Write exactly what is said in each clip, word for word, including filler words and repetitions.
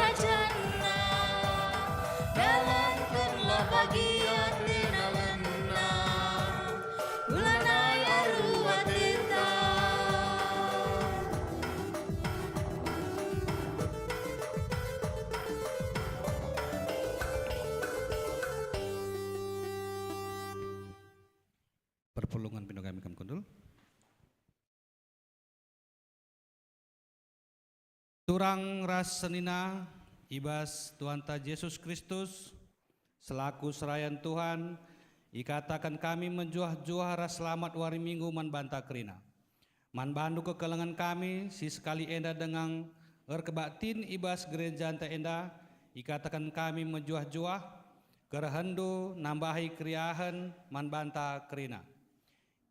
Ajanna, dalankenlah bagi ate dalanna, kulanai aru ateta. Perpulungen pindo kami kam kundul. Turang ras senina i bas Tuhanta Jesus Kristus, selaku serayan Tuhan, ikataken kami mejuah-juah ras selamat wari Minggu man banta kerina. Man bandu kekelengen kami si sekali enda denga erkebaktin i bas gerejanta enda, ikataken kami mejuah-juah, kerehenndu nambahi keriahen man banta kerina.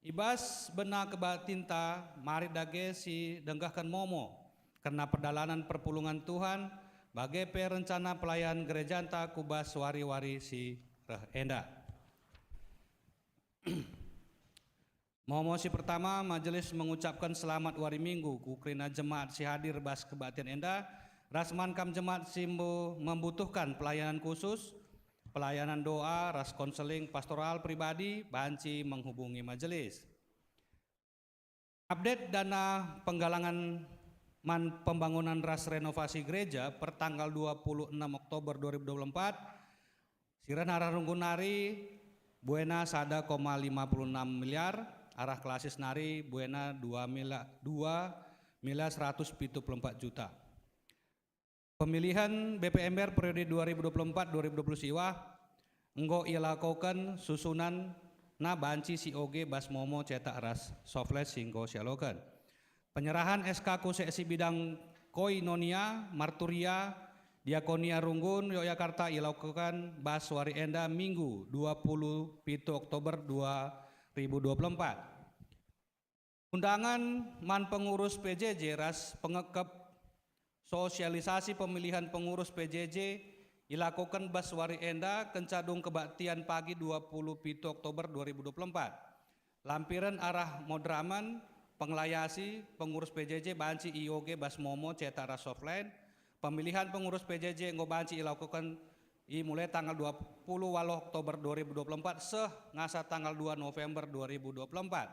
I bas bena kebaktinta, mari dage si denggehken momo kerna perdalanen perpulungen Tuhan, bage pe rencana pelayan gerejanta ku bas wari-wari si reh enda. Momo si pertama, majelis mengucapken selamat wari Minggu ku kerina jemaat si hadir bas kebaktin enda, ras man kam jemaat si mbu-, membutuhkan pelayanan khusus, pelayanan doa ras konseling pastoral pribadi banci menghubungi majelis. Update dana penggalangan man pembangunan ras renovasi gereja per tanggal dua puluh enam Oktober dua ribu dua puluh empat, si reh arah runggun nari buena sada koma lima puluh enam miliar, arah klasis nari buena dua mila-, dua miliar seratus pitu puluh empat juta. Pemilihan B P M R periode dua ribu dua puluh empat dua ribu dua puluh siwah enggo ialakoken susunanna banci si oge bas momo cetak ras soflet si enggo sialoken. Penyerahan S K ku seksi bidang koinonia, marturia, diakonia runggun Yogyakarta ialakoken bas wari enda Minggu dua puluh pitu Oktober dua ribu dua puluh empat. Undangan man pengurus P J J ras pengekep sosialisasi pemilihan pengurus P J J ilakoken bas wari enda kenca dung kebaktian pagi dua puluh pitu Oktober dua ribu dua puluh empat. Lampiren arah moderamen, penglayasi, pengurus P J J banci ioge bas momo cetak ras soflet. Pemilihan pengurus P J J enggo banci ilakoken i mulai tanggal dua puluh waluh Oktober dua ribu dua puluh empat seh ngasa tanggal dua November dua ribu dua puluh empat.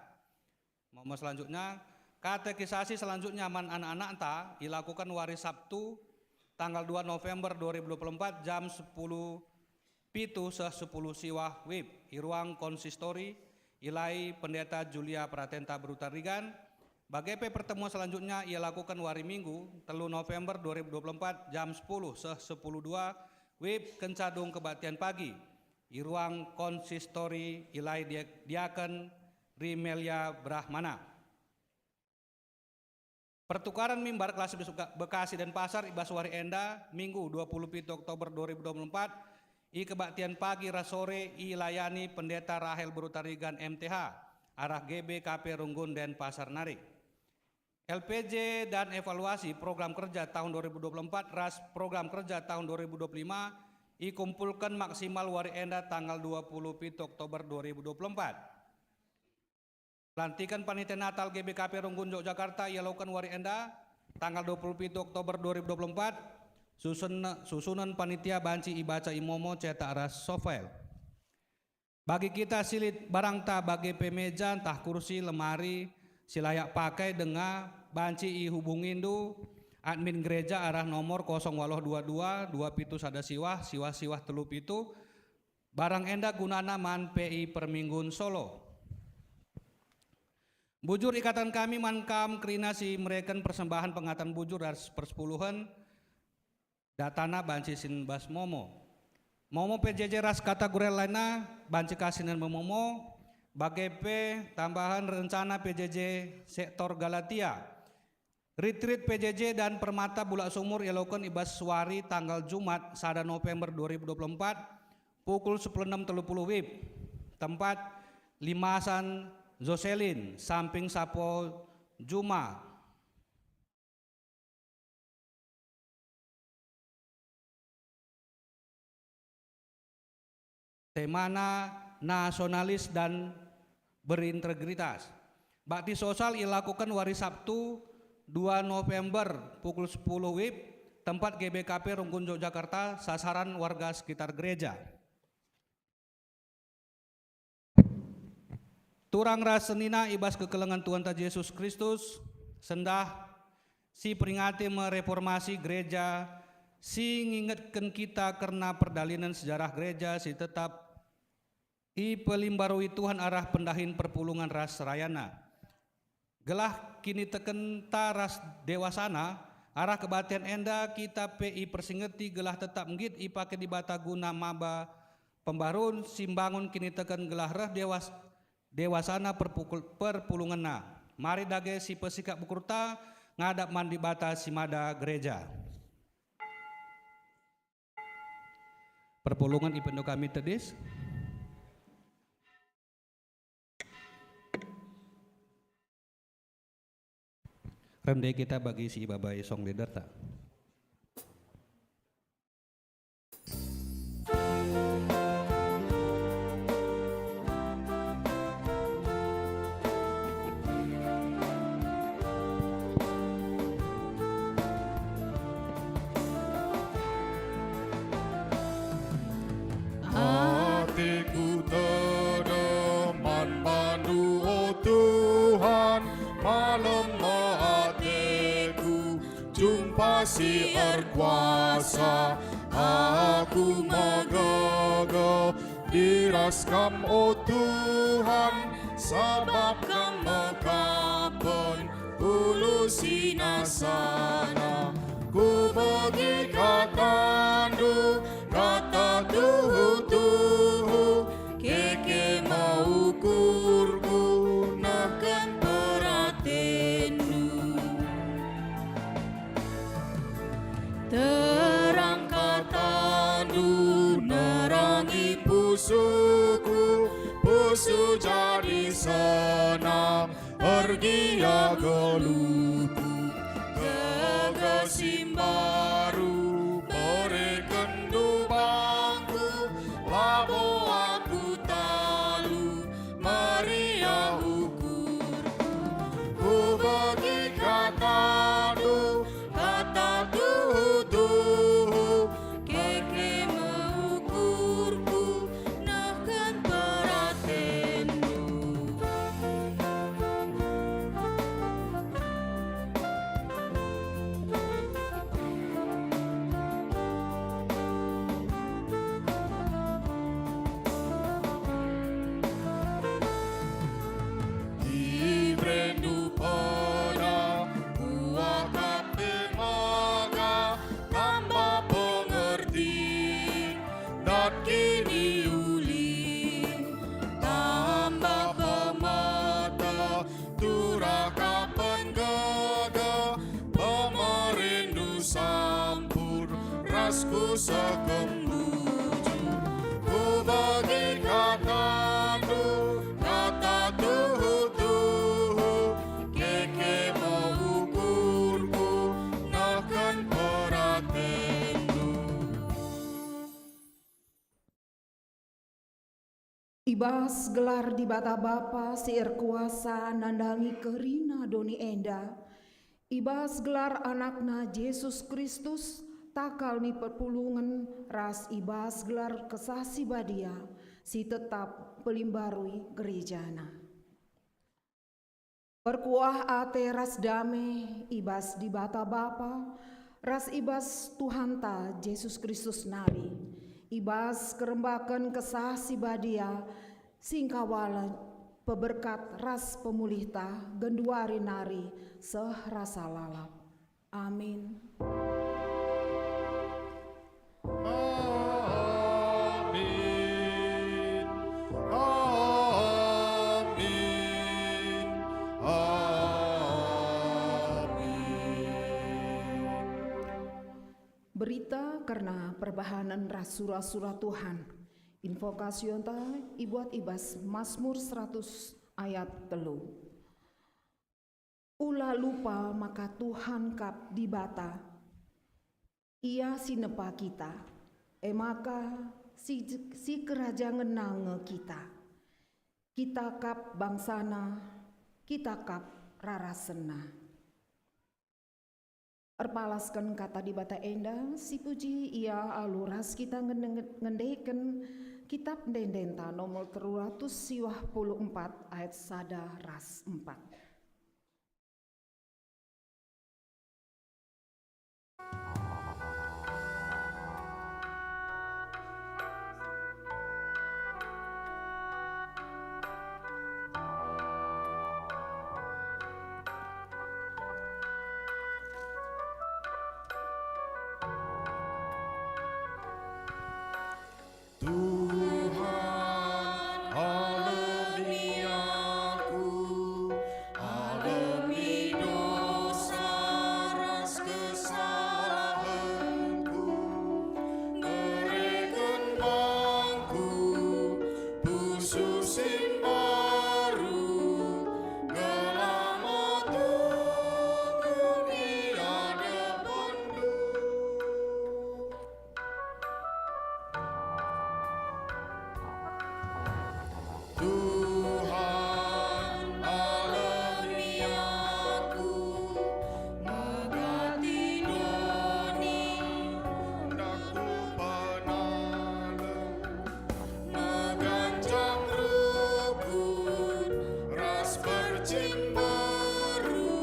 Momo selanjutnya, katekisasi selanjutnya man anak-anakta ilakuken wari Sabtu, tanggal dua November dua ribu dua puluh empat, jam sepuluh pitu seh sepuluh siwah wib, i ruang konsistori, ilai Pendeta Julia Pratenta Berutarigan. Bage pe pertemuan selanjutnya ilakuken wari Minggu, telu November dua ribu dua puluh empat, jam sepuluh seh sepuluh dua wib, kenca dung kebaktian pagi, i ruang konsistori, ilai dia-, diaken Rimelia Brahmana. Pertukaran mimbar kelas Bes-, Bekasi Denpasar i bas wari enda, Minggu, dua puluh pitu Oktober dua ribu dua puluh empat, i kebaktian pagi ras sore ilayani Pendeta Rahel Berutarigan M T H, arah G B K P Runggun Denpasar nari. L P J dan evaluasi program kerja tahun dua ribu dua puluh empat ras program kerja tahun dua ribu dua puluh lima ikumpulken maksimal wari enda tanggal dua puluh pitu Oktober dua ribu dua puluh empat. Pelantiken Panitia Natal G B K P Runggun Yogyakarta ialoken wari enda, tanggal dua puluh pitu Oktober dua ribu dua puluh empat. Susun-, susunen panitia banci ibaca i momo cetak ras softfile. Bagi kita si lit barangta bage pe meja ntah kursi, lemari, si layak pakai denga, banci ihubungindu admin gereja arah nomor kosong waluh dua dua, dua pitu sada siwah, siwah siwah telu pitu. Barang enda gunana man P I Perminggun Solo. Bujur ikataken kami man kam kerina si mereken persembahan pengataken bujur ras persepuluhen, datana banci sin bas momo. Momo P J J ras kategori lainna banci ka sinen memomo, bage pe tambahen rencana P J J sektor Galatia. Ritrit P J J dan Permata Bulak Sumur ialoken i bas wari tanggal Jumat, sada November dua ribu dua puluh empat, pukul sepuluh enem telu puluh wib. Tempat, Limasan Joselin, samping Sapo Juma. Temana nasionalis dan berintegritas. Bakti sosial ilakuken wari Sabtu, dua November, pukul sepuluh wib, Tempat G B K P Runggun Jogjakarta, sasaran warga sekitar gereja. Turang ras senina i bas kekelengen Tuhanta Jesus Kristus, sendah si peringati me reformasi gereja, si ngingetken kita kerna perdalinen sejarah gereja si tetap ipelimbarui Tuhan arah pendahin perpulungen ras serayana. Gelah kinitekenta ras dewasana, arah kebaktin enda kita pe ipersingeti gelah tetap nggit ipake Dibata guna maba pembarun si mbangun kiniteken gelah reh dewas-, dewasana perpukul-, perpulungenna. Mari dage sipesikap ukurta ngadap man Dibata si mada gereja. Perpulungen ipendo kami tedis. Rende kita bagi si ibabai song leader ta. Ateku tedem man bandu, o Tuhan, malem me ateku, jumpa si erkuasa. Aku megegeh i ras Kam, o Tuhan, sabap Kam me kapen ulu sinasana. Kubegi kataNdu, kata tuhu-tuhu, keke me ukurku nehken peratenNdu. Terang kataNdu nerangi pusuhku, pusuh jadi senang, ergiah geluhku. Gegeh si mbaru berekenNdu bangku, labo aku talu, meriah ukurku. Kubegi kataNdu, kata tuhu-tuhu, keke me ukurku nehken peratenNdu. Diberendu peda, kuakap pe maka tamba pengertin, dat kiniulin, tamba pemata, turah kapen gegeh, pemerindu sampur ras kusehken bujur. Kubegi kataNdu, kata tuhu-tuhu, keke me ukurku nehken peratenNdu. I bas gelar Dibata Bapa si erkuasa nandangi kerina doni enda, i bas gelar AnakNa Jesus Kristus, takal ni perpulungen, ras i bas gelar Kesah Si Badia si tetap pelimbarui gerejaNa. Perkuah ate ras dame i bas Dibata Bapa, ras i bas Tuhanta Jesus Kristus nari, i bas kerembaken Kesah Si Badia, si ngkawal peberkat ras pemulihta genduari nari seh rasa lalap. Amin. Amin. Amin. Amin. Berita kerna perbahanen ras sura-sura Tuhan. Invokasionta ibuat i bas Mazmur seratus ayat telu. Ula lupa maka Tuhan kap Dibata. Ia si nepa kita, e maka si, si kerajangenNa nge kita. Kita kap bangsaNa, kita kap rarasenNa. Erpalasken Kata Dibata enda, sipuji ia alu ras kita ngende-, ngendeken Kitap Ende-endenta nomor telu ratus siwah puluh empat ayat sada ras empat. Tuhan, alemi aku, alemi dosa ras kesalahenku, bereken bangku pusuh si mbaru, gelah metuhken i adepndu. Tuhan, alemi aku, megati doni, ndakku penalem, meganjang rukun ras bercimberu,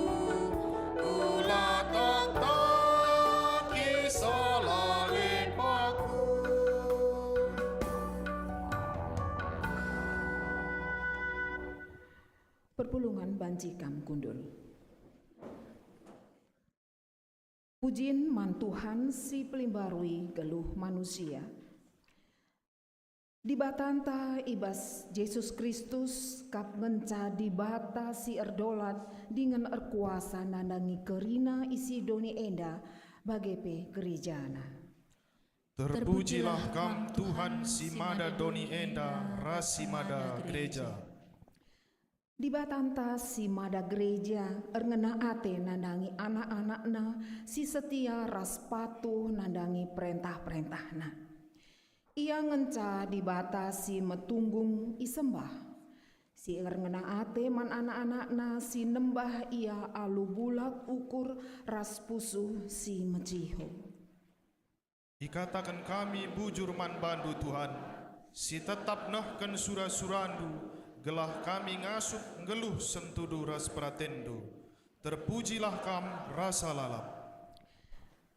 ula tataki salah lepaku. Perpulungen banci kam kundul. Pujin man Tuhan si pelimbarui geluh manusia. Dibatanta i bas Jesus Kristus kap ngenca Dibata si erdolat dingen erkuasa nandangi kerina isi doni enda, bage pe gerejana. Terpujilah Kam, Tuhan, si mada doni enda ras si mada gereja. Dibatanta si mada gereja erngena ate nandangi anak-anakna si setia ras patuh nandangi perentah-perentahna. Ia ngenca Dibata si metunggung isembah, si erngena ate man anak-anakna si nembah Ia alu bulak ukur ras pusuh si mejiho. Ikataken kami bujur man baNdu, Tuhan, si tetap nehken sura-suraNdu, gelah kami ngasup nggeluh sentudu ras peratenNdu. Terpujilah Kam rasa lalap.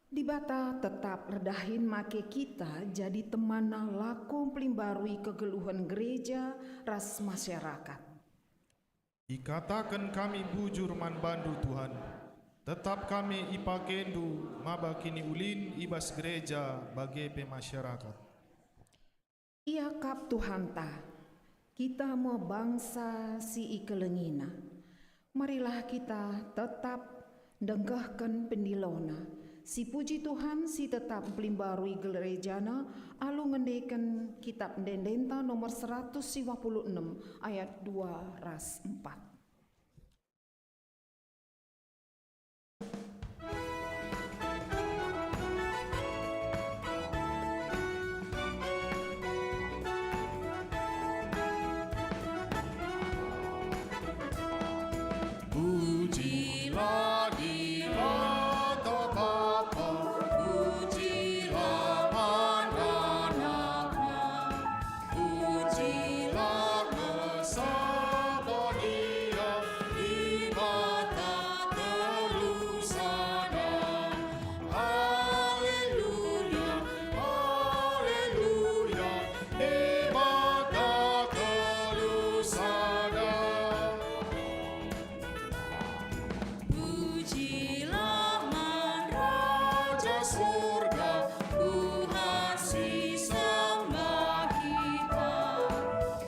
Dibata tetap erdahin make kita jadi temanNa lako mpelimbarui kegeluhen gereja ras masyarakat. Ikataken kami bujur man baNdu, Tuhan. Tetap kami ipakeNdu maba kiniulin i bas gereja bage pe masyarakat. Ia kap Tuhanta, kita me bangsa si ikelengiNa. Marilah kita tetap ndengkehken pendilona. Sipuji Tuhan si tetap mpelimbarui gerejana alu ngendeken Kitap Ende-endenta nomor seratus siwah puluh enem ayat dua ras empat. Pujilah Dibata Bapa, pujilah man Anakna, pujilah kesah badia Dibata telu sada. Haleluya, haleluya, Dibata telu sada. Pujilah man Raja Surga, Tuhan si sembah kita.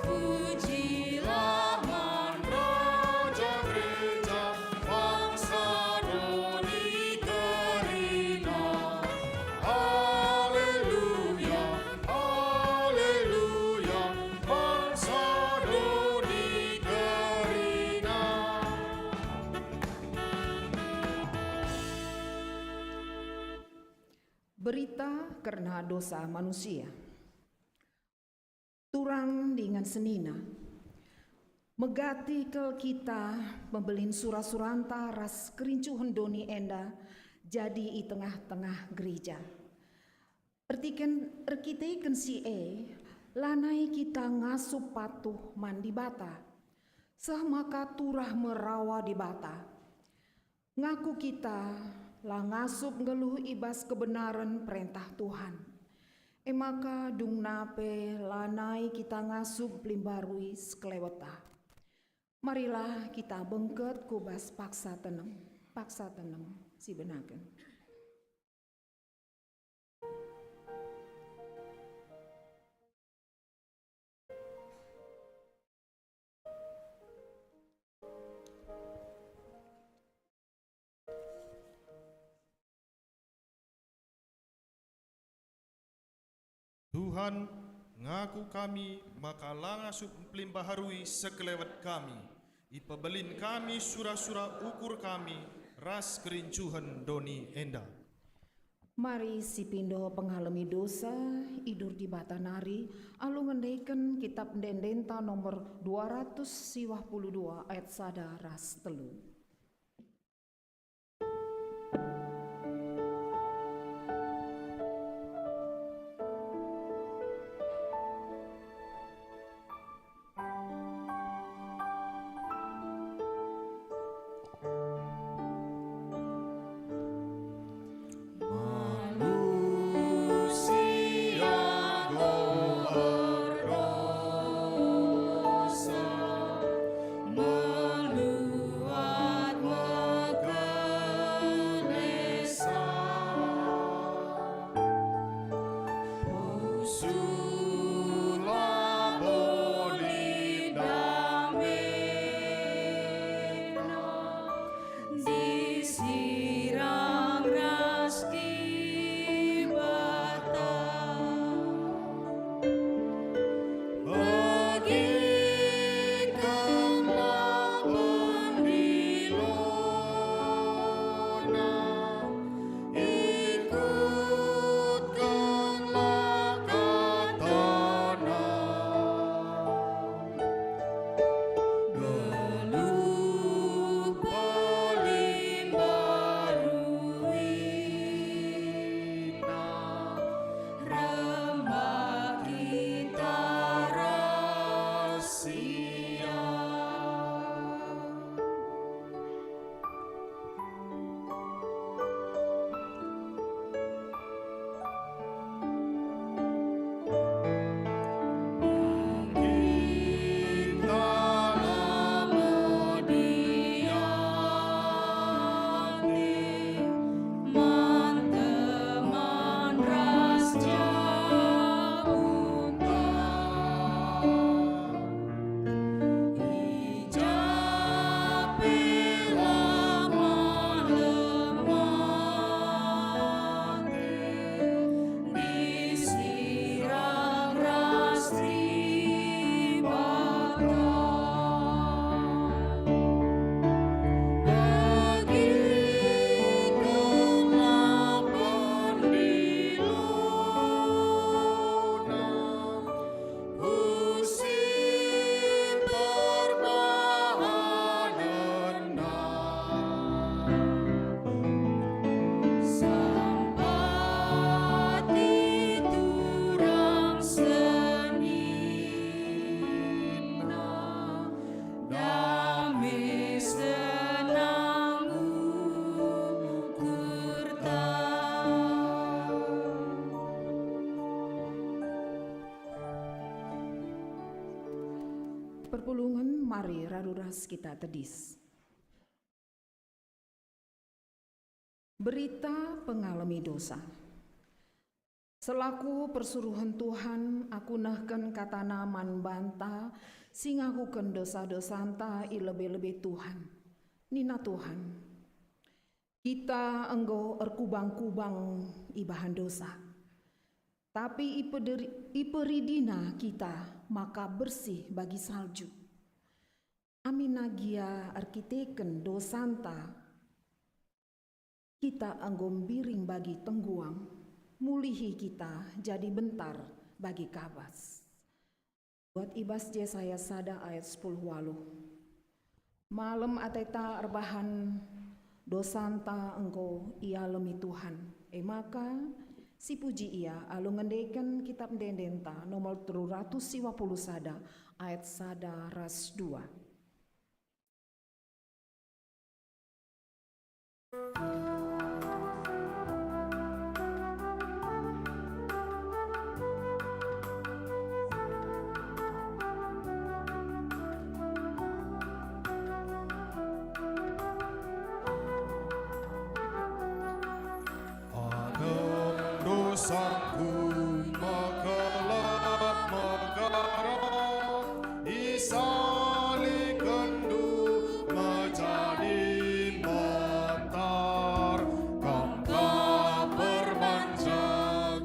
Pujilah man Raja Gereja, bangsa doni kerina. Haleluya, haleluya, bangsa doni kerina. Berita kerna dosa manusia. Turang dingen senina, megati kal kita mebelin sura-suranta ras kerincuhen doni enda, jadi i tengah-tengah gereja. Ertiken, erkiteken si e, lanai kita ngasup patuh man Dibata, seh maka turah me rawa Dibata. Ngaku kita la ngasup nggeluh i bas kebenaren perentah Tuhan. E maka dungna pe lanai kita ngasup pelimbarui sekelewetta. Marilah kita bengket ku bas paksa tenem, paksa tenem si benaken. Tuhan, ngaku kami maka la ngasup mpelimbarui sekelewet kami. Ipebelin kami sura-sura ukur kami ras kerincuhen doni enda. Mari sipindo pengalemi dosa, idur Dibata nari, alu ngendeken Kitap Ende-endenta nomor dua ratus siwah puluh dua ayat sada ras telu. Manusia enggo erdosa, meluat me kelesa. Pusuhlah boli damena, disirang ras Dibata. Begikenlah pendilona, ikutkenlah katana. Geluh pelimbaruina, rembak kita ras ia. I ja pe lemah-lemah ate, disirang ras Dibata. Begikenlah pendilona, pusi perbahanenna, sampati turang seninna, dame senang ukurta. Perpulungen, mari radu ras kita tedis. Berita pengalemi dosa. Selaku persuruhen Tuhan, aku nehken katana man banta si ngakuken dosa-dosanta i lebe-lebe Tuhan. Nina Tuhan, "Kita enggo erkubang-kubang ibahan dosa, tapi ipederi-, iperidina kita maka bersih bagi salju. Aminna gia erkiteken dosanta, kita enggo mbiring bagi tengguang, mulihi kita jadi bentar bagi kabas." Buat i bas Jesaya sada ayat sepuluh waluh. Malem ateta erbahan Dosanta enggo ialemi Tuhan, e maka sipuji Ia alu ngendeken Kitap Ende-endenta nomor telu ratus siwa puluh sada ayat sada ras dua. Adem dosangku mekelep megara, isalikenNdu me jadi mbentar, Kam kap perbanja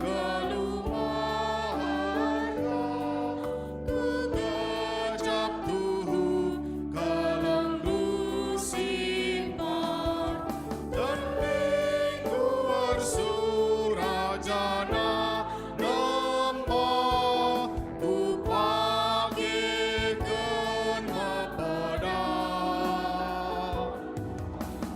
geluh merga, ku gejap tuhu kelengndu simpan, tendingku ersurak janah nembah, kupakeken mepeda.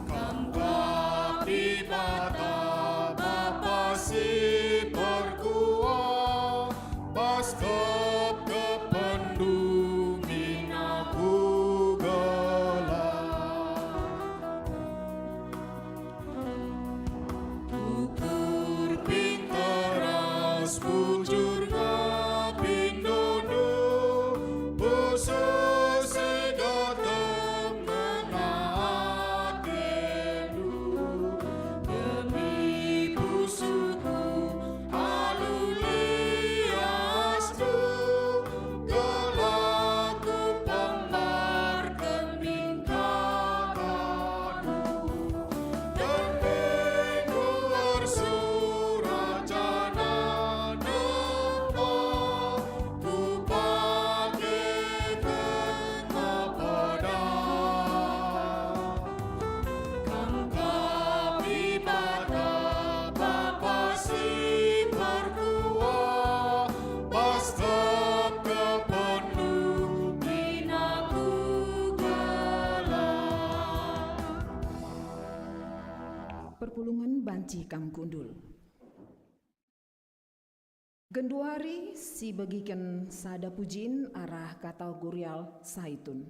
Kam kap Dibata Bapa si perkuah, bas kepkepenndu min aku gelah. Ukur pinter ras bujur nge pindondu, pusuh si getem ngena atendu. Demi pusuhku alu liasku, gelah kupembarken min kataNdu. Tendingku ersurak janah nembah, kupakeken mepeda. Kam kap Dibata Bapa si perkuah, bas kepkepenndu min aku gelah. Perpulungen banci kam kundul. Genduari sibegiken sada pujin arah kategorial Saitun.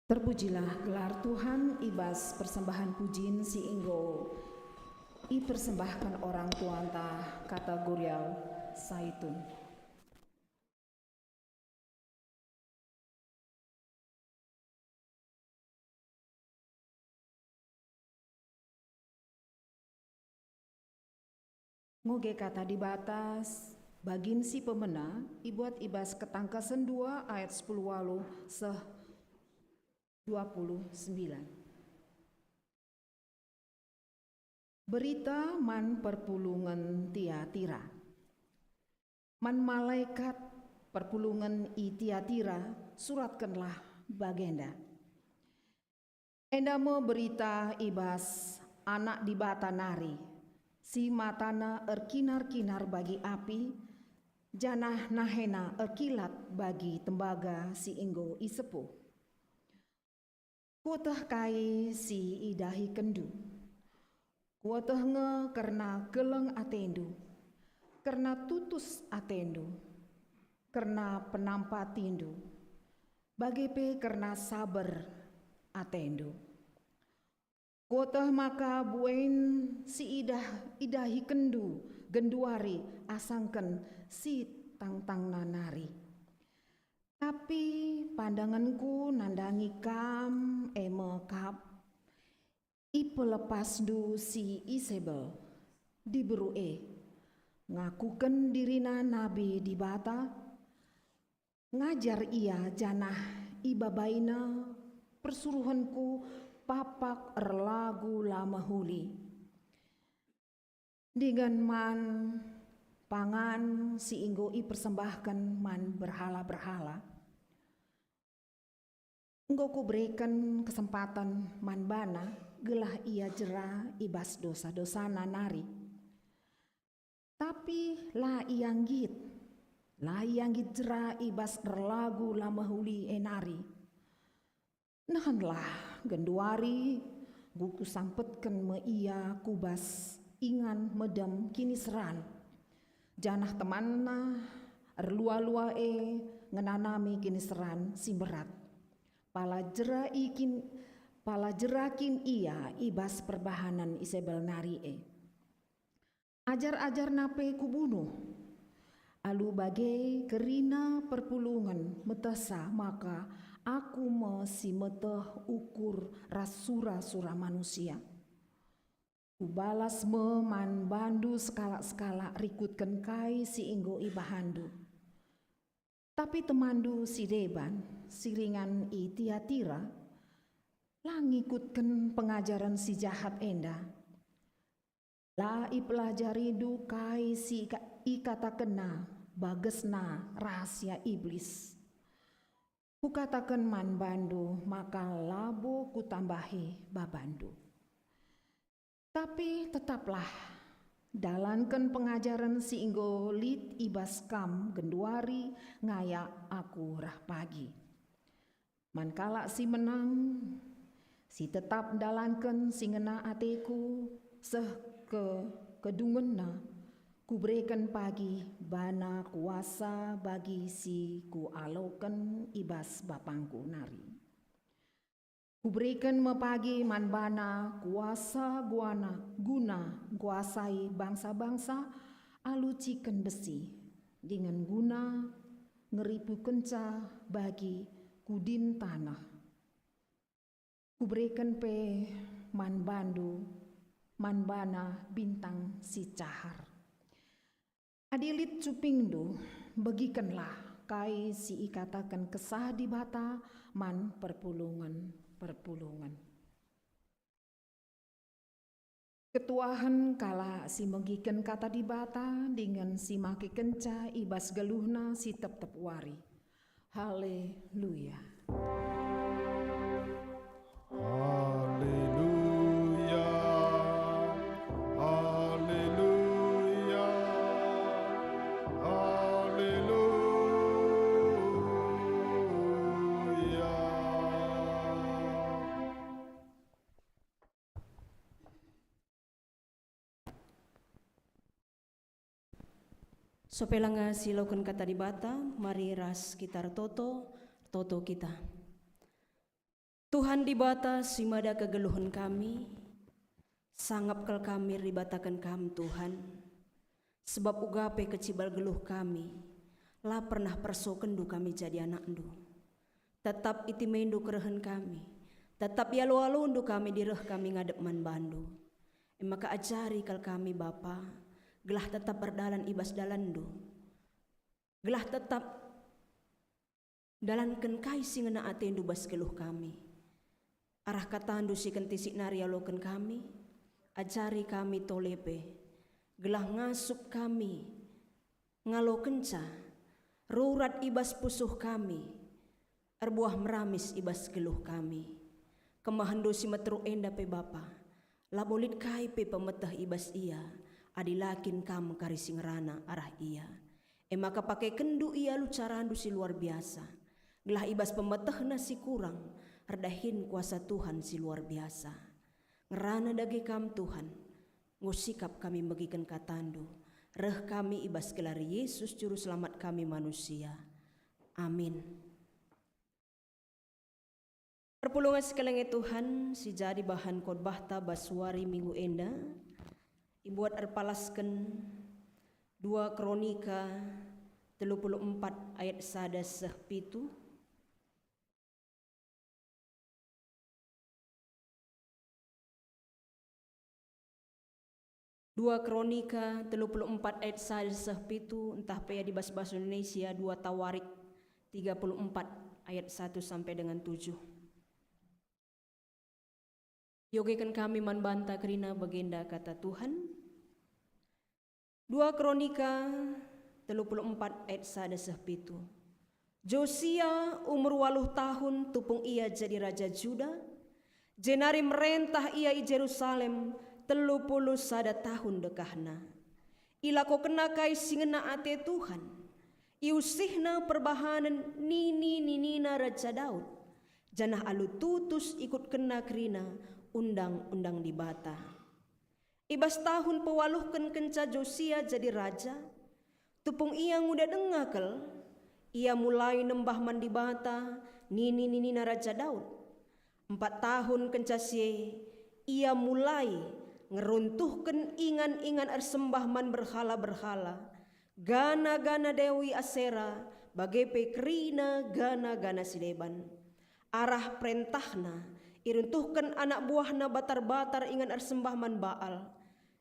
Terpujilah gelar Tuhan i bas persembahan pujin si enggo ipersembahken orang tuanta kata Gurial Saitun. Ngoge kata Dibata s-, bagin si pemena ibuat i bas Ketangkasen dua ayat sepuluh waluh seh dua puluh sembilan. Berita man perpulungen Tiatira. Man malekat perpulungen i Tiatira suratkenlah bagenda. Enda me berita i bas Anak Dibata nari, si matana erkinar-kinar bagi api, janah nahena erkilat bagi tembaga si enggo isepuh. Kueteh kai si idahikenndu. Kueteh nge kerna keleng atendu, kerna tutus atendu, kerna penampatindu, bage pe kerna saber atendu. Kueteh maka buen si idah-, idahikenndu genduari asangken si tangtangna nari. Tapi pandangenku nandangi kam e me kap, ipelepasndu si Isebel, diberu e, ngakuken dirina nabi Dibata, ngajar ia janah ibabaina persuruhenku papak erlagu la mehuli. Dingen man pangan si enggo ipersembahken man berhala-berhala. Enggo kubereken kesempaten man bana gelah ia jera i bas dosa-dosana nari. Tapi la ia nggit, la ia nggit jera i bas erlagu la mehuli e nari. Nehenlah, genduari enggo kusampetken me ia ku bas ingan medem kiniseran, janah temanna erlua-lua e ngenanami kiniseran si mberat. Pala jera ikin, pala jera kin ia i bas perbahanen Isebel nari e. Ajar-ajarna pe kubunuh. Alu bage kerina perpulungen metehsa maka aku me si meteh ukur ras sura-sura manusia. Kubalas me man bandu sekalak-sekalak rikutken kai si enggo ibahanndu. Tapi temanndu si deban, si ringan i Tiatira, la ngikutken pengajaren si jahat enda. La ipelajarindu kai si ika-, ikatakenna bagesna rahasia Iblis. Kukataken man bandu maka labo kutambahi babanndu. Tapi tetaplah, dalanken pengajaren si enggo lit i bas kam genduari ngayak aku reh pagi. Man kalak si menang, si tetap ndalanken si ngena ateku seh ke kedungenna, kubereken pagi bana kuasa bagi si kualoken i bas bapangku nari. Kubereken me pagi man bana kuasa guana, guna ngkuasai bangsa-bangsa alu ciken besi, dingen guna ngeripukenca bagi kudin taneh. Kubereken pe man bandu, man bana bintang si cahar. Adi lit cupingndu, begikenlah kai si ikataken Kesah Dibata man perpulungen-perpulungen. Ketuahen kalak si megiken Kata Dibata dingen si makekenca i bas geluhna si tep-tep wari. Haleluya. Haleluya, haleluya, haleluya. Sope langa si ialoken Kata Dibata, mari ras kita ertoto, ertoto kita. Tuhan Dibata si mada kegeluhen kami, sangap kal kami ribataken Kam, Tuhan, sebab uga pe kecibal geluh kami, la pernah persokenNdu kami jadi anakNdu. Tetap itimendu kerehen kami, tetap ialo-alondu kami direh kami ngadep man bandu. E maka ajari kal kami, Bapa, gelah tetap erdalan i bas dalanndu, gelah tetap dalanken kai si ngena atendu bas geluh kami. Arah katandu si kentisik nari ialoken kami, ajari kami tole pe, gelah ngasup kami ngalokenca, rurat i bas pusuh kami, erbuah meramis i bas geluh kami. Kemahenndu si meteruk enda pe, Bapa, labo lit kai pe pemeteh i bas ia, adi la kin Kam kari si ngerana arah ia. E maka pakekenndu ia alu carandu si luar biasa, gelah i bas pemetehna si kurang, erdahin kuasa Tuhan si luar biasa. Ngerana dage Kam, Tuhan, enggo sikap kami megiken katandu. Reh kami i bas gelar Yesus Juru Selamat kami manusia. Amin. Perpulungen si kelengi Tuhan, si jadi bahan khotbahta bas wari Minggu enda, ibuat erpalasken dua Kronika telu puluh empat ayat sada seh pitu. Dua Kronika telu puluh empat ayat sada seh pitu, ntah pe adi bas bahasa Indonesia, dua Tawarik tiga puluh empat ayat satu sampai dengan tujuh. Iogeken kami man banta kerina bagenda kata Tuhan. Dua Kronika telu puluh empat ayat sada seh pitu. Josia umur waluh tahun tupung ia jadi raja Juda, jenari merentah ia i Jerusalem telu puluh sada tahun dekahna. Ilakokenna kai si ngena ate Tuhan. Iusihna perbahanen nini-ninina Raja Daud, janah alu tutus ikutkenna kerina undang-undang Dibata. I bas tahun pewaluhken kenca Josia jadi raja, tupung ia nguda denga kal, ia mulai nembah man Dibata nini-ninina Raja Daud. Empat tahun kenca si e, ia mulai ngeruntuhken ingan-ingan ersembah man berhala-berhala, gana-gana Dewi Asera, bage pe kerina gana-gana si deban. Arah perentahna, iruntuhken anak buahna batar-batar ingan ersembah man Baal,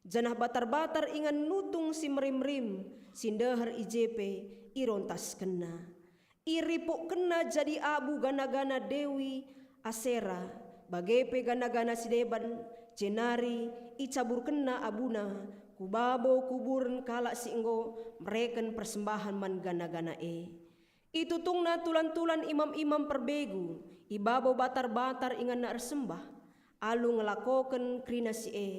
janah batar-batar ingan nutung si merim-rim si ndeher i je pe irontaskenna. Iripukkenna jadi abu gana-gana Dewi Asera, bage pe gana-gana si deban, jenari icaburkenna abuna ku babo kuburen kalak si enggo mereken persembahen man gana-gana e. Itutungna tulan-tulan imam-imam perbegu i babo batar-batar inganna ersembah. Alu ngelakoken kerina si e,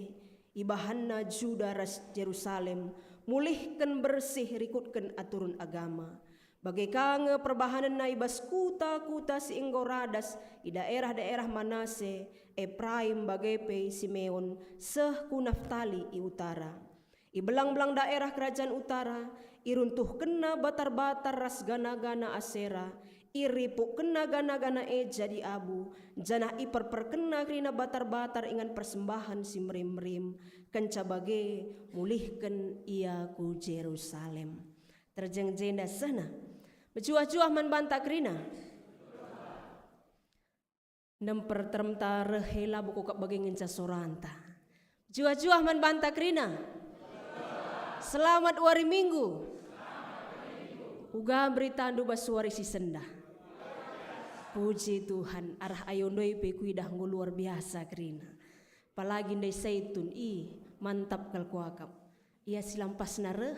ibahanna Juda ras Jerusalem mulihken bersih rikutken aturen agama. Bage ka nge perbahanenna i bas kuta-kuta si enggo radas i daerah-daerah Manase, Epraim, bage pe Simeon, seh ku Naftali i utara. I belang-belang daerah kerajan utara, iruntuhkenna batar-batar ras gana-gana Asera, iripukkenna gana-gana e jadi abu, janah iperperkenna kerina batar-batar ingan persembahen si merim-merim, kenca bage mulihken ia ku Jerusalem. Terjeng jenda sehna. Mejuah-juah man banta kerina. Nemper teremta reh e labo kuakap bage ngenca soranta. Juah-juah man banta kerina. Selamat wari Minggu. Uga beritandu bas wari si sendah. Puji Tuhan, arah ayo ndai pe kuidah enggo luar biasa kerina. Apalagi ndai Saitun, ih, mantap kal kuakap. Ia si lampasna reh.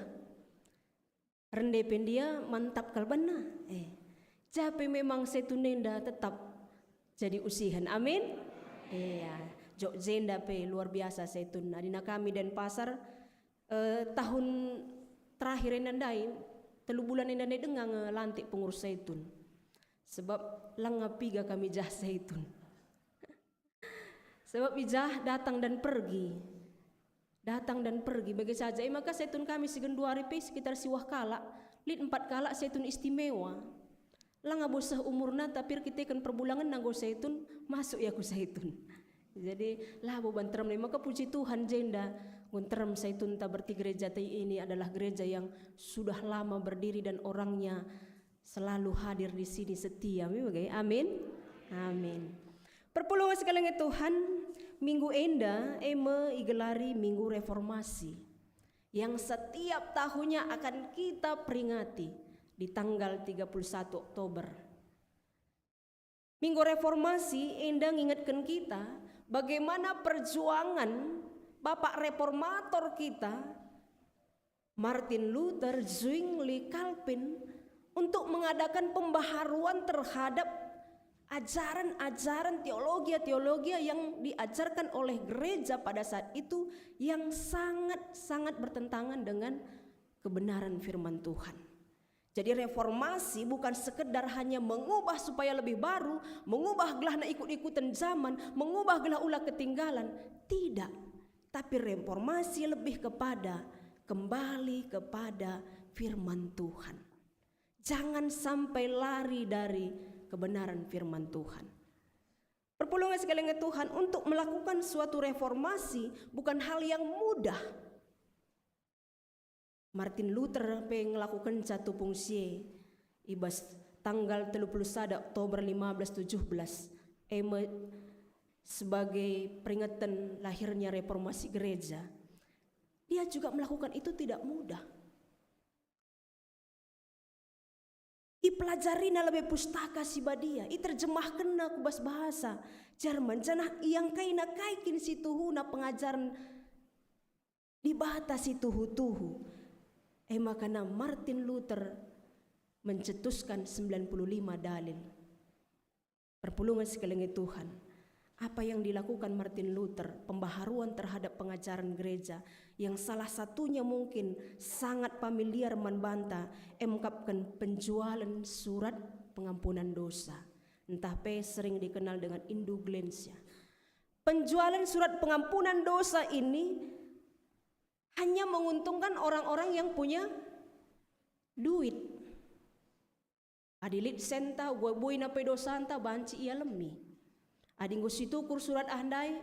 Rende pe ndia mantap kal banna. Eh, ja pe memang Saitun enda tetap jadi usihen. Amin. Iya, jok jenda pe luar biasa Saitun. Adina kami Denpasar, eh, tahun terakhir enda ndai, telu bulan enda ndai denga nge lantik pengurus Saitun. Sebab langa piga kami jah Saitun. Sebab i jah datang dan pergi. Datang dan pergi, bage saja. E maka Saitun kami si genduari pe sekitar siwah kalak, lit empat kalak Saitun istimewa. Langa bo seh umurna, tapi erkiteken perbulangenna enggo Saitun, masuk ia ku Saitun. Jadi, labo ban terem nai, maka puji Tuhan jenda enggo nterem Saitunta, berarti gereja ta ini adalah gereja yang sudah lama berdiri dan orangnya selalu hadir di sini, setia. Memang, ya? Amin. Amin. Perpulungen sekalian Tuhan, minggu enda e me igelari Minggu Reformasi, yang setiap tahunnya akan kita peringati di tanggal tiga puluh satu Oktober. Minggu Reformasi enda ngingetken kita bagaimana perjuangan Bapak Reformator kita, Martin Luther, Zwingli, Calvin, untuk mengadakan pembaharuan terhadap ajaran-ajaran teologia-teologia yang diajarkan oleh gereja pada saat itu, yang sangat-sangat bertentangan dengan kebenaran firman Tuhan. Jadi, reformasi bukan sekedar hanya mengubah supaya lebih baru, mengubah gelahna ikut-ikutan zaman, mengubah gelah ula ketinggalan. Tidak. Tapi reformasi lebih kepada kembali kepada firman Tuhan. Jangan sampai lari dari kebenaran firman Tuhan. Perpulungen sekalian Tuhan, untuk melakukan suatu reformasi bukan hal yang mudah. Martin Luther pe ngelakukenca tupung si e i bas tanggal telu puluh sada Oktober lima belas tujuh belas, e me sebagai peringatan lahirnya reformasi gereja. Dia juga melakukan itu tidak mudah. Ipelajarina lebe Pustaka Si Badia, iterjemahkenna ku bas bahasa Jerman, janah iangkaina kai kin si tuhuna pengajaren Dibata si tuhu-tuhu. E maka Martin Luther mencetuskan sembilan puluh lima dalil. Perpulungen sekalian Tuhan, apa yang dilakukan Martin Luther, pembaharuan terhadap pengajaren gereja, yang salah satunya mungkin sangat familiar man banta, emkapken penjualen surat pengampunan dosa, ntah pe sering dikenal dengan indulgensia. Penjualen surat pengampunan dosa ini hanya menguntungkan orang-orang yang punya duit. Adi lit senta, buai-buaina pe dosanta, banci ialemi. Adi enggo situkur surat ah ndai,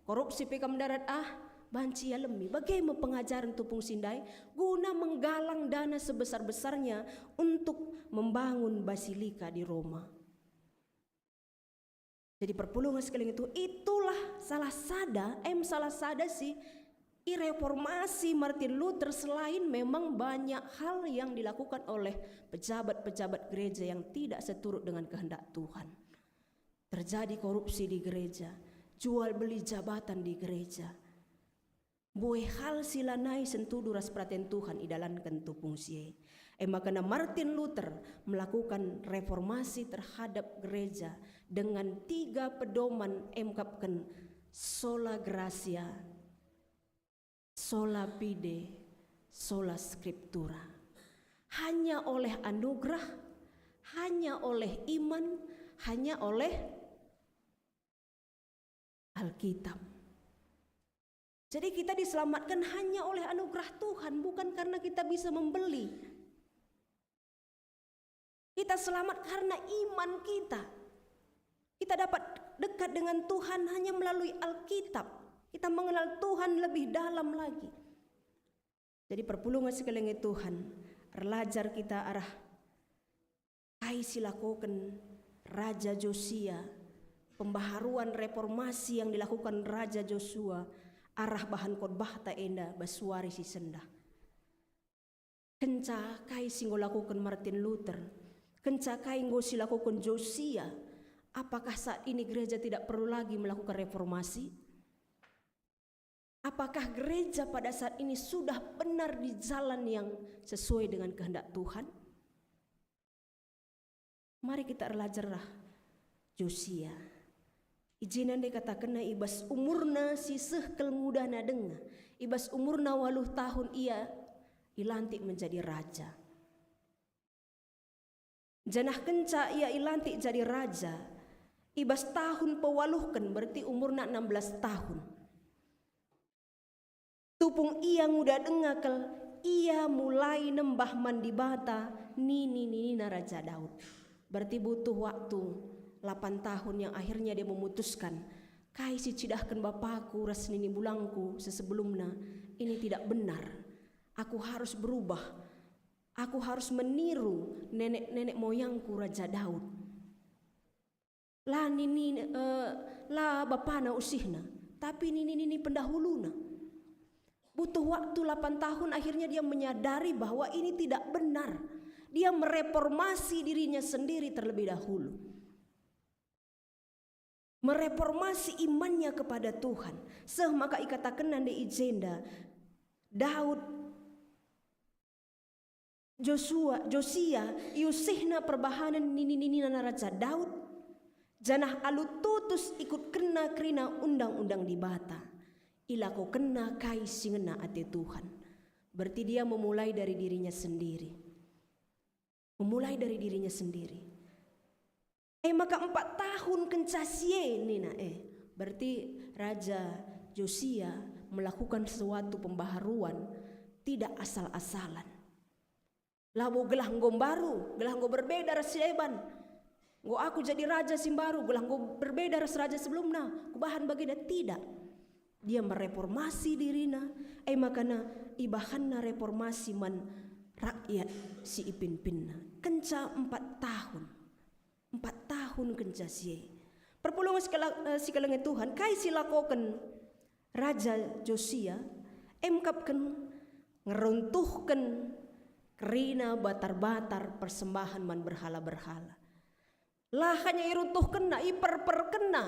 korupsi pe kam ndarat ah, banci ialemi. Bage me pengajaren tupung si ndai guna menggalang dana sebesar-besarnya untuk membangun basilika di Roma. Jadi perpulungen sekalian itu, itulah salah sada, em, salah sada si ireformasi Martin Luther, selain memang banyak hal yang dilakukan oleh pejabat-pejabat gereja yang tidak seturut dengan kehendak Tuhan. Terjadi korupsi di gereja, jual beli jabatan di gereja. Mbue hal si lanai sentudu ras peraten Tuhan idalanken tupung si e. E maka Martin Luther melakukan reformasi terhadap gereja dengan tiga pedoman, emkapken sola gratia, sola fide, sola scriptura. Hanya oleh anugerah, hanya oleh iman, hanya oleh Alkitab. Jadi kita diselamatkan hanya oleh anugerah Tuhan, bukan karena kita bisa membeli. Kita selamat karena iman kita. Kita dapat dekat dengan Tuhan hanya melalui Alkitab. Kita mengenal Tuhan lebih dalam lagi. Jadi perpulungen sekalian Tuhan, erlajar kita arah kai si lakoken Raja Josia, pembaharuan reformasi yang dilakukan Raja Josia arah bahan khotbahta enda bas wari si sendah. Kenca kai si enggo lakoken Martin Luther, kenca kai enggo si lakoken Josia, apakah saat ini gereja tidak perlu lagi melakukan reformasi? Apakah gereja pada saat ini sudah benar di jalan yang sesuai dengan kehendak Tuhan? Mari kita erlajarlah Josia. I jenda ndai katakenna, i bas umurna si seh kal ngudana denga, i bas umurna waluh tahun ia ilantik menjadi raja. Janah kenca ia ilantik jadi raja, i bas tahun pewaluhken, berarti umurna enam belas tahun. Tupung ia nguda denga kal, ia mulai nembah man Dibata, nini-ninina Raja Daud. Berarti butuh waktu lapan tahun yang akhirnya dia memutuskan, "Kai si cidahken bapaku ras nini bulangku sesebelumna, ini tidak benar. Aku harus berubah. Aku harus meniru nenek-nenek moyangku Raja Daud." La nini, eh, la bapana usihna, tapi nini-nini pendahuluna. Butuh waktu lapan tahun, akhirnya dia menyadari bahwa ini tidak benar. Dia mereformasi dirinya sendiri terlebih dahulu. Mereformasi imannya kepada Tuhan. Seh maka ikatakenna ndai i jenda, Daud, Josua, Josia, iusihna perbahanen nini-ninina Raja Daud, janah alu tutus ikutkenna kerina undang-undang Dibata. Ilakokenna kai si ngena ate Tuhan. Berarti dia memulai dari dirinya sendiri. Memulai dari dirinya sendiri. E maka empat tahun kenca si e nina e. Berarti Raja Josia melakukan suatu pembaharuan tidak asal-asalan. Labo gelah enggo mbaru, gelah enggo berbeda ras si deban. Enggo aku jadi raja si mbaru, gelah enggo berbeda ras raja sebelumna. Kubahan bagenda, tidak. Dia mereformasi dirina, e makana ibahanna reformasi man rakyat si ipimpinna. Kenca empat tahun. Empat tahun kenca si e. Perpulungen si kela-, eh, si kelengi Tuhan, kai si lakoken Raja Josia? Emkapken ngeruntuhken kerina batar-batar persembahen man berhala-berhala. La hanya iruntuhkenna, iperperkenna,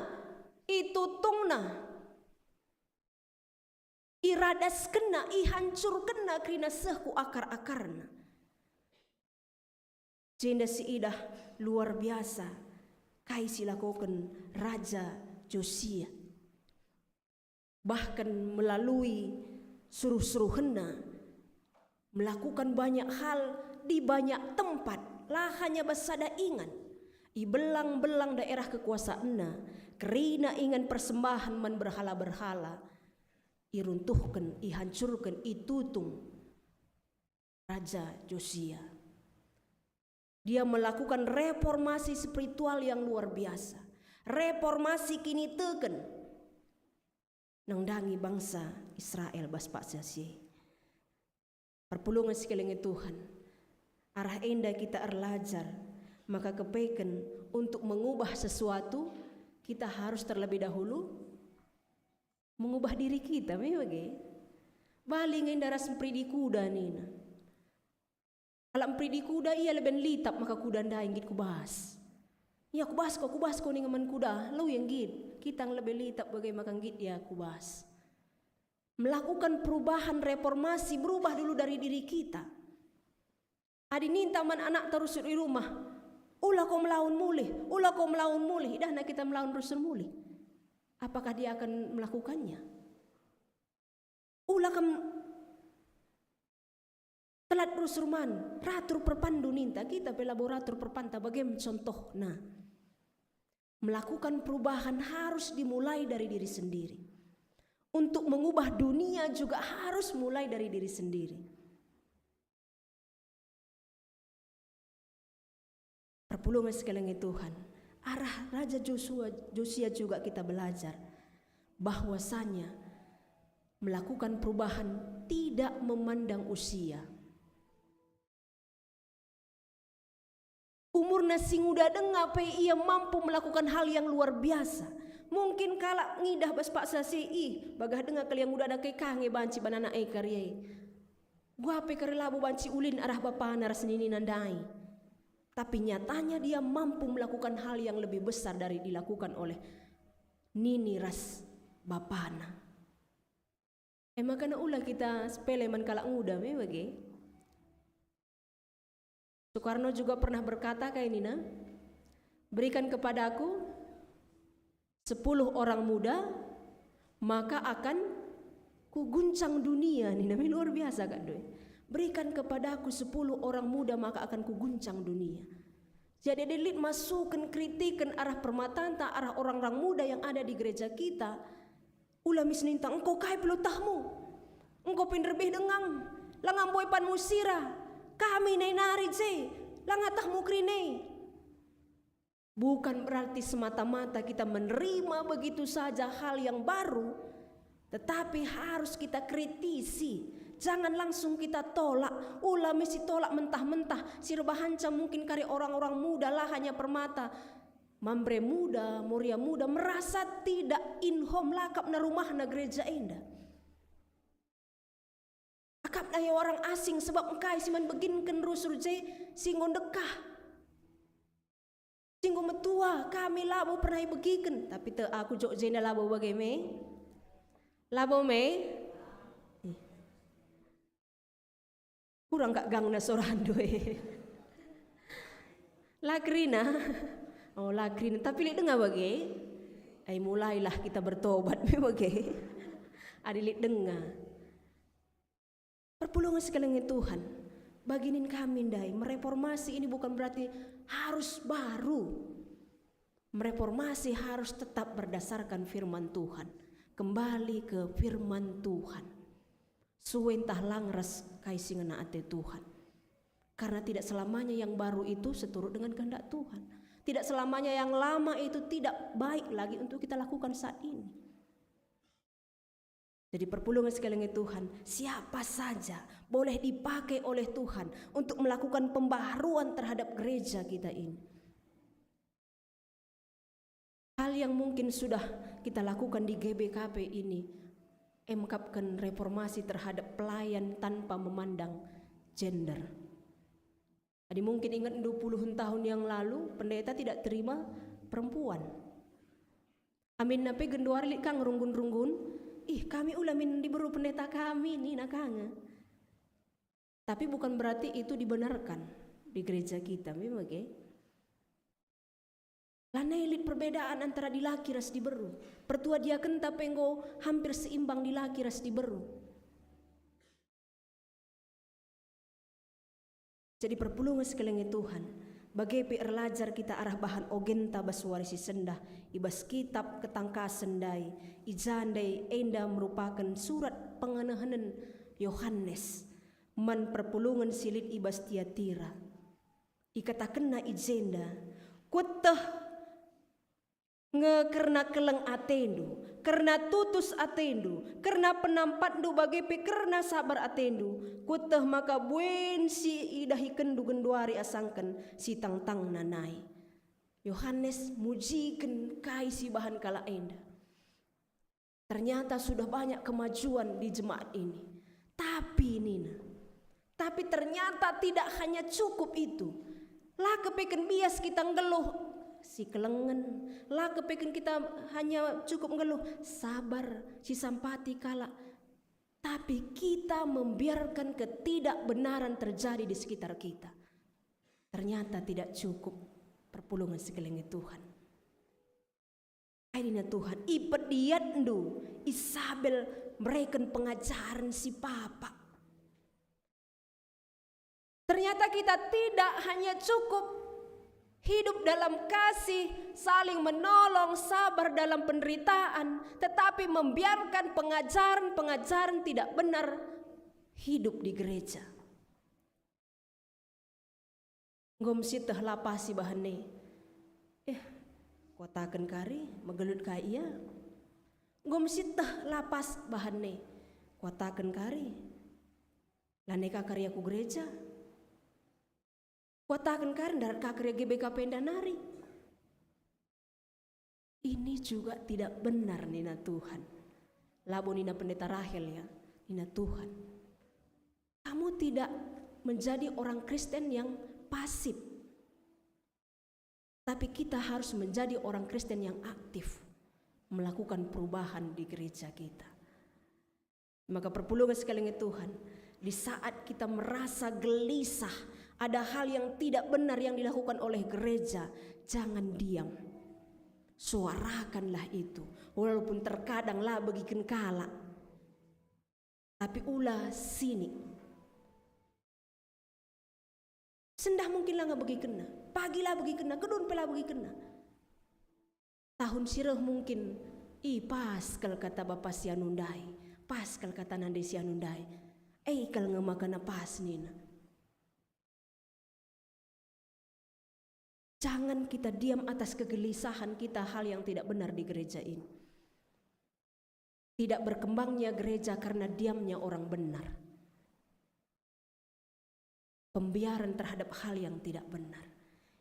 itutungna, iradaskenna, ihancurkenna kerina seh ku akar-akarna. Jenda siidah luar biasa kai si lakoken Raja Josia. Bahkan melalui suruh-suruhenna, melakukan banyak hal di banyak tempat, la hanya bas sada ingan. I belang-belang daerah kekuasaenna, kerina ingan persembahen man berhala-berhala, iruntuhken, ihancurken, itutung Raja Josia. Dia melakukan reformasi spiritual yang luar biasa, reformasi kiniteken nandangi bangsa Israel bas paksa si e. Perpulungen si kelengi Tuhan, arah enda kita erlajar, maka kepeken untuk mengubah sesuatu, kita harus terlebih dahulu mengubah diri kita, me bage. Bali nge enda ras mperidi kuda nina. Kalak mperidi kuda ia leben litap maka kuda ndai nggit kubas. Ia kubas ko, kubas ko ninga man kuda, lo ia nggit. Kita nge lebe litap bage maka nggit ia kubas. Melakukan perubahan reformasi, berubah dulu dari diri kita. Adi ninta man anakta rusur i rumah, "Ula ko melaun mulih, ula ko melaun mulih," idahna kita melaun rusur mulih. Apakah dia akan melakukannya? "Ula kam telat rusur man, ratur perpanndu," ninta, kita pe labo ratur perpanta, bage me contohna. Melakukan perubahan harus dimulai dari diri sendiri. Untuk mengubah dunia juga harus mulai dari diri sendiri. Perpulungen si kelengi Tuhan, arah Raja Joshua, Josia juga kita belajar bahwasanya melakukan perubahan tidak memandang usia. Umurna si nguda denga pe ia mampu melakukan hal yang luar biasa. Mungkin kalak ngidah bas paksa si, "Ih, bagah denga kal ia nguda, nake ka nge banci banana e kari e. Gua pe kari labo banci ulin arah bapana ras ninina ndai." Tapi nyatanya dia mampu melakukan hal yang lebih besar dari dilakukan oleh nini ras bapana. E maka ula kita sepele man kalak nguda me bage. Soekarno juga pernah berkata kai nina, "Berikan kepadaku sepuluh orang muda, maka akan kuguncang dunia," nina me, luar biasa kak doi. "Berikan kepadaku sepuluh orang muda, maka akan kuguncang dunia." Jadi adi lit masuken, kritiken arah permatanta, arah orang-orang muda yang ada di gereja kita, ula mis ninta, "Engko kai pe lo tehmu? Engko pe nderbih dengang, langa mbue panmu sira. Kami nai nari je, langa tehmu kerina e." Bukan berarti semata-mata kita menerima begitu saja hal yang baru, tetapi harus kita kritisi. Jangan langsung kita tolak. Ula me sitolak mentah-mentah. Si erbahanca mungkin kari orang-orang muda lah hanya permata. Mamre muda, Moria muda merasa tidak in home lakapna rumahna gereja enda. Akapna ia orang asing, sebab engkai si man beginken rusur je si enggo ndekah, si enggo metua, kami labo pernah ibegiken, tapi te aku jok jenda labo bage me. Labo me? Ih. Kurang kak gangna sorandu e. La kerina. Oh, la kerina. Tapi lit denga bage. Ai, mulailah kita bertobat me bage. Adi lit denga. Perpulungen si kelengen Tuhan, baginin kami ndai, mereformasi ini bukan berarti harus baru. Mereformasi harus tetap berdasarkan firman Tuhan. Kembali ke firman Tuhan. Sue ntah lang ras kai si ngena ate Tuhan. Karena tidak selamanya yang baru itu seturut dengan kehendak Tuhan. Tidak selamanya yang lama itu tidak baik lagi untuk kita lakukan saat ini. Jadi perpulungen si kelengen Tuhan, siapa saja boleh dipakai oleh Tuhan untuk melakukan pembaharuan terhadap gereja kita ini. Hal yang mungkin sudah kita lakukan di G B K P ini, emkapken reformasi terhadap pelayan tanpa memandang gender. Jadi mungkin ingetndu puluhan tahun yang lalu, pendeta tidak terima perempuan. Aminna pe genduari lit ka ngerunggun-runggun, "Ih, kami ula min diberu pendeta kami," nina ka nge. Tapi bukan berarti itu dibenarkan di gereja kita, memang, oke? Lanai lit perbedaan antara dilaki ras diberu. Pertua diakenta pe enggo hampir seimbang dilaki ras diberu. Jadi perpulungen si kelengen Tuhan, bage pe erlajar kita arah bahan ogenta bas wari si sendah i bas kitab Ketangkasen ndai, i ja ndai enda merupaken surat pengenehenen Yohanes man perpulungen si lit i bas Tiatira. Ikatakenna i jenda, "Kueteh nge kerna keleng atendu, kerna tutus atendu, kerna penampatndu bage pe kerna sabar atendu, kueteh maka buen si idahikenndu genduari asangken si tangtangna nai." Yohanes mujiken kai si ibahan kalak enda. Ternyata sudah banyak kemajuan di jemaat ini. Tapi nina, tapi ternyata tidak hanya cukup itu. La kepeken bias kita nggeluh si kelengen, la kepeken kita hanya cukup nggeluh sabar si sampati kalak. Tapi kita membiarkan ketidakbenaran terjadi di sekitar kita. Ternyata tidak cukup perpulungen si kelengen Tuhan. Ai nina Tuhan, ipediatndu Isabel mereken pengajaren si papak. Ternyata kita tidak hanya cukup hidup dalam kasih, saling menolong, sabar dalam penderitaan, tetapi membiarkan pengajaren-pengajaren tidak benar hidup di gereja. Enggo mesieteh la pas si bahan e. Eh, kuataken kari, megelut ka ia. Enggo mesieteh la pas bahan e. Kuataken kari, lanai ka kari aku gereja. Kuataken kari, ndarat ka kari G B K P enda nari. Ini juga tidak benar, nina Tuhan. Labo nina Pendeta Rahel, ya, nina Tuhan. Kamu tidak menjadi orang Kristen yang pasif, tapi kita harus menjadi orang Kristen yang aktif, melakukan perubahan di gereja kita. Maka perpulungen sekalian Tuhan, di saat kita merasa gelisah, ada hal yang tidak benar yang dilakukan oleh gereja, jangan diam. Suarakanlah itu, walaupun terkadang la begiken kalak. Tapi ula sinik. Sendah mungkin la nge begikenna, pagi la begikenna, gedun pe la begikenna. Tahun si reh mungkin, "Ih, pas kal kata bapa si anu ndai, pas kal kata nande si anu ndai." E kal nge makana pas nina. Jangan kita diam atas kegelisahan kita hal yang tidak benar di gereja ini. Tidak berkembangnya gereja karena diamnya orang benar. Pembiaran terhadap hal yang tidak benar.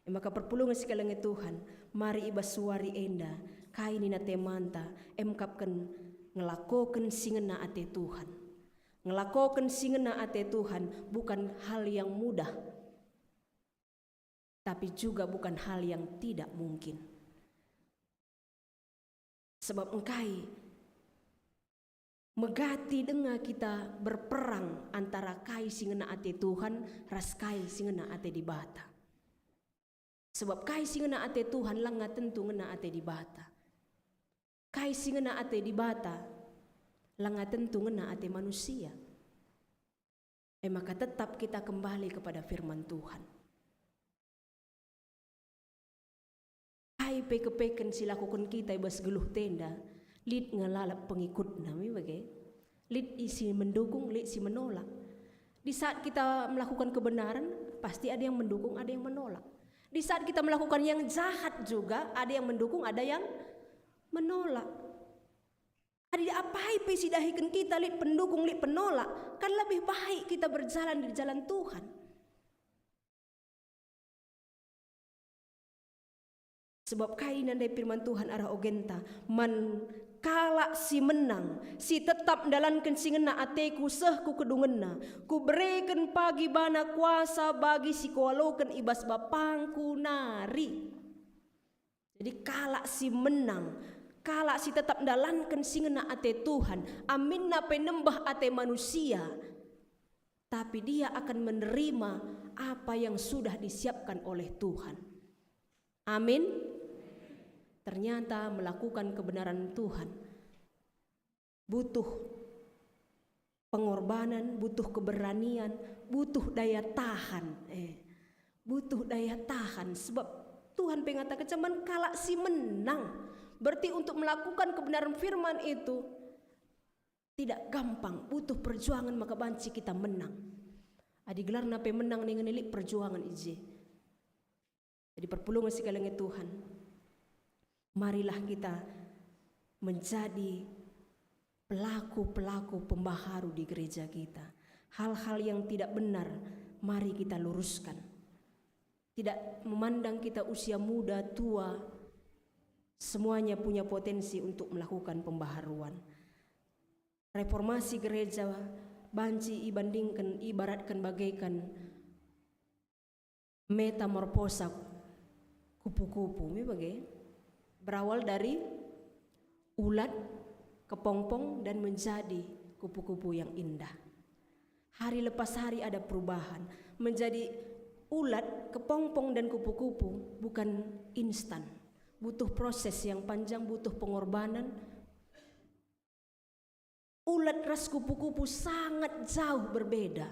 E maka perpulungen si kelengi Tuhan, mari i bas wari enda, kai nina temanta, emkapken ngelakoken si ngena ate Tuhan. Ngelakoken si ngena ate Tuhan bukan hal yang mudah, tapi juga bukan hal yang tidak mungkin. Sebab engkai megati denga kita berperang antara kai si ngena ate Tuhan ras kai si ngena ate Dibata. Sebab kai si ngena ate Tuhan langa tentu ngena ate Dibata. Kai si ngena ate Dibata langa tentu ngena ate manusia. E maka tetap kita kembali kepada firman Tuhan. Kai pe kepeken si lakoken kita i bas geluh enda, lit nge lalap pengikutna, mi bage. Lit i si mendukung, lit si menolak. Di saat kita melakukan kebenaran, pasti ada yang mendukung, ada yang menolak. Di saat kita melakukan yang jahat juga, ada yang mendukung, ada yang menolak. Adi apai pe si dahiken kita, lit pendukung, lit penolak, kan lebih baik kita berjalan di jalan Tuhan. Sebab kai nandai firman Tuhan arah ogenta, "Man kalak si menang, si tetap ndalanken si ngena ateku seh ku kedungenna, kubereken pagi bana kuasa bagi si kualoken i bas bapangku nari." Jadi kalak si menang, kalak si tetap ndalanken si ngena ate Tuhan, aminna pe nembeh ate manusia, tapi dia akan menerima apa yang sudah disiapkan oleh Tuhan. Amin. Ternyata melakukan kebenaran Tuhan butuh pengorbanan, butuh keberanian, butuh daya tahan. Eh, butuh daya tahan, sebab Tuhan pe ngataken, "Man kalak si menang." Berarti untuk melakukan kebenaran firman itu tidak gampang, butuh perjuangan maka banci kita menang. Adi gelarna pe menang ningen lit perjuangan i je. Jadi perpulungen si kelengi Tuhan, marilah kita menjadi pelaku-pelaku pembaharu di gereja kita. Hal-hal yang tidak benar, mari kita luruskan. Tidak memandang kita usia muda, tua, semuanya punya potensi untuk melakukan pembaharuan. Reformasi gereja banci ibandingken, ibaratken bagaiken metamorfosa kupu-kupu, mi bage? Berawal dari ulat, kepompong, dan menjadi kupu-kupu yang indah. Hari lepas hari ada perubahan. Menjadi ulat, kepompong, dan kupu-kupu bukan instan. Butuh proses yang panjang, butuh pengorbanan. Ulat ras kupu-kupu sangat jauh berbeda.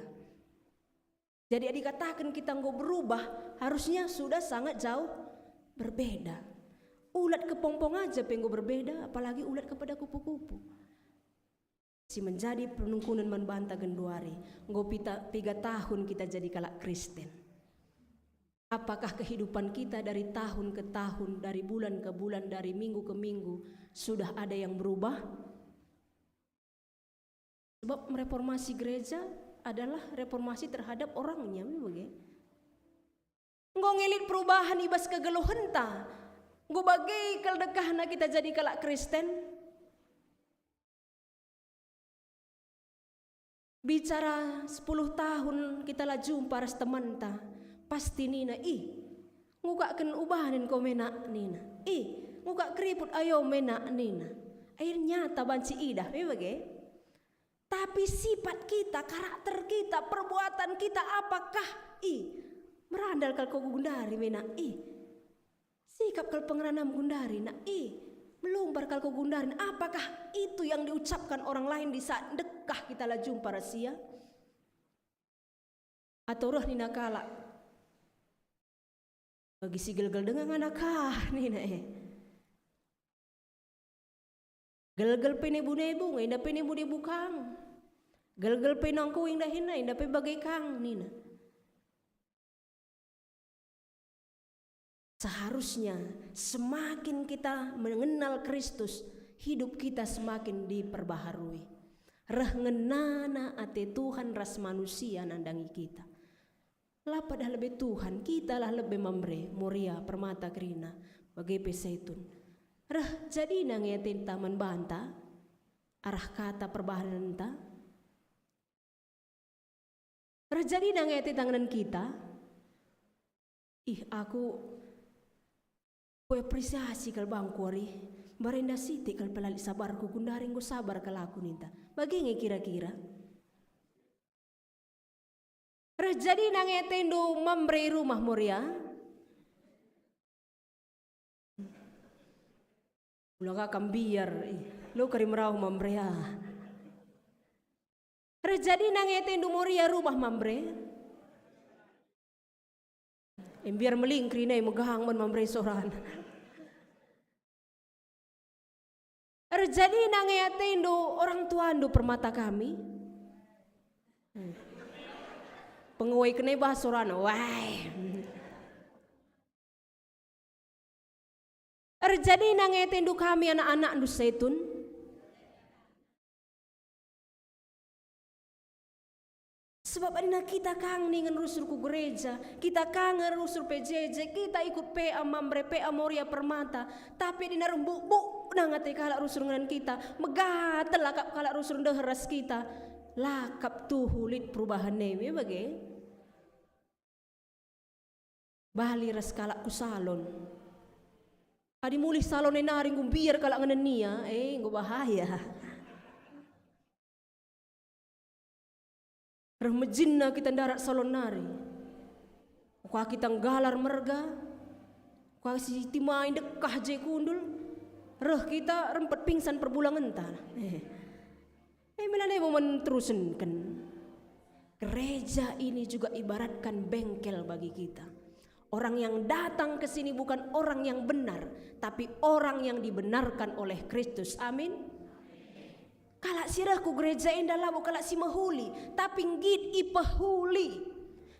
Jadi, adi kataken kita enggo berubah, harusnya sudah sangat jauh berbeda. Ulat kepompong aja pe enggo berbeda, apalagi ulat kepada kupu-kupu. Si menjadi penungkunen man banta genduari, enggo pita, piga tahun kita jadi kalak Kristen. Apakah kehidupan kita dari tahun ke tahun, dari bulan ke bulan, dari minggu ke minggu, sudah ada yang berubah? Sebab reformasi gereja adalah reformasi terhadap orangnya, memang, ya. Enggo nge lit perubahan i bas kegeluhenta. Enggo bage kal dekahna kita jadi kalak Kristen. Bicara sepuluh tahun kita la jumpa ras temanta, pasti nina, "Ih, ngukaken ubanen ko mena," nina. "Ih, ngukak keriput ayo mena," nina. Akhirnya nyata banci idah, me bage. Tapi sifat kita, karakter kita, perbuatan kita, apakah, "Ih, merandal kal ko gundari mena," ih, sikap kal pengeranam gundari, nak, ih, melumbar kal ko gundari, nak. Apakah itu yang diucapkan orang lain di saat dekah kita la jumpa ras ia? Atau reh nina kalak, "Bagi si gelgel denga ngana kah," nina e. "Gelgel pe nebu-nebu, nge enda pe nebu-nebu kang. Gelgel pe nangkuing dahinna, enda pe bage kang," nina. Seharusnya semakin kita mengenal Kristus, hidup kita semakin diperbaharui. Reh ngenana ate Tuhan ras manusia nandangi kita. La padah lebe Tuhan, kitalah lebe Mamre, Moria, Permata kerina, bage pe Zaitun. Reh jadina nge atenta man banta, arah kata perbahanenta? Reh jadina nge ate tanganen kita? Ih, aku kuapresiasi kal bangku ari, mbarenda sitik kal pelalit sabarku, gundari enggo sabar kal aku ninta. Bage nge kira-kira? Reh jadina nge atendu Mamre i rumah Moria? Ula ka kam mbiar, ih, lo kari merauh Mamre ah. Reh jadina nge atendu Moria rumah Mamre? Eh, mbiar meling kerina i megang man Mamre soran. Reh jadina nge atendu orang tuandu Permata kami? Hmm. Penguai kene bah sorana, wai. Reh jadina nge atendu kami anak-anakndu Zaitun? Sebab adina kita kang ningen rusur ku gereja, kita kang rusur P J J, kita ikut P A Mamre, P A Moria Permata, tapi adina reh buk-buk nang ate kalak rusur ngenen kita, megatel akap kalak rusur ndeher ras kita, la kap tuhu lit perubahan e, me bage? Bali ras kalak ku salon. Adi mulih salon e nari enggo mbiar kalak ngenen ia, eh, enggo bahaya. Reh mejinna kita ndarat salon nari. Uka kita nggalar merga, uka si timai ndekah je kundul, reh kita rempet pingsan perbulangenta. Eh. Eh, mela labo man terusenken. Gereja ini juga ibaratkan bengkel bagi kita. Orang yang datang ke sini bukan orang yang benar, tapi orang yang dibenarkan oleh Kristus. Amin. Kalak si reh ku gereja enda labo kalak si mehuli, tapi nggit ipehuli.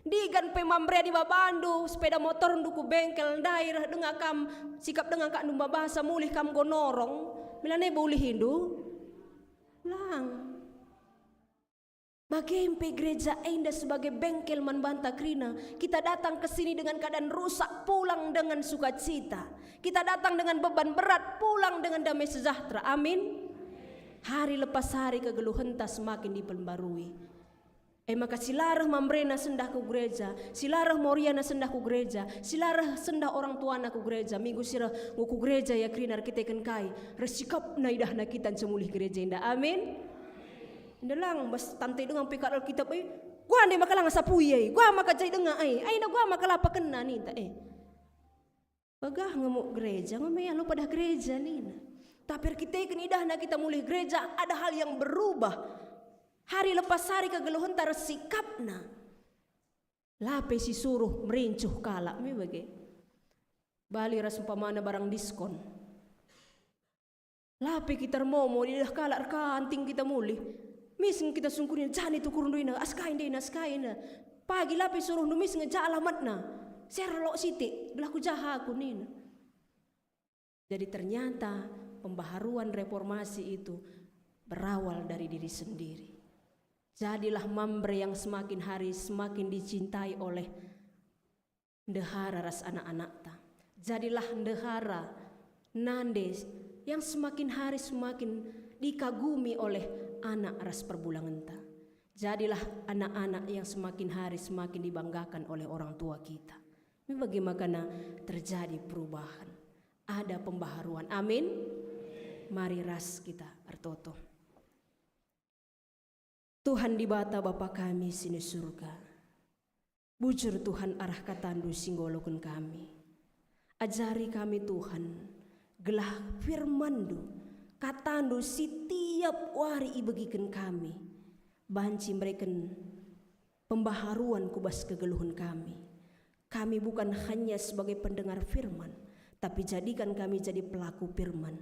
Ndigan pe Mamre adi babandu, sepeda motorndu ku bengkel, ndai reh denga kam, sikap denga kak ndumba basa, mulih kam enggo norong, mela labo ulihindu? Lang. Bage pe gereja enda sebagai bengkel man banta kerina, kita datang ke sini dengan keadaan rusak, pulang dengan sukacita. Kita datang dengan beban berat, pulang dengan damai sejahtera. Amin. Hari lepas hari kegeluhenta semakin diperbarui. E maka si la reh Mamrena sendah ku gereja, si la reh Moriana sendah ku gereja, si la reh sendah orang tuana ku gereja, minggu si reh enggo ku gereja ia kerina erkiteken kai, reh sikapna idahna kita ncemulih gereja enda. Amin. Enda lang bas tante denga pe kal Alkitab, eh, gua nde maka langa sapui, eh, gua maka jai denga, eh, aina gua maka la pakenna ninta, eh. Bagah ngemuk gereja, ngome alu padah gereja nina. Tapi erkiteken idahna kita mulih gereja, ada hal yang berubah. Hari lepas hari kegeluhenta ras sikapna. La pe si suruh merincuh kalak me bage. Bali ras umpamana barang diskon. La pe kita ermomo idah kalak erkanting kita mulih. Miseng kita sungkunin, "Jani tukurndu ina, askai ndena, askai ina." Pagi la pe suruhndu miseng, "Ja alamatna. Ser lok sitik, gelah kujaha aku," nina. Jadi ternyata pembaharuan reformasi itu berawal dari diri sendiri. Jadilah Mamre yang semakin hari semakin dicintai oleh ndehara ras anak-anakta. Jadilah ndehara nande yang semakin hari semakin dikagumi oleh anak ras perbulangenta. Jadilah anak-anak yang semakin hari semakin dibanggakan oleh orang tua kita. Me bage makana terjadi perubahan. Ada pembaharuan. Amin. Mari ras kita ertoto. Tuhan Dibata Bapa kami si ni Surga, bujur Tuhan arah katandu si nggeluhken kami. Ajari kami Tuhan, gelah firmanndu, katandu si tiap wari ibegiken kami, banci mereken pembaharuan ku bas kegeluhen kami. Kami bukan hanya sebagai pendengar firman, tapi jadikan kami jadi pelaku firman.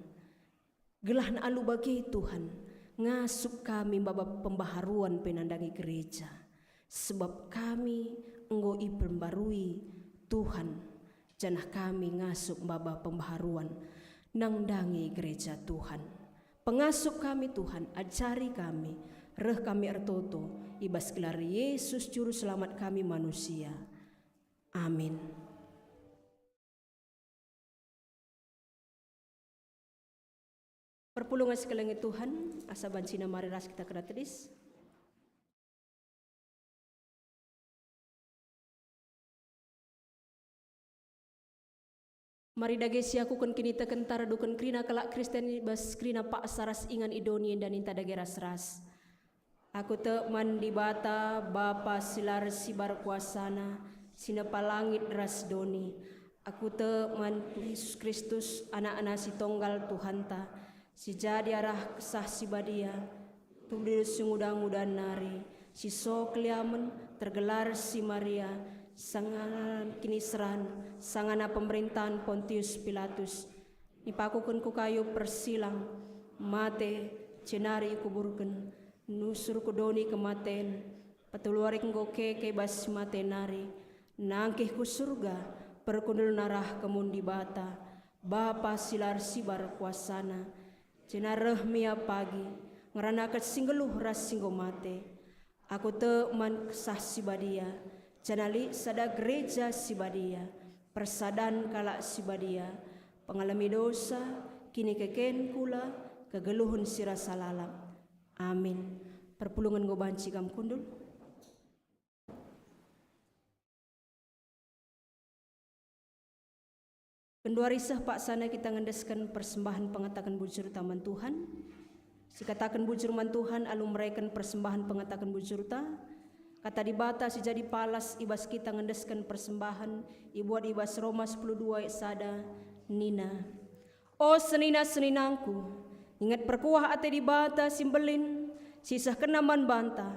Gelahna alu bage, Tuhan, ngasup kami maba pembaharuan pe nandangi gereja, sebab kami enggo iperbarui Tuhan janah kami ngasup maba pembaharuan nandangi gereja Tuhan. Pengasup kami, Tuhan, ajari kami, reh kami ertoto, i bas gelar Yesus Juru Selamat kami manusia. Amin. Perpulungen si kelengi Tuhan, asa banci mari ras kita kena tedis. Mari dage siakuken kinitekenta raduken kerina kalak Kristen i bas kerina paksa ras ingan i doni enda ninta dage ras-ras. Aku tek man Dibata, Bapa si la ersibar kuasana, si nepa langit ras doni. Aku tek man Tuhan Yesus Kristus, Anakna si tonggal Tuhanta, si jadi arah Kesah Si Badia, tundul si nguda-nguda nari, si so keliamen, tergelar si Maria, sangana kiniseran, sangana pemerintahan Pontius Pilatus. Ipakuken ku kayu persilang, mate, jenari ikuburken, nusur ku doni kematen, petelu wari enggo keke bas mate nari, nangkih ku Surga, perkundul narah kemun Dibata, Bapa si la ersibar kuasana, jenari reh me ia pagi, ngeranaken si nggeluh ras si enggo mate. Aku tek man Kesah Si Badia, janah lit sada gereja si badia, persadan kalak si badia, pengalemi dosa, kinikeken kula, kegeluhen si rasa lalap. Amin. Perpulungen enggo banci kam kundul. Genduari seh paksana kita ngendesken persembahen pengataken bujurta man Tuhan. Sikataken bujur man Tuhan alu mereken persembahen pengataken bujurta. Kata Dibata si jadi palas i bas kita ngendesken persembahen ibuat i bas Roma sepuluh dua ayat sada, nina, "O senina-seninangku, inget perkuah ate Dibata si mbelin, si isehkenNa man banta.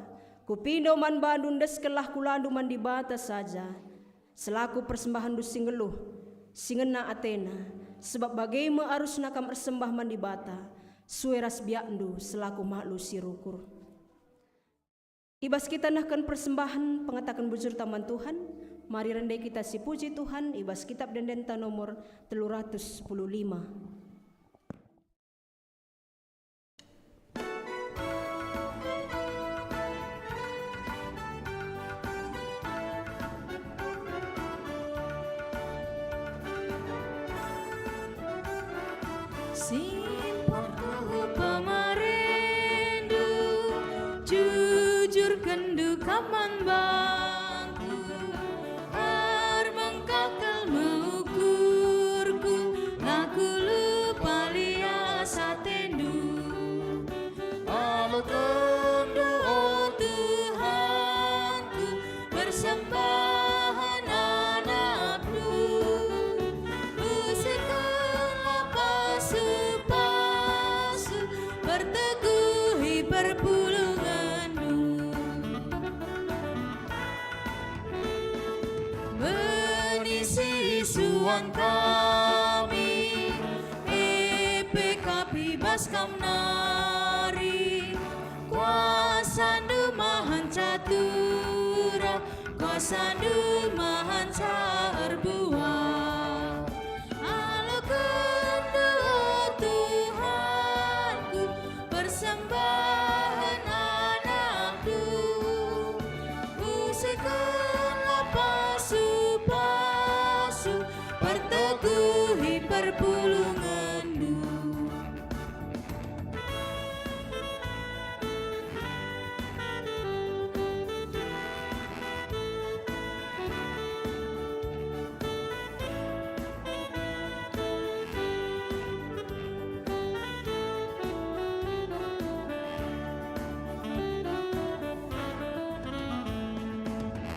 Kupindo man bandu endeskenlah kulandu man Dibata saja, selaku persembahenndu si nggeluh, si ngena atena, sebab bage me arusna kam ersembah man Dibata, sue ras biakndu selaku makhluk si rukur." I bas kita nehken persembahen pengataken bujurta man Tuhan, mari rende kita sipuji Tuhan i bas Kitab Ende-endenta nomor telu ratus sepuluh lima. Si mporku pemarendu, jujurkenndu kam man bangku, ermengkakel me ukurku, la kulupa lias atendu. Alokenndu, o Tuhanku, persembahen anakndu. Usikenlah pasu-pasu, perteguhi perpulungenndu. Menisi suang kami, e pe kap i bas Kam nari. KuasaNdu mahanca turah, KuasaNdu mahanca erbuah. Alokenndu, o Tuhanku, persembahen anakndu. Usikenlah pasu-pasu, perteguhi perpulungenndu.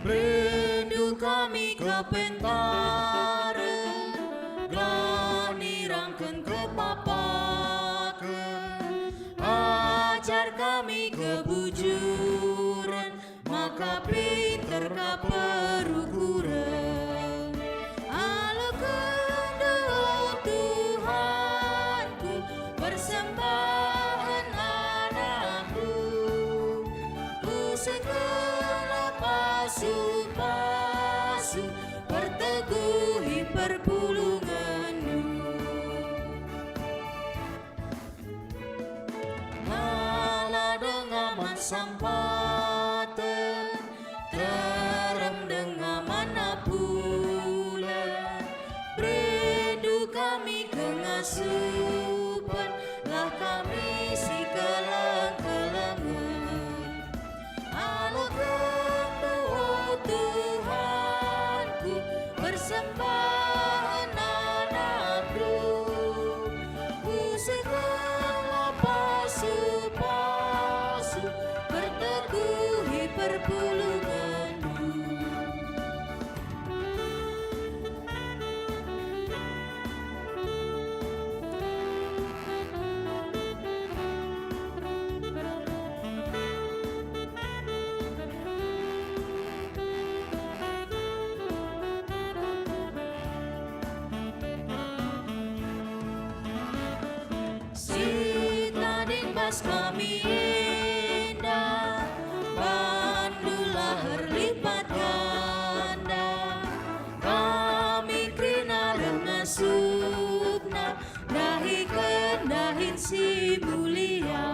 Rindu kami kepentaren, gelah nirangken kepapaken. Ajar kami kebujuren, maka pinter ka perukuren. Alokenndu, o Tuhanku, persembahen anakndu. Usikenlah pasu-pasu, perteguhi per- Kami enda bandulah erlipat ganda, kami kerina ngasup dahiken dahin si mulia.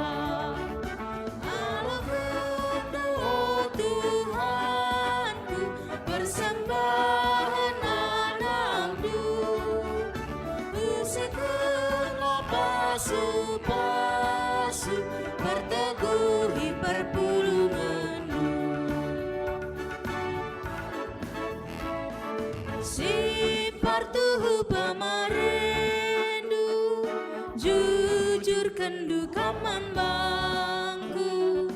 Alokendu, o Tuhanku, persembahen anakndu. Bersihkenlah pasu-pasu, perteguhi perpulungenndu. Si partuhu pemarendu, jujurkenndu kam man bangku,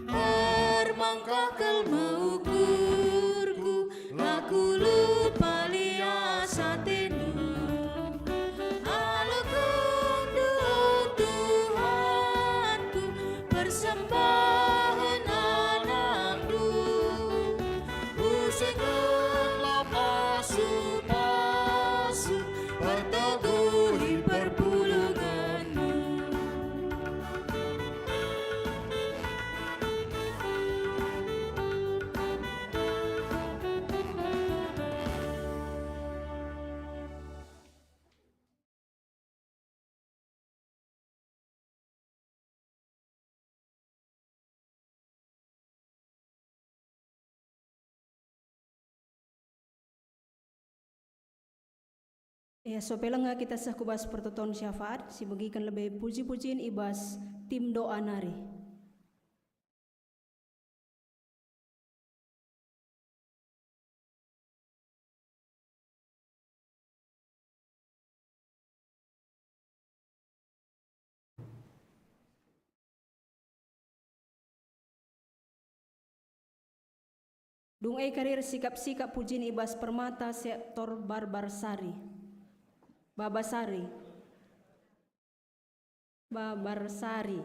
ermangkah kal me ukurku, la kulut palias atendu. Alokendu, o Tuhanku, persembahen anakndu. Bersihkenlah pasu-pasu, perteguhi perpulungenndu. Ia, sope lenga kita seh ku bas pertoton syafaat, si megiken lebe puji-pujin i bas tim doa nari. Dung e karir sikap-sikap pujin i bas Permata sektor Barbarsari. Babasari. Babarsari.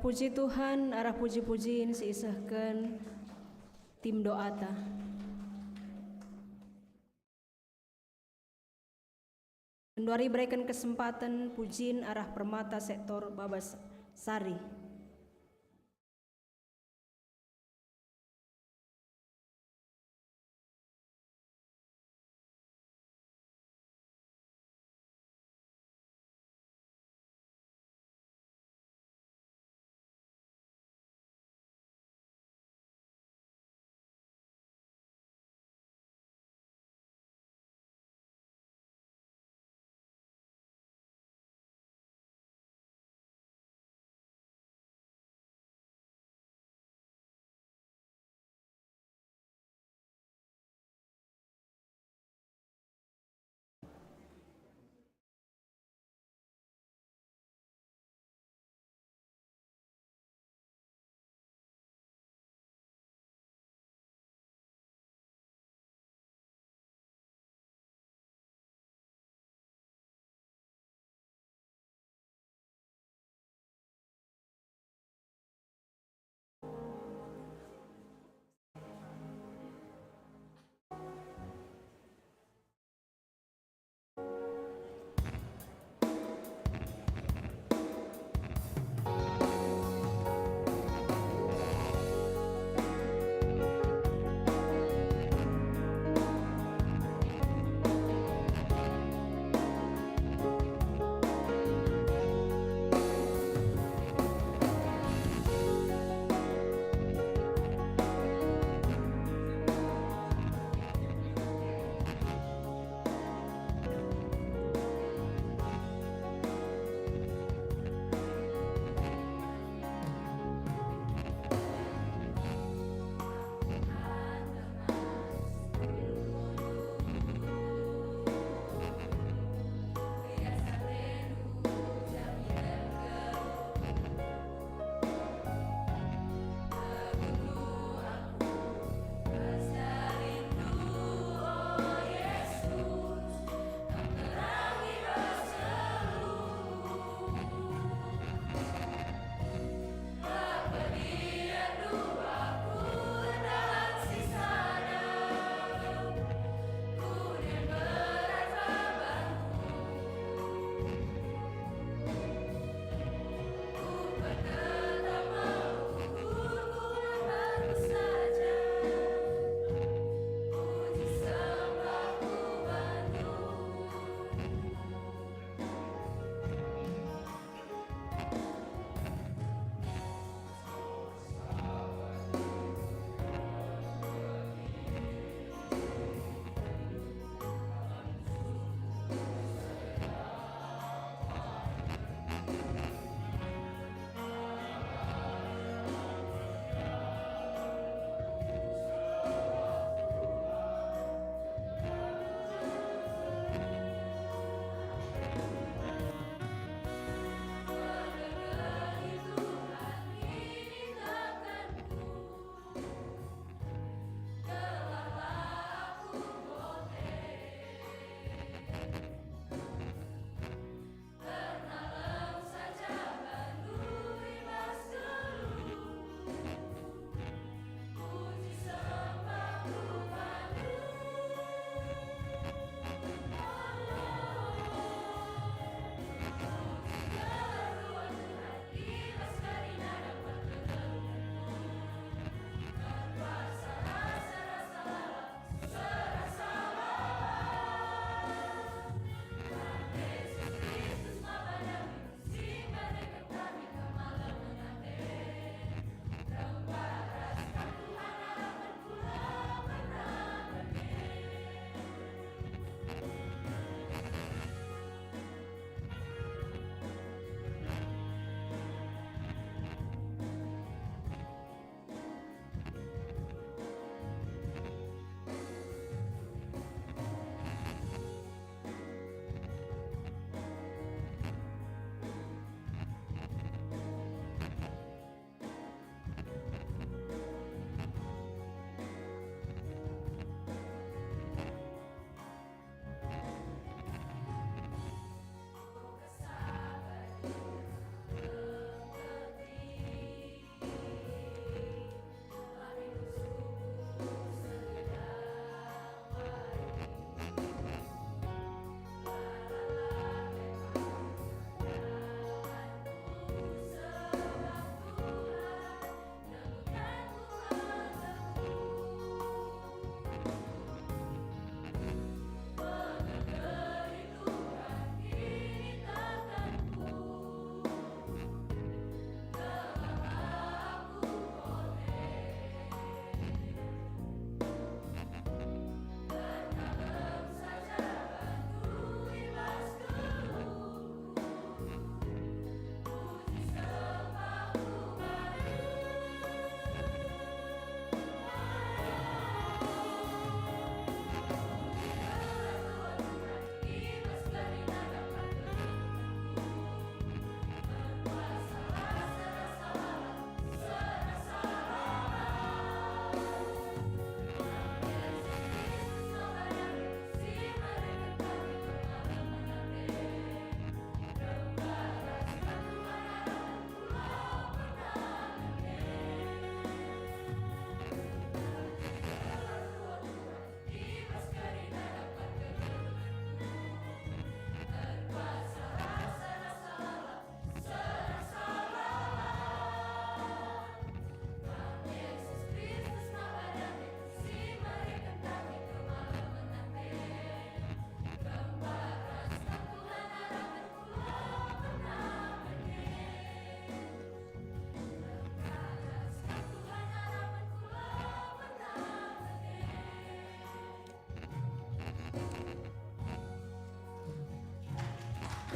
Puji Tuhan, arah puji-pujin si isehken tim doata. Genduari bereken kesempaten pujin arah Permata Sektor Babas Sari.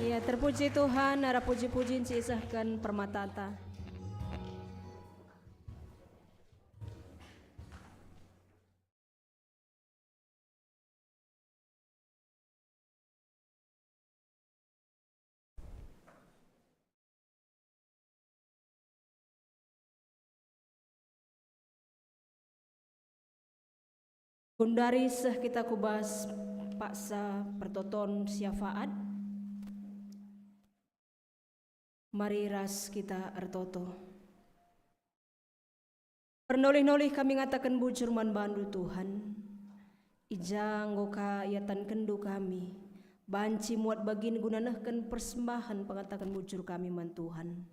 Ya, terpuji Tuhan, arah puji-puji si isehken permatata. Gundari seh kita ku bas paksa pertoton syafaat. Mari ras kita ertoto. Pernolih-nolih kami ngataken bujur man bandu, Tuhan. I ja enggo ka iatankenndu kami, banci muat bagin guna nehken persembahen pengataken bujur kami man Tuhan.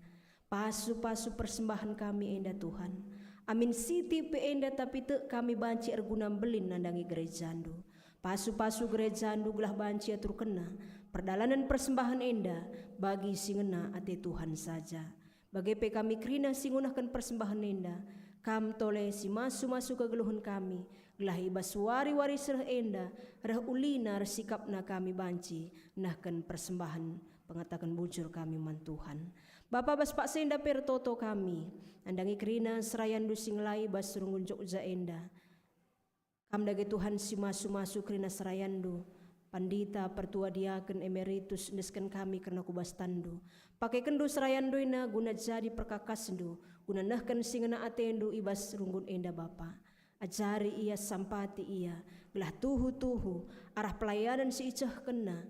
Pasu-pasu persembahen kami enda, Tuhan. Amin siti pe enda, tapi tek kami banci erguna mbelin nandangi gerejandu. Pasu-pasu gerejandu gelah banci aturkenna perdalanen persembahen enda bagi si ngena ate Tuhan saja. Bage pe kami kerina si ngunahken persembahen enda, Kam tole si masu-masu kegeluhen kami, gelah i bas wari-wari si reh enda reh ulina ersikapna kami banci nehken persembahen pengataken bujur kami man Tuhan. Bapa, bas paksa enda pe ertoto kami, nandangi kerina serayandu si ngelai bas runggun Jogja enda. Kam dage Tuhan si masu-masu kerina serayandu, pandita, pertua, diaken, emeritus, endesken kami kerna ku bas tandu. Pakekenndu serayandu ena guna jadi perkakasndu, guna nehken si ngena atendu i bas runggun enda, Bapa. Ajari ia, sampati ia, gelah tuhu-tuhu arah pelayanen si icehkenna,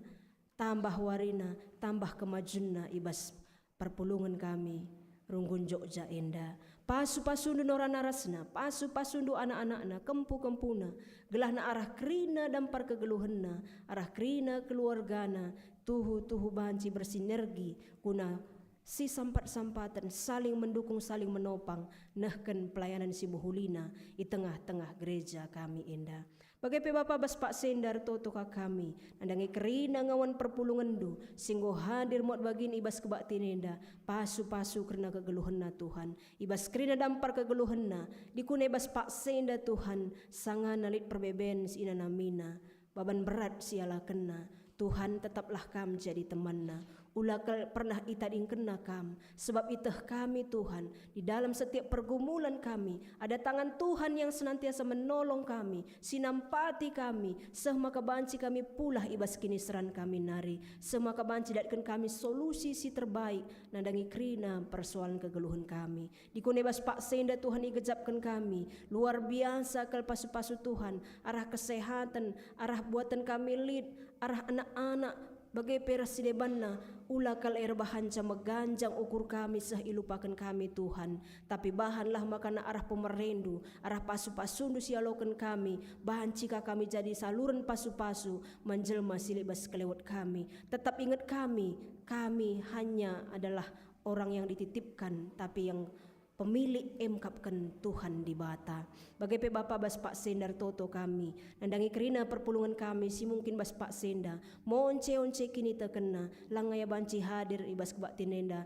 tambah warina, tambah kemajunna i bas perpulungen kami, runggun Jogja enda. Pasu-pasundu noran arasna, pasu-pasundu anak-anakna, kempu-kempuna, gelahna arah kerina dampar kegeluhenna, arah kerina keluargana, tuhu-tuhu banci bersinergi guna sisampat-sampaten, saling mendukung, saling menopang, nehken pelayanan si mehulina i tengah-tengah gereja kami enda. Bage pe Bapa, bas paksa enda ertoto ka kami, nandangi kerina ngawan perpulungenndu, si enggo hadir muat bagin i bas kebaktin enda, pasu-pasu kerna kegeluhenna Tuhan. I bas kerina dampar kegeluhenna, dikune bas paksa enda Tuhan, sangana lit perbeben si inanamina, baban berat si ialakenna. Tuhan, tetaplah Kam jadi temanna. Ula kal pernah itadingkenna Kam, sebab iteh kami, Tuhan, di dalam setiap pergumulan kami, ada tangan Tuhan yang senantiasa menolong kami, si nampati kami, seh maka banci kami pulah i bas kiniseran kami nari, seh maka banci datken kami solusi si terbaik nandangi kerina persoalan kegeluhen kami. Dikune bas paksa enda Tuhan igejapken kami, luar biasa kal pasu-pasu Tuhan, arah kesehatan, arah buaten kami lit, arah anak-anak, bage pe ras si debanna, ula kal erbahanca meganjang ukur kami seh ilupaken kami Tuhan, tapi bahanlah makana arah pemerendu, arah pasu-pasundu si ialoken kami, banci ka kami jadi saluren pasu-pasu man jelma si lit bas kelewet kami. Tetap inget kami, kami hanya adalah orang yang dititipkan, tapi yang pemilik emkapken Tuhan Dibata. Bage pe Bapa, bas paksa enda ertoto kami, nandangi kerina perpulungen kami si mungkin bas paksa enda, monce-once kinitekenna, langa ia banci hadir i bas kebaktin enda,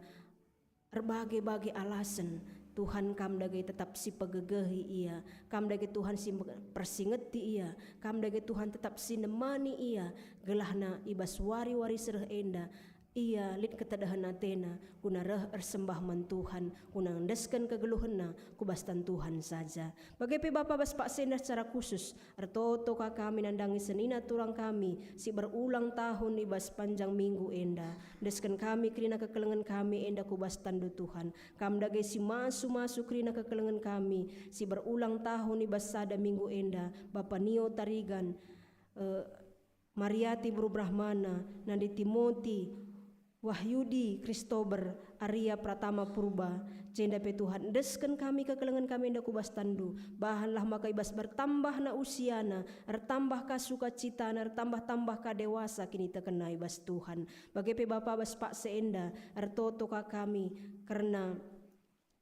erbage-bage alasen. Tuhan, Kam dage tetap si pegegehi ia, Kam dage Tuhan si persingeti ia, Kam dage Tuhan tetap si nemani ia, gelahna i bas wari-wari si reh enda, ia lit ketedehen atena guna reh ersembah man Tuhan, guna endesken kegeluhenna ku bas tan Tuhan saja. Bage pe Bapa, bas paksa enda secara khusus, ertoto ka kami nandangi senina turang kami si berulang tahun i bas panjang minggu enda. Endesken kami kerina kekelengen kami enda ku bas tanNdu Tuhan. Kam dage si masu-masu kerina kekelengen kami si berulang tahun i bas sada minggu enda, Bapa Nio Tarigan, eh, Mariati beru Brahmana, Nandi Timoti, Wahyudi, Kristober, Aria Pratama Purba, jenda pe Tuhan, endesken kami kekelengen kami enda ku bas tanNdu. Bahanlah maka i bas bertambahna usiana, ertambah ka sukacitana, ertambah-tambah ka dewasa kinitekenna i bas Tuhan. Bage pe Bapa, bas paksa enda, ertoto ka kami kerna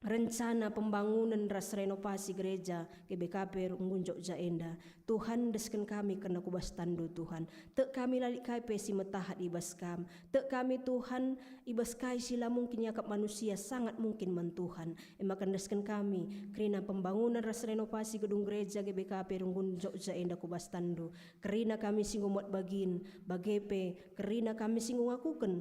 rencana pembangunen ras renovasi gereja G B K P Runggun Jogja enda. Tuhan, endesken kami kerna ku bas tanNdu, Tuhan. Tek kami la lit kai pe si metahat i bas Kam. Tek kami, Tuhan, i bas kai si la mungkin iakap manusia, sangat mungkin man Tuhan. E maka endesken kami kerina pembangunen ras renovasi gedung gereja G B K P Runggun Jogja enda ku bas tanNdu. Kerina kami si enggo muat bagin, bage pe kerina kami si enggo ngakuken,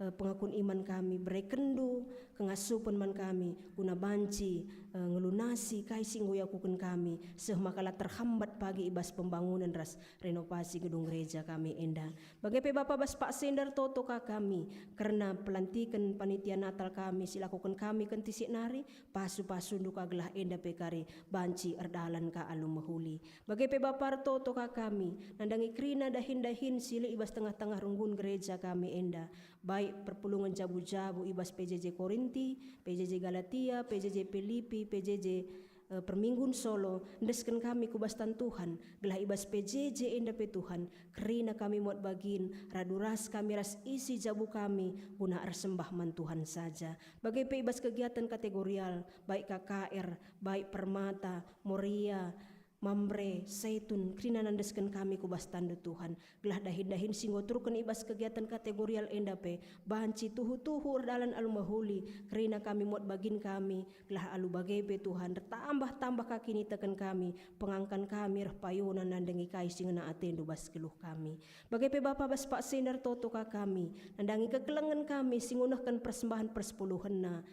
eh, pengakun iman kami, berekenNdu kengasupen man kami, guna banci, eh, ngelunasi kai si enggo iakuken kami, seh maka la terhambat pagi i bas pembangunen ras renovasi gedung gereja kami enda. Bage pe Bapa, bas paksa enda ertoto ka kami kerna pelantiken panitia Natal kami si lakoken kami kentisik nari, pasu-pasuNdu ka gelah enda pe kari banci erdalan ka alu mehuli. Bage pe Bapa, ertoto ka kami nandangi kerina dahin-dahin si lit i bas tengah-tengah runggun gereja kami enda, baik perpulungen jabu-jabu i bas P J J Korinti, P J J Galatia, P J J Pilipi, P J J, eh, Perminggun Solo, endesken kami ku bas tan Tuhan, gelah i bas P J J enda pe Tuhan, kerina kami muat bagin, radu ras kami ras isi jabu kami, guna ersembah man Tuhan saja. Bage pe i bas kegiatan kategorial, baik K K R, baik Permata, Moria, Mamre, Saitun, kerina nandesken kami ku bas tanNdu Tuhan, gelah dahin-dahin si enggo turken i bas kegiatan kategorial enda pe banci tuhu-tuhu erdalan alu mehuli, kerina kami muat bagin kami, gelah alu bage pe Tuhan, ertambah-tambah ka kiniteken kami, pengangkan kami reh payona nandangi kai si ngena ateNdu bas geluh kami. Bage pe Bapa, bas paksa enda ertoto ka kami, nandangi kekelengen kami si ngunehken persembahen persepuluhenna.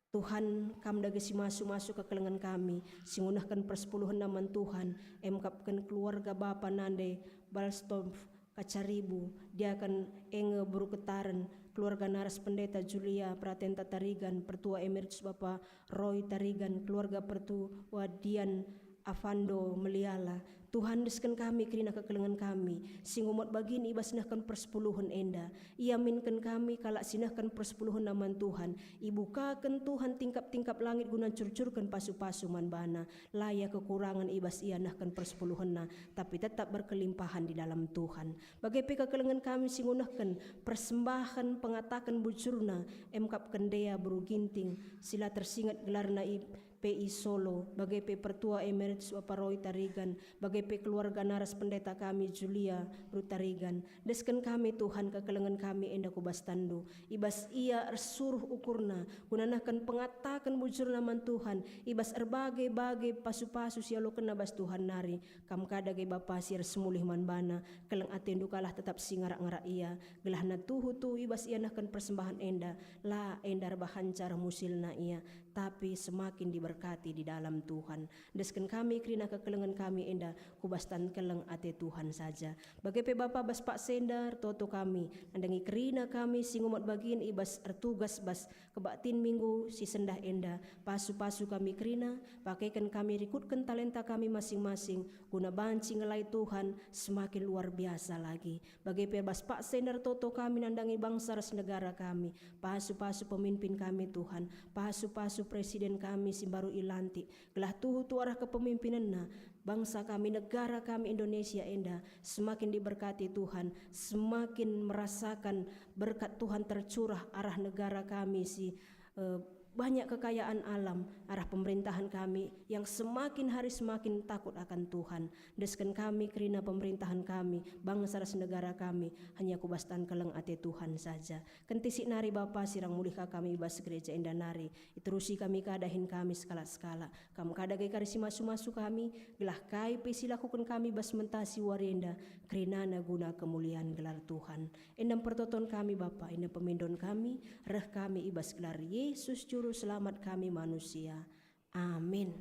Tuhan, Kam dage si masu-masu kekelengen kami, si ngunehken persepuluhenna man Tuhan, emkapken keluarga bapa nande Balstorff Kacaribu, diaken Enge Beru Ketaren, keluarga naras Pendeta Julia Pratenta Tarigan, Pertua Emeritus Bapa Roy Tarigan, keluarga Pertua Dian Avando Meliala. Tuhan, endesken kami kerina kekelengen kami, si enggo muat bagin i bas nehken persepuluhen enda. Iaminken kami kalak si nehken persepuluhenna man Tuhan, ibukaken Tuhan tingkap-tingkap langit guna ncurcurken pasu-pasu man bana. La ia kekurangen i bas ia nehken persepuluhenna, tapi tetap berkelimpahan di dalam Tuhan. Bage pe kekelengen kami si ngunehken persembahen pengataken bujurna, emkapken Dea Beru Ginting, si la tersinget gelarna i P I Solo, bage pe Pertua Emeritus Bapa Roy Tarigan, bage pe keluarga naras Pendeta kami Julia Beru Tarigan. Endesken kami, Tuhan, kekelengen kami enda ku bas tanNdu. I bas ia ersuruh ukurna, guna nehken pengataken bujurna man Tuhan, i bas erbage-bage pasu-pasu si ialokenna bas Tuhan nari. Kam ka dage Bapa si ersemulih man bana, keleng ateNdu kalah tetap si ngarak-ngarak ia, gelahna tuhu-tuhu i bas ia nehken persembahen enda, la enda erbahanca arah musilna ia, tapi semakin diberkati di dalam Tuhan. Endesken kami kerina kekelengen kami enda ku bas tan keleng ate Tuhan saja. Bage pe Bapa, bas paksa enda ertoto kami, nandangi kerina kami si enggo muat bagin i bas ertugas bas kebaktin minggu si sendah enda. Pasu-pasu kami kerina, pakeken kami rikutken talenta kami masing-masing, guna banci ngelai Tuhan semakin luar biasa lagi. Bage pe bas paksa enda ertoto kami nandangi bangsa ras negara kami. Pasu-pasu pemimpin kami, Tuhan. Pasu-pasu presiden kami si mbaru ilantik. Gelah tuhu-tuhu arah kepemimpinenna, bangsa kami, negara kami Indonesia enda semakin diberkati Tuhan, semakin merasakan berkat Tuhan tercurah arah negara kami si, eh, banyak kekayaan alam, arah pemerintahan kami yang semakin hari semakin takut akan Tuhan. Endesken kami kerina pemerintahan kami, bangsa ras negara kami, hanya ku bas tan keleng ate Tuhan saja. Kentisik nari Bapa si rang mulihka kami i bas gereja enda nari, iterusi kami ka dahin kami sekalak-sekalak. Kam ka dage kari si masu-masu kami, gelah kai pe si lakoken kami bas mentasi wari enda, kerinana guna kemulian gelar Tuhan. Enda pertoton kami Bapa, enda pemindon kami, reh kami i bas gelar Yesus Juru Selamat kami manusia. Amin.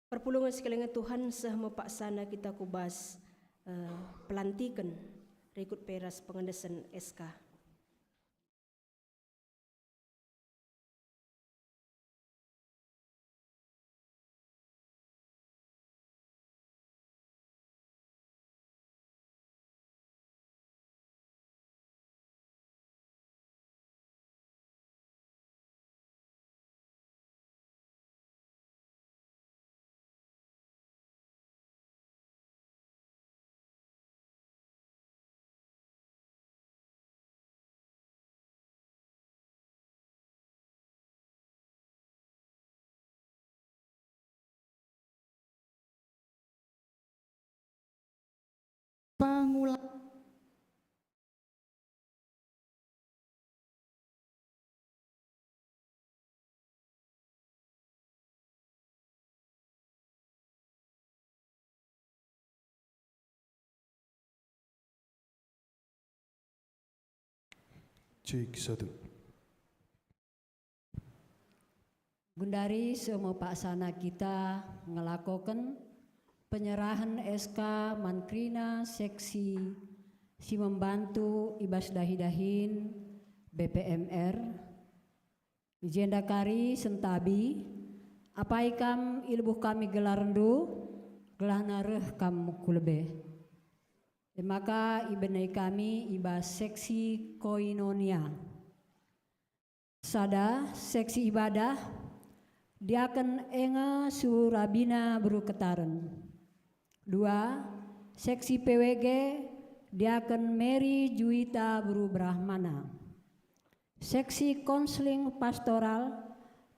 Perpulungen si kelengen Tuhan, seh me paksana kita ku bas, eh, pelantiken, rikut pe ras pengendesen S K. Cik satu. Gundari seh me paksana kita ngelakoken penyerahen S K man kerina seksi si membantu i bas dahi-dahin B P M R. I jenda kari sentabi, apai kam ilebuh kami gelarndu, gelahna reh kam ku lebe. E maka ibenei kami i bas seksi koinonia. Sada, seksi ibadah, Diaken Enge Surabina beru Ketaren. Dua, seksi P W G, Diaken Mary Juwita beru Brahmana. Seksi konseling pastoral,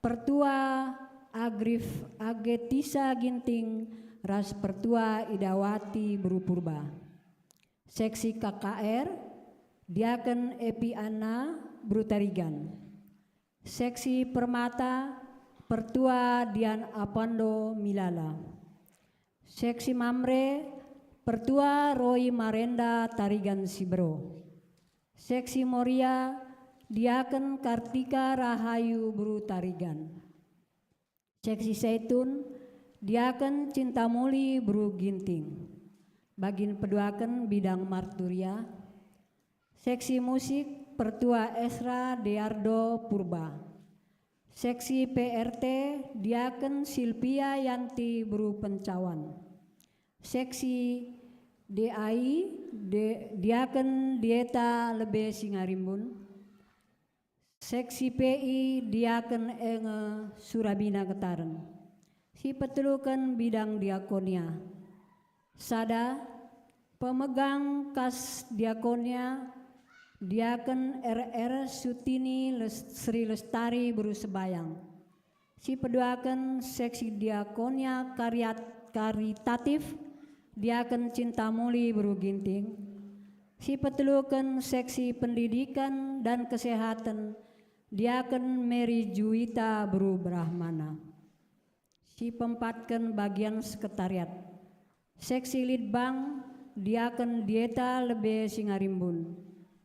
Pertua Agrif Agetisa Ginting ras Pertua Idawati beru Purba. Seksi K K R, Diaken Epi Anna beru Tarigan. Seksi Permata, Pertua Dian Apando Milala. Seksi Mamre, Pertua Roy Marenda Tarigan Sibero. Seksi Moria, Diaken Kartika Rahayu beru Tarigan. Seksi Saitun, Diaken Cintamuli beru Ginting. Bagin peduaken bidang marturia. Seksi musik, Pertua Esra Deardo Purba. Seksi P R T, Diaken Silvia Yanti beru Pencawan. Seksi D A I, De-, Diaken Dieta Lebe Singarimbun. Seksi P I, Diaken Enge Surabina Ketaren. Si peteluken bidang diakonia. Sada, pemegang kas diakonia, Diaken R R Sutini Les-, Sri Lestari beru Sebayang. Si peduaken seksi diakonia kariat-, karitatif, Diaken Cintamuli beru Ginting. Si peteluken seksi pendidikan dan kesehatan, Diaken Mary Juwita beru Brahmana. Si peempatken bagian sekretariat. Seksi Litbang, Diaken Dieta Lebe Singarimbun.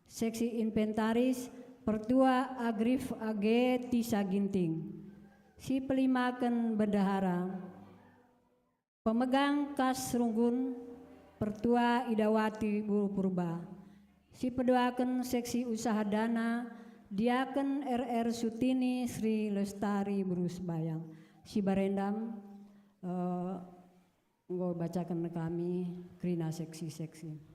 Seksi inventaris, Pertua Agrif A G Tisa Ginting. Si pelimaken bendahara. Pemegang kas runggun, Pertua Idawati beru Purba. Si peduaken seksi usaha dana, Diaken R R Sutini Sri Lestari beru Sebayang. Si barendam, eh, enggo bacaken kami kerina seksi-seksi.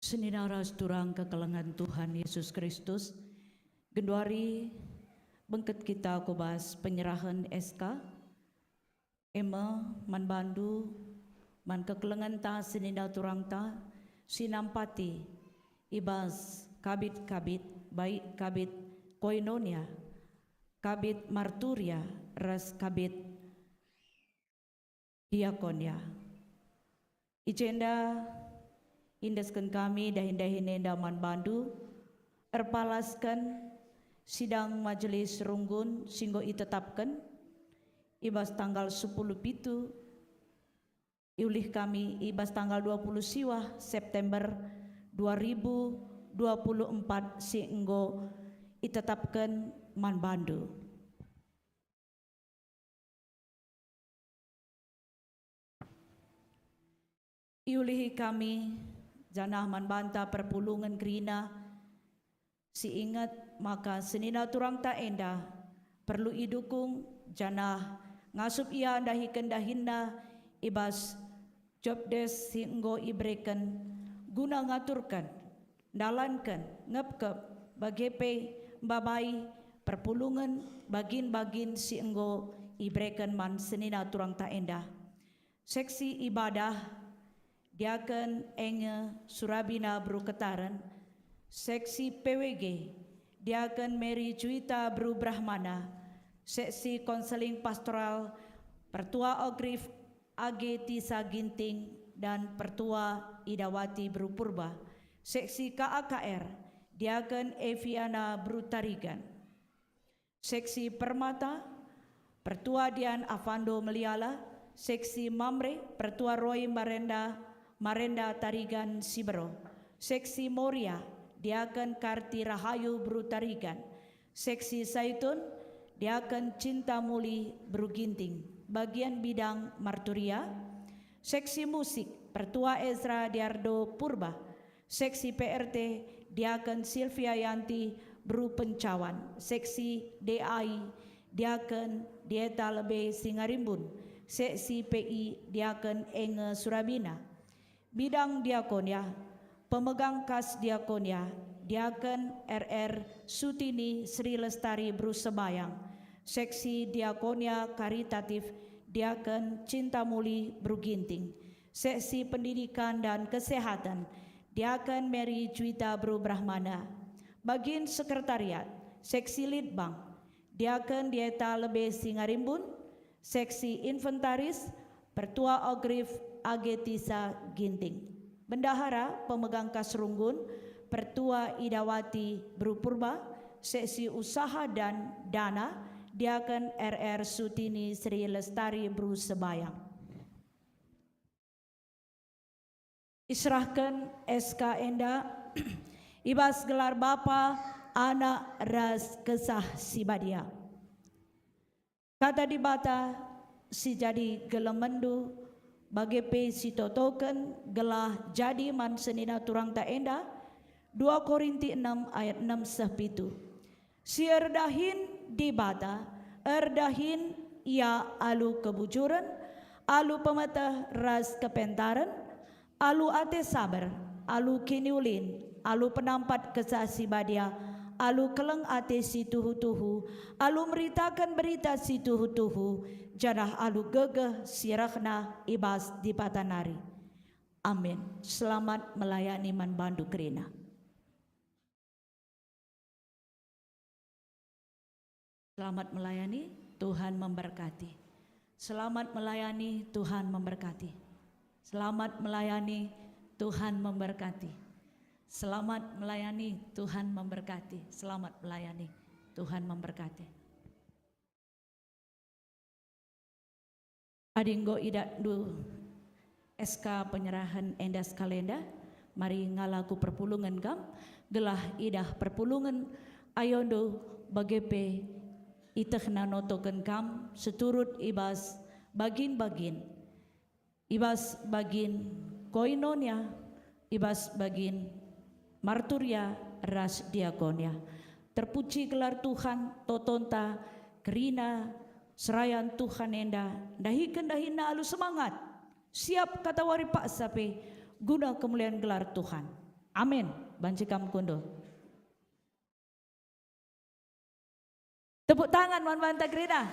Senina ras turang kekelengen Tuhan Yesus Kristus, genduari bengket kita ku bas penyerahen S K. E me man bandu, man kekelengenta senina turangta, si nampati i bas kabit-kabit, baik kabit koinonia, kabit marturia, ras kabit diakonia. I jenda iendesken kami dahin-dahin enda man bandu, erpalasken sidang majelis runggun si enggo itetapken i bas tanggal sepuluh pitu, iulih kami i bas tanggal dua puluh siwah September dua ribu dua puluh empat si enggo itetapken man bandu. Iulihi kami, janah man banta perpulungen kerina, si inget maka senina turangta enda perlu idukung, janah ngasup ia ndahiken dahinna i bas job desk si enggo ibereken guna ngaturken, ndalanken, ngepkep, bage pe mbabai perpulungen bagin-bagin si enggo ibereken man senina turangta enda. Seksi ibadah, Diaken Enge Surabina beru Ketaren, seksi P W G, Diaken Mary Juwita beru Brahmana, seksi konseling pastoral, Pertua Ogrif A G Tisa Ginting, dan Pertua Idawati Beru Purba, Seksi K A K R, Diaken Eviana Beru Tarigan. Seksi Permata, Pertua Dian Avando Meliala, Seksi Mamre, Pertua Roy Marenda, Marenda Tarigan Sibero, Seksi Moria, Diaken Karti Rahayu Beru Tarigan, Seksi Saitun, Diaken Cinta Muli Beru Ginting, bagian bidang marturia, Seksi Musik, Pertua Ezra Diardo Purba, Seksi P R T, Diaken Silvia Yanti Beru Pencawan, Seksi D A I, Diaken Dieta Lebe Singarimbun, Seksi P I, Diaken Enge Surabina. Bidang diakonia, pemegang kas diakonia, Diaken R R Sutini Sri Lestari Beru Sebayang, Seksi Diakonia Karitatif, Diaken Cinta Muli Beru Ginting, Seksi Pendidikan dan Kesehatan, Diaken Mary Juwita Beru Brahmana, Bagin Sekretariat, Seksi Litbang, Diaken Dieta Lebe Singarimbun, Seksi Inventaris, Pertua Ogrif Agetisa Ginting. Bendahara, pemegang kas runggun, Pertua Idawati Beru Purba, Seksi Usaha dan Dana, Diaken R R Sutini Sri Lestari Beru Sebayang. Iserahken S K enda i bas gelar Bapa, Anak, ras Kesah Si Badia. Kata Dibata si jadi gelemenndu, bage pe si totoken gelah jadi man senina turangta enda, dua Korinti enem ayat enem seh pitu. Si erdahin Dibata, erdahin Ia alu kebujuren, alu pemeteh ras kepentaren, alu ate saber, alu kiniulin, alu penampat Kesah Si Badia, alu keleng ate si tuhu-tuhu, alu meritaken berita si tuhu-tuhu, janah alu gegeh si rehna i bas Dibata nari. Amin. Selamat melayani man bandu kerina. Selamat melayani, Tuhan memberkati. Selamat melayani, Tuhan memberkati. Selamat melayani, Tuhan memberkati. Selamat melayani, Tuhan memberkati. Selamat melayani, Tuhan memberkati. Adi enggo idatndu S K penyerahen enda sekalenda, mari ngala ku perpulungen kam, gelah idah perpulungen ayondu bage pe itehna notoken kam seturut i bas bagin-bagin, i bas bagin koinonia, i bas bagin marturia ras diakonia. Terpuji gelar Tuhan, totonta, kerina serayan Tuhan enda, ndahiken dahinna alu semangat, siap katawari paksa pe guna kemulian gelar Tuhan. Amin. Banci kam kundul. Tepuk tangan man banta kerina.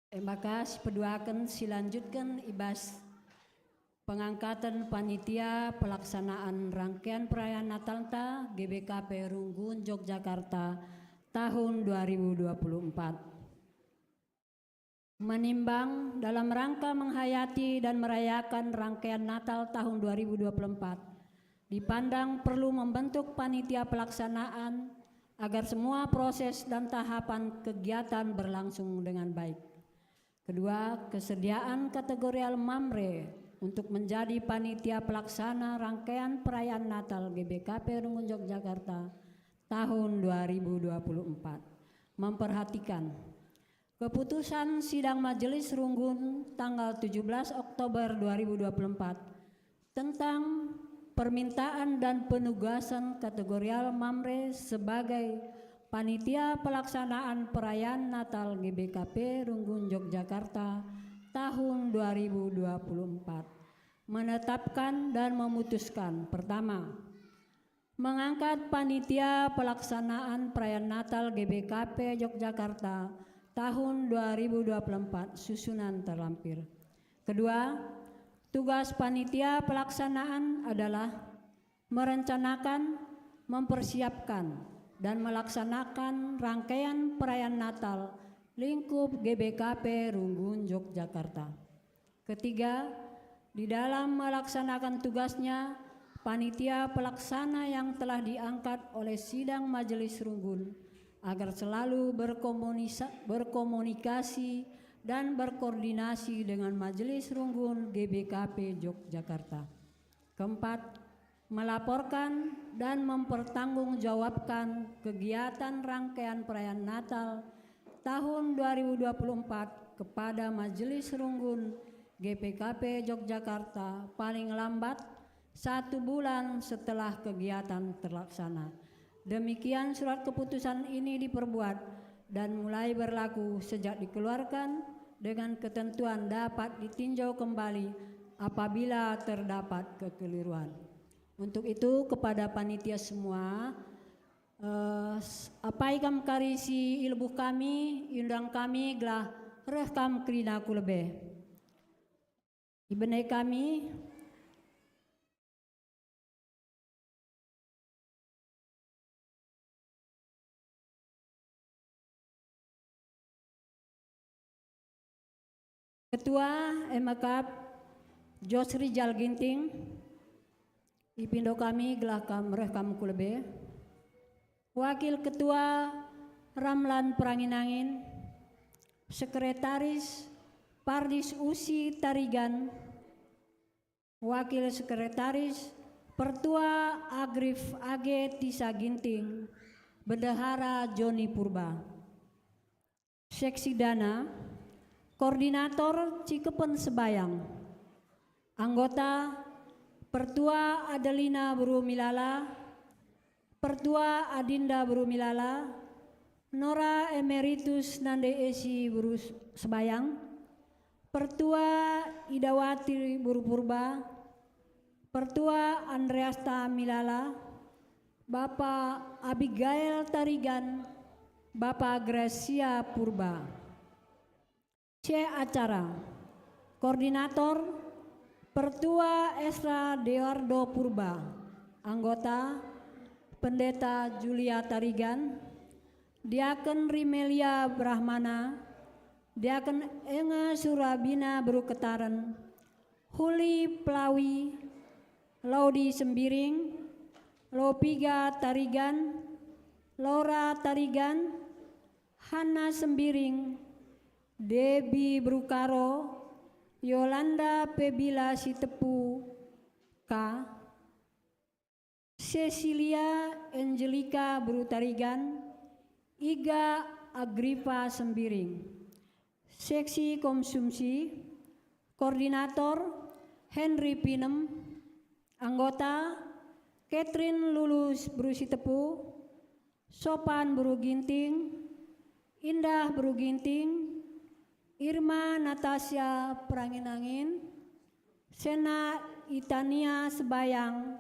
E maka sipeduaken silanjutken i bas pengangkaten panitia pelaksanaan rangkean perayaan Natalta G B K P Runggun Yogyakarta tahun dua ribu dua puluh empat. Menimbang dalam rangka menghayati dan merayakan rangkean Natal tahun dua ribu dua puluh empat, dipandang perlu membentuk panitia pelaksanaan agar semua proses dan tahapan kegiatan berlangsung dengan baik. Kedua, kesediaan kategorial Mamre untuk menjadi panitia pelaksana rangkaian perayaan Natal G B K P Runggun Yogyakarta tahun dua ribu dua puluh empat. Memperhatikan Keputusan Sidang Majelis Runggun tanggal tujuh belas Oktober dua ribu dua puluh empat tentang permintaan dan penugasan kategorial Mamre sebagai panitia pelaksanaan perayaan Natal G B K P Runggun Yogyakarta tahun dua ribu dua puluh empat, menetapkan dan memutuskan: pertama, mengangkat panitia pelaksanaan perayaan Natal G B K P Yogyakarta tahun dua ribu dua puluh empat susunan terlampir. Kedua, tugas panitia pelaksanaan adalah merencanakan, mempersiapkan, dan melaksanakan rangkaian perayaan Natal Lingkup G B K P Runggun Yogyakarta. Ketiga, di dalam melaksanakan tugasnya, panitia pelaksana yang telah diangkat oleh sidang Majelis Runggun agar selalu berkomunisa-, berkomunikasi dan berkoordinasi dengan Majelis Runggun G B K P Yogyakarta. Keempat, melaporkan dan mempertanggungjawabkan kegiatan rangkaian perayaan Natal tahun dua ribu dua puluh empat kepada Majelis Runggun G P K P Yogyakarta paling lambat satu bulan setelah kegiatan terlaksana. Demikian surat keputusan ini diperbuat dan mulai berlaku sejak dikeluarkan, dengan ketentuan dapat ditinjau kembali apabila terdapat kekeliruan. Untuk itu, kepada panitia semua, eh, s-, apai kam kari si ilebuh kami, iundang kami gelah reh kam kerina ku lebe. Ibenai kami. Ketua M A K A P, Jos Rijal Ginting, ipindo kami gelah kam reh kam ku lebe. Wakil Ketua, Ramlan Perangin-angin, Sekretaris, Pardis Usi Tarigan, Wakil Sekretaris, Pertua Agrif A G Tisa Ginting, Bendahara Joni Purba. Seksi Dana, Koordinator Cikepen Sebayang. Anggota, Pertua Adelina Beru Milala, Pertua Adinda Beru Milala, Nora Emeritus Nande Esi Beru Sebayang, Pertua Idawati Beru Purba, Pertua Andreasta Milala, Bapa Abigail Tarigan, Bapa Gracia Purba. C acara. Koordinator, Pertua Esra Dewardo Purba. Anggota, Pendeta Julia Tarigan, Diaken Rimelia Brahmana, Diaken Enge Surabina Beru Ketaren, Huli Pelawi, Laudi Sembiring, Lopiga Tarigan, Laura Tarigan, Hana Sembiring, Debi Brukaro, Yolanda Pebila Sitepu, ka, Cecilia Angelika Beru Tarigan, Iga Agripa Sembiring. Seksi konsumsi, Koordinator Henry Pinem, anggota Catherine Lulus Beru Sitepu, Sopan Beru Ginting, Indah Beru Ginting, Irma Natasha Perangin-angin, Sena Itania Sebayang,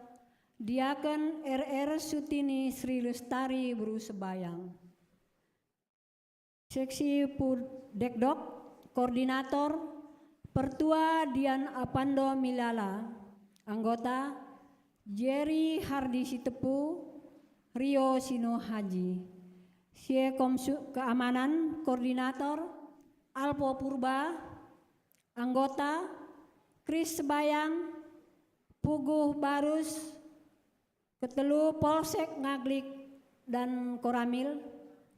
Diaken R R Sutini Sri Lestari Beru Sebayang. Seksi Pudekdok, Koordinator, Pertua Dian Apando Milala, anggota, Jerry Hardi Sitepu, Rio Sino Haji. Sie Komsu-, Keamanan, Koordinator, Alpo Purba, anggota, Kris Sebayang, Puguh Barus, ketelu Polsek Ngaglik dan Koramil,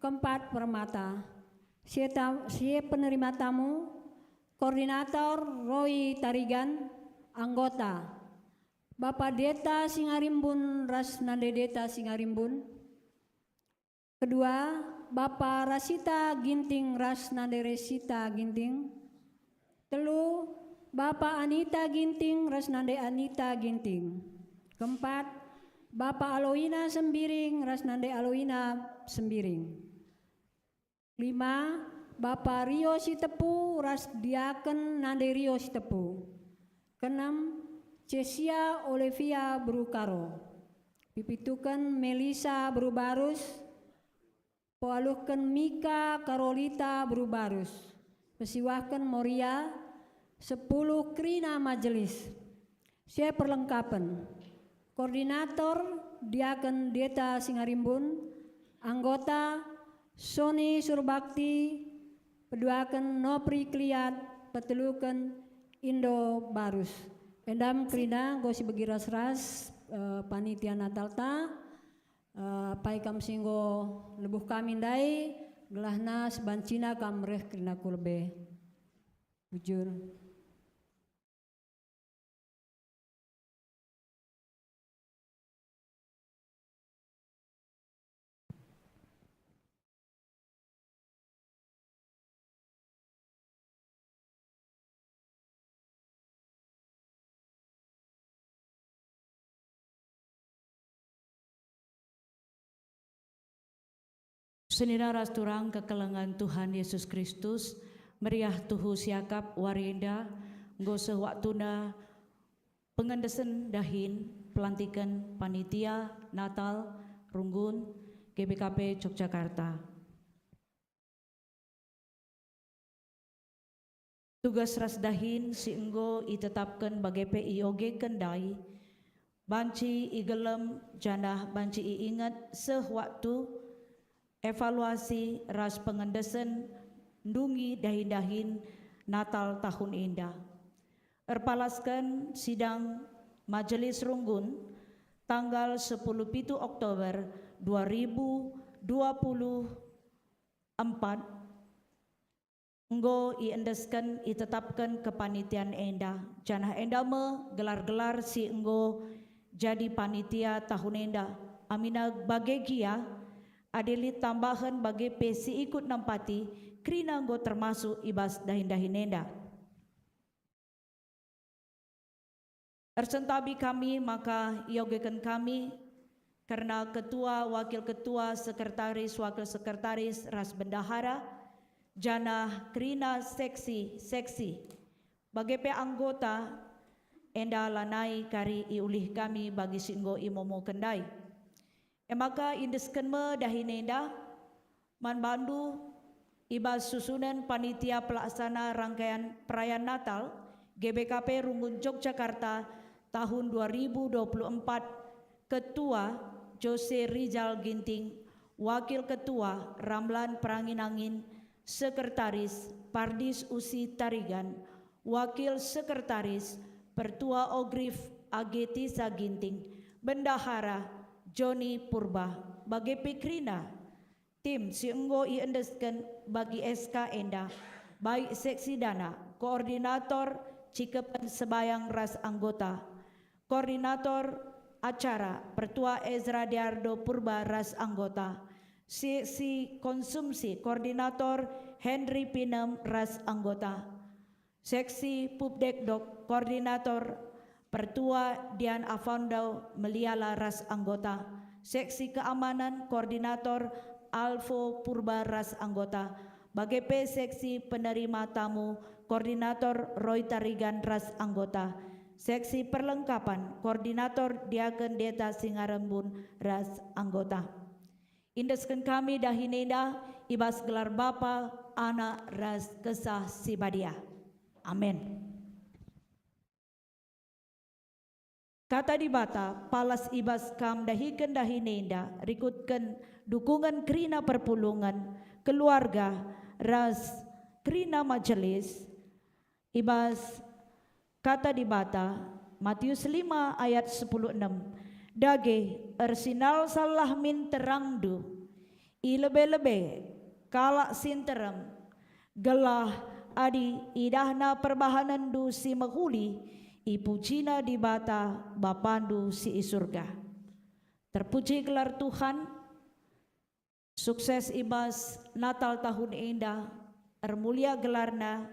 keempat Permata. Sie ta-, sie penerima tamu, Koordinator Roy Tarigan, anggota, Bapa Deta Singarimbun ras Nande Deta Singarimbun. Kedua, Bapa Rasita Ginting ras Nande Resita Ginting. Telu, Bapa Anita Ginting ras Nande Anita Ginting. Keempat, Bapa Aloina Sembiring ras Nande Aloina Sembiring. Lima, Bapa Rio Sitepu ras Diaken Nande Rio Sitepu. Keenem, Cesia Olivia Beru Karo. Pipituken Melisa Beru Barus. Pewaluhken Mika Karolita Beru Barus. Pesiwahken Moria, sepuluh kerina majelis. Sie perlengkapen. Koordinator, Diaken Deta Singarimbun. Anggota, Soni Surbakti, Peduaken Nopri Keliat, peteluken Indo Barus. Enda me kerina enggo sibegi ras-ras, eh, panitia Natalta, eh, apai kam si enggo lebuh kami ndai, gelahna si bancina kam reh kerina ku lebe. Bujur. Senina ras turang kekelengen Tuhan Yesus Kristus, meriah tuhu siakap wari enda, enggo seh waktuna pengendesen dahin pelantiken panitia Natal Runggun G B K P Yogyakarta. Tugas ras dahin si enggo itetapken bage pe iogeken ndai, banci igelem janah banci iinget seh waktu evaluasi ras pengendesen ndungi dahin-dahin Natal tahun enda. Erpalasken sidang Majelis Runggun tanggal sepuluh pitu Oktober dua ribu dua puluh empat enggo iendesken, itetapken kepanitian enda, janah enda me gelar-gelar si enggo jadi panitia tahun enda. Amina bage gia, adi lit tambahen bage pe si ikut nampati, kerina enggo termasuk i bas dahin-dahin enda. Ersentabi kami maka iogeken kami kerna ketua, wakil ketua, sekretaris, wakil sekretaris, ras bendahara, janah kerina seksi-seksi, bage pe anggota, enda lanai kari iulih kami bagi si enggo imomoken ndai. E maka iendesken me dahin enda man bandu i bas susunen panitia pelaksana rangkaian perayaan Natal G B K P Runggun Yogyakarta tahun dua ribu dua puluh empat, Ketua Jose Rizal Ginting, Wakil Ketua Ramlan Perangin-angin, Sekretaris Pardis Usi Tarigan, Wakil Sekretaris Pertua Ogrif Agetisa Ginting, Bendahara Joni Purba, bage pe kerina tim si enggo iendesken bagi S K enda, baik seksi dana, koordinator cikepen sebayang ras anggota, koordinator acara Pertua Ezra Diardo Purba ras anggota, seksi konsumsi koordinator Henry Pinem ras anggota, seksi Pubdekdok, koordinator Pertua Dian Afando Meliala ras anggota, seksi keamanan, koordinator Alfo Purba ras anggota, bage pe seksi penerima tamu, koordinator Roy Tarigan ras anggota, seksi perlengkapan, koordinator Diaken Deta Singarembun ras anggota. Iendesken kami dahin enda i bas gelar Bapa, Anak, ras Kesah Si Badia. Amin. Kata Dibata, palas i bas kam dahiken dahin enda, rikutken dukungen kerina perpulungen, keluarga, ras kerina majelis, i bas Kata Dibata, Matius lima ayat sepuluh enem, "Dage ersinalsallah min terangndu i lebe-lebe kalak si nterem, gelah adi idahna perbahanenndu si mehuli, ipujina Dibata Bapandu si i Surga." Terpuji gelar Tuhan. Sukses i bas Natal tahun enda, ermulia gelarna,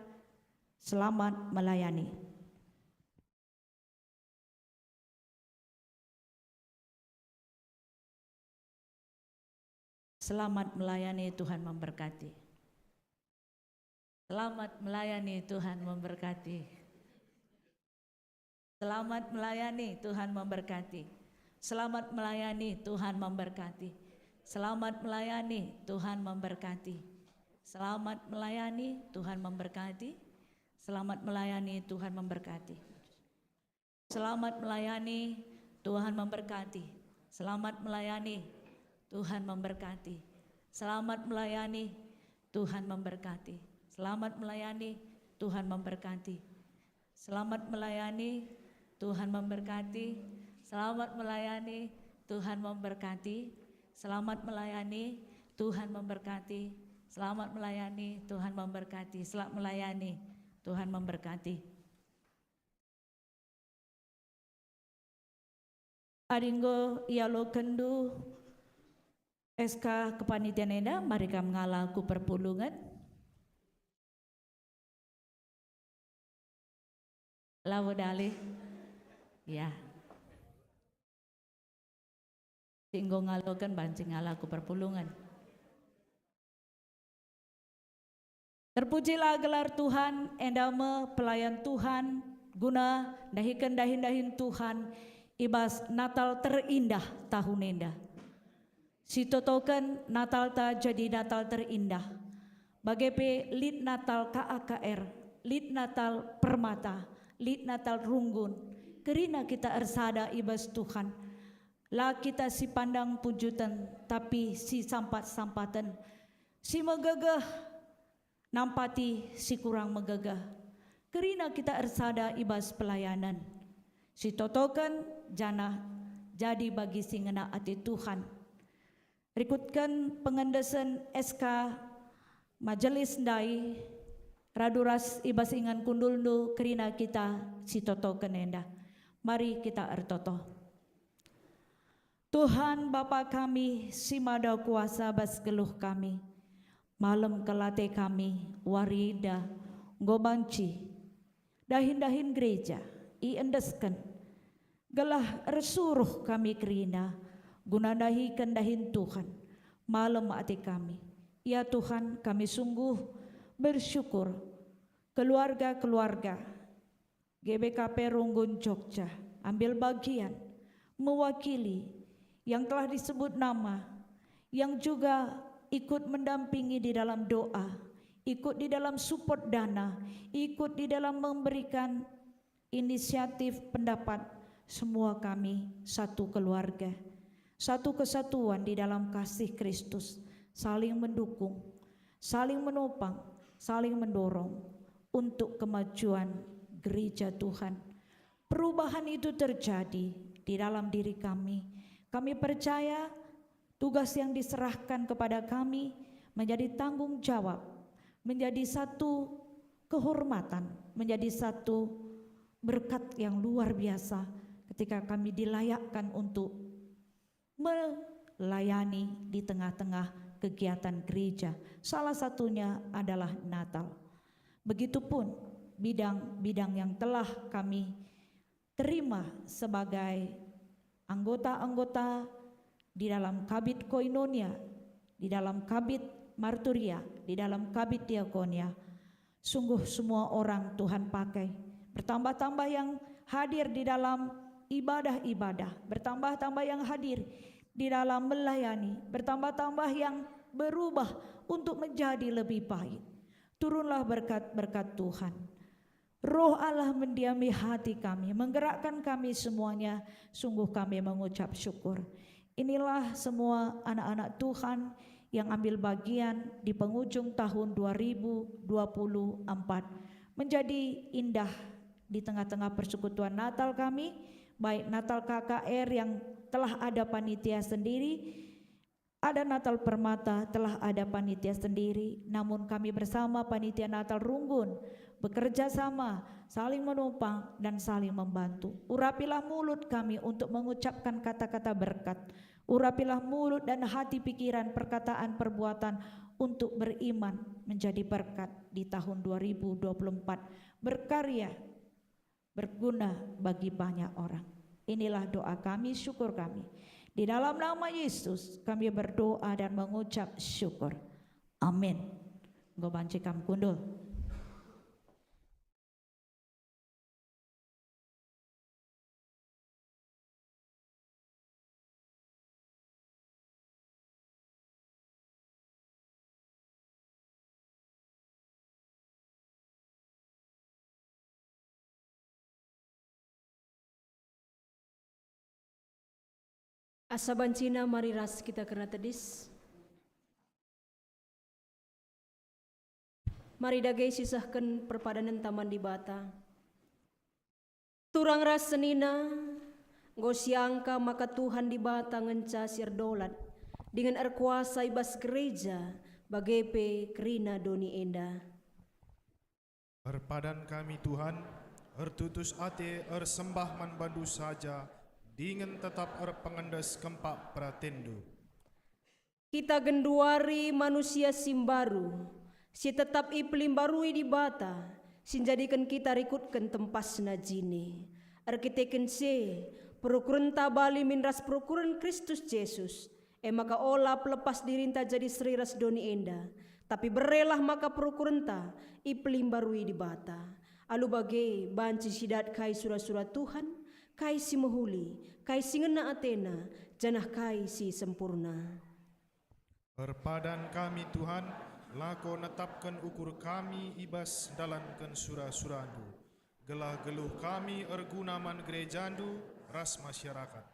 selamat melayani. Selamat melayani, Tuhan memberkati. Selamat melayani, Tuhan memberkati. Selamat melayani, Tuhan memberkati. Selamat melayani, Tuhan memberkati. Selamat melayani, Tuhan memberkati. Selamat melayani, Tuhan memberkati. Selamat melayani, Tuhan memberkati. Selamat melayani, Tuhan memberkati. Selamat melayani, Tuhan memberkati. Selamat melayani, Tuhan memberkati. Selamat melayani, Tuhan memberkati. Selamat melayani, Tuhan memberkati. Selamat melayani, Tuhan memberkati. Selamat melayani, Tuhan memberkati. Selamat melayani, Tuhan memberkati. Selamat melayani, Tuhan memberkati. Adi enggo ialokenndu S K kepanitian enda, mari kam ngala ku perpulungen. Labo dalih. Ya. Si enggo ngaloken banci ngala ku perpulungen. Terpujilah gelar Tuhan, enda me pelayan Tuhan guna ndahiken dahin-dahin Tuhan i bas Natal terindah tahun enda. Sitotoken Natalta jadi Natal terindah. Bage pe lit Natal K A K R, lit Natal Permata, lit Natal Runggun. Kerina kita ersada i bas Tuhan. La kita sipandang punjuten, tapi sisampat-sampaten. Si megegeh nampati si kurang megegeh. Kerina kita ersada i bas pelayanan. Sitotoken janah jadi bagi si ngena ate Tuhan. Rikutken pengendesen S K majelis ndai, radu ras i bas ingan kundulndu kerina kita sitotoken enda. Mari kita ertoto. Tuhan, Bapa kami, si mada kuasa bas geluh kami, malem kal ate kami, wari enda enggo banci dahin-dahin gereja iendesken, gelah ersuruh kami kerina guna ndahiken dahin Tuhan. Malem ate kami. Ya Tuhan, kami sungguh bersyukur keluarga-keluarga G B K P Runggun Jogja ambil bagian, mewakili yang telah disebut nama, yang juga ikut mendampingi di dalam doa, ikut di dalam support dana, ikut di dalam memberikan inisiatif pendapat. Semua kami satu keluarga, satu kesatuan di dalam kasih Kristus, saling mendukung, saling menopang, saling mendorong untuk kemajuan gereja Tuhan. Perubahan itu terjadi di dalam diri kami. Kami percaya tugas yang diserahkan kepada kami menjadi tanggung jawab, menjadi satu kehormatan, menjadi satu berkat yang luar biasa ketika kami dilayakkan untuk melayani di tengah-tengah kegiatan gereja. Salah satunya adalah Natal. Begitupun bidang-bidang yang telah kami terima sebagai anggota-anggota di dalam Kabid Koinonia, di dalam Kabid Marturia, di dalam Kabid Diakonia. Sungguh semua orang Tuhan pakai. Bertambah-tambah yang hadir di dalam ibadah-ibadah, bertambah-tambah yang hadir di dalam melayani, bertambah-tambah yang berubah untuk menjadi lebih baik. Turunlah berkat-berkat Tuhan. Roh Allah mendiami hati kami, menggerakkan kami semuanya, sungguh kami mengucap syukur. Inilah semua anak-anak Tuhan yang ambil bagian di penghujung tahun dua ribu dua puluh empat. Menjadi indah di tengah-tengah persekutuan Natal kami, baik Natal K K R yang telah ada panitia sendiri, ada Natal Permata, telah ada panitia sendiri, namun kami bersama panitia Natal Runggun bekerja sama, saling menopang, dan saling membantu. Urapilah mulut kami untuk mengucapkan kata-kata berkat. Urapilah mulut dan hati, pikiran, perkataan, perbuatan untuk beriman menjadi berkat di tahun dua ribu dua puluh empat. Berkarya berguna bagi banyak orang. Inilah doa kami, syukur kami. Di dalam nama Yesus kami berdoa dan mengucap syukur. Amin. Enggo banci kam kundul. Asa bancina mari ras kita kerna tedis. Mari dage sisehken perpadanenta man Dibata. Turang ras senina, enggo siangka maka Tuhan Dibata ngenca si erdolat dingen erkuasa i bas gereja, bage pe kerina doni enda. Erpadan kami, Tuhan, ertutus ate ersembah man bandu saja, dingen tetap erpengendes kempak peratenNdu. Kita genduari manusia si mbaru, si tetap ipelimbarui Dibata, si njadiken kita rikutken tempasNa jine. Erkiteken si e, perukurenta bali min ras perukuren Kristus Jesus, e maka ola pelepas dirinta jadi seri ras doni enda, tapi berelah maka perukurenta ipelimbarui Dibata. Alu bage, banci sidat kai sura-sura Tuhan, kai si mehuli, kai si ngena atena, janah kai si sempurna. Erpadan kami, Tuhan, lako netapken ukur kami i bas ndalanken sura-suraNdu, gelah geluh kami erguna man gerejaNdu ras masyarakat.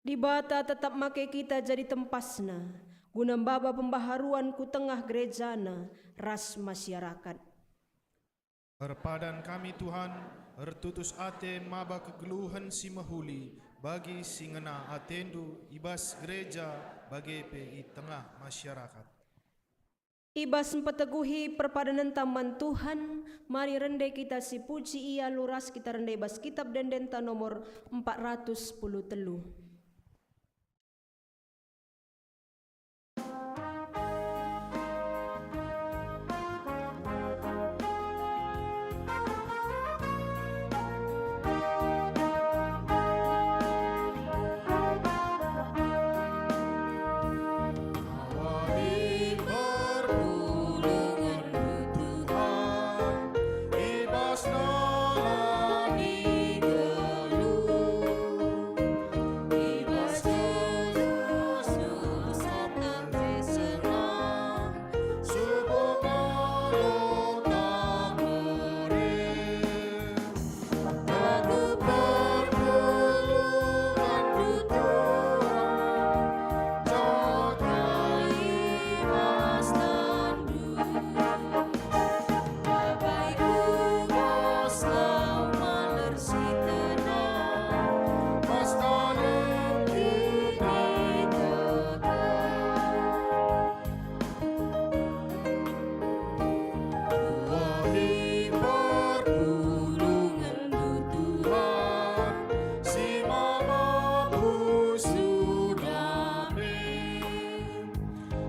Dibata tetap make kita jadi tempasNa, guna maba pembaharuan ku tengah gerejaNa ras masyarakat. Erpadan kami, Tuhan, ertutus ate maba kegeluhen si mehuli bagi si ngena ateNdu i bas gereja bage pe i tengah masyarakat. I bas mpeteguhi perpadanenta man Tuhan, mari rende kita sipuji Ia alu ras kita rende i bas Kitab Ende-endenta nomor empat ratus sepuluh telu. Tuahi perpulungenNdu, Tuhan, si maba pusuh dame,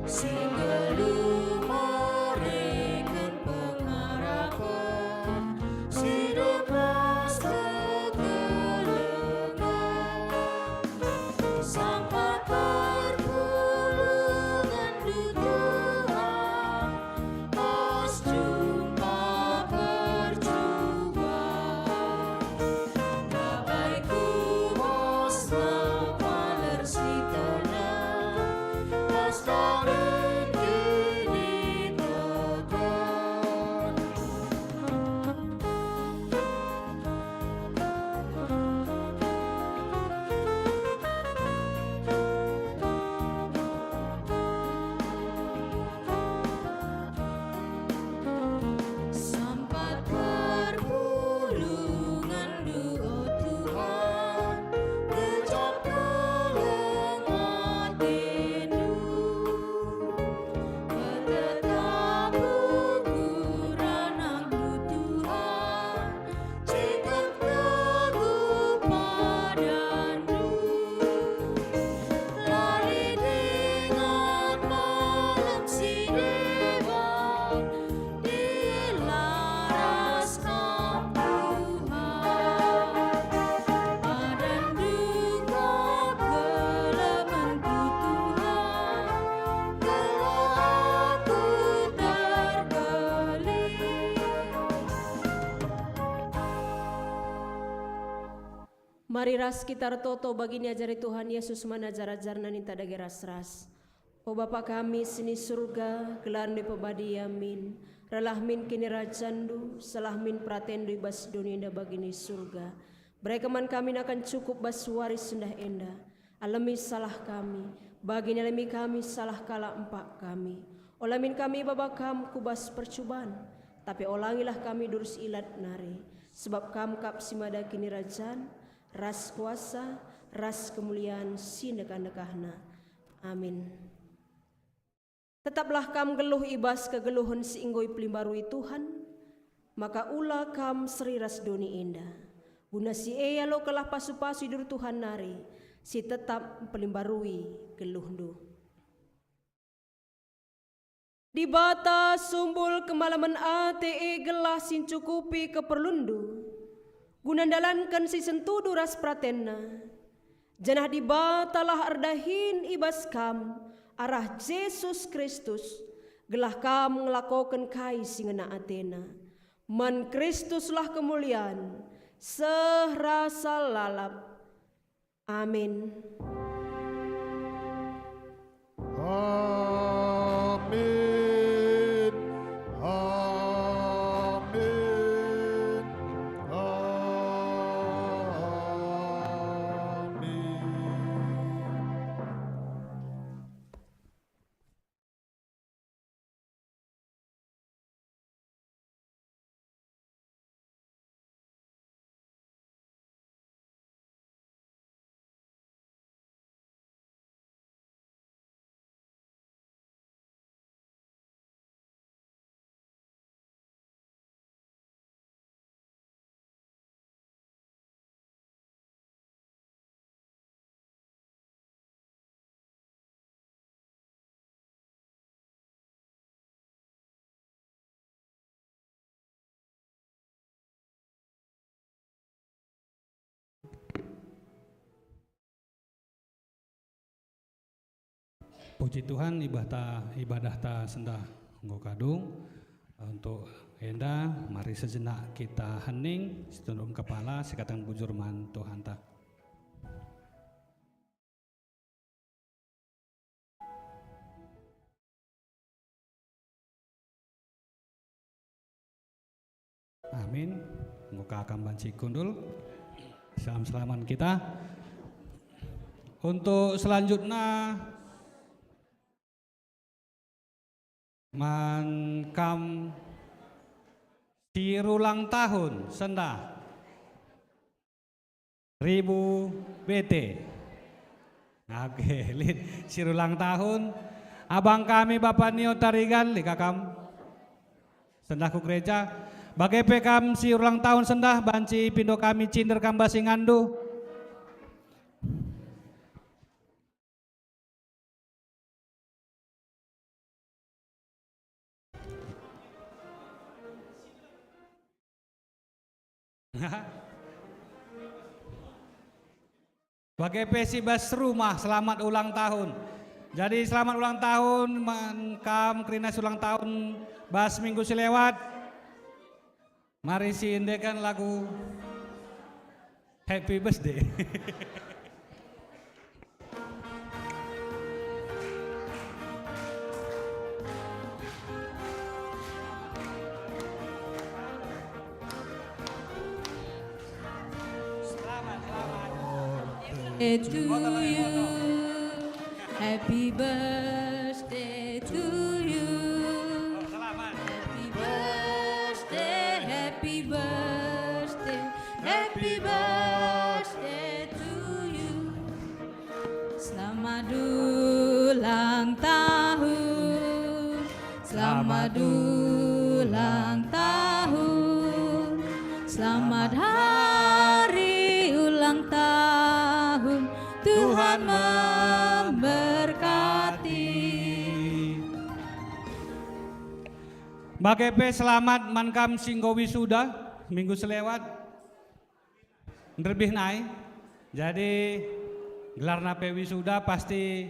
si nggeluh mereken pengarapen, si dekas kekelengen. Sampat perpulungenndu, Tuhan, pas jumpa percuban. Babai kuasa maler si tenang, pas kali kiniteken. Sampat perpulungenndu, o Tuhan, gejap keleng atendu. Tetap ukur anakNdu, Tuhan, ciken teguh padanNdu. La lit ingan malem si deban, dilah ras Kam, Tuhan. Padan dungkap kelemenNdu, Tuhan, gelah aku terkelin. Mari ras kita ertoto bagi niajari Tuhan Yesus man ajar-ajarNa, ninta dage ras-ras. O Bapa kami si ni Surga, gelarNdu ipebadia min, rehlah min kinirajanNdu, sehlah min peratenNdu i bas doni enda bagi ni Surga. Bereken man kami nakan cukup bas wari sendah enda. Alemi salah kami, bagi nalemi kami salah kalak empak kami. Ola min kami baba Kam ku bas percuban, tapi olangilah kami durus ilat nari, sebab Kam kap si mada kinirajan, ras kuasa, ras kemulian si ndekah-ndekahna. Amin. Tetaplah kam nggeluh i bas kegeluhen si enggo ipelimbarui Tuhan, maka ula kam seri ras doni enda, guna si e ialokenlah pasu-pasu i duri Tuhan nari, si tetap mpelimbarui geluhndu. Dibata sumbul kemalemen ate e gelah si ncukupi keperlunndu, guna ndalanken si sentudu ras peratenNa. Janah Dibatalah erdahin i bas kam arah Jesus Kristus, gelah kam ngelakoken kai si ngena ateNa. Man Kristuslah kemulian seh rasa lalap. Amin. Amin. Amin. Amin. Puji Tuhan, ibahta-, ibadahta sendah enggo kadung. Untuk enda, mari sejenak kita hening, situnduk kepala, sikataken bujur man Tuhanta. Amin. Enggo ka kam banci kundul. Salam-salaman kita. Untuk selanjutnya, man kam si erulang tahun sendah. Ribu B T. Oke, lit si erulang tahun. Abang kami Bapa Nio Tarigan, lit ka kam sendah ku gereja. Bage pe kam si erulang tahun sendah, banci pindo kami cinder kam bas inganndu. Bage pe si bas rumah, selamat ulang tahun. Jadi, selamat ulang tahun man kam kerina si ulang tahun bas minggu si lewat. Mari siendeken lagu Happy Birthday. Selamat, selamat. Birthday to you. Happy birthday to you. Happy birthday, happy birthday, happy birthday to you. Selamat ulang tahun, selamat ulang tahun, selamat hari ulang tahun, Tuhan memberkati. Bage pe selamat man kam si enggo wisuda minggu selewat. Nderbih nai. Jadi, gelarna pe wisuda pasti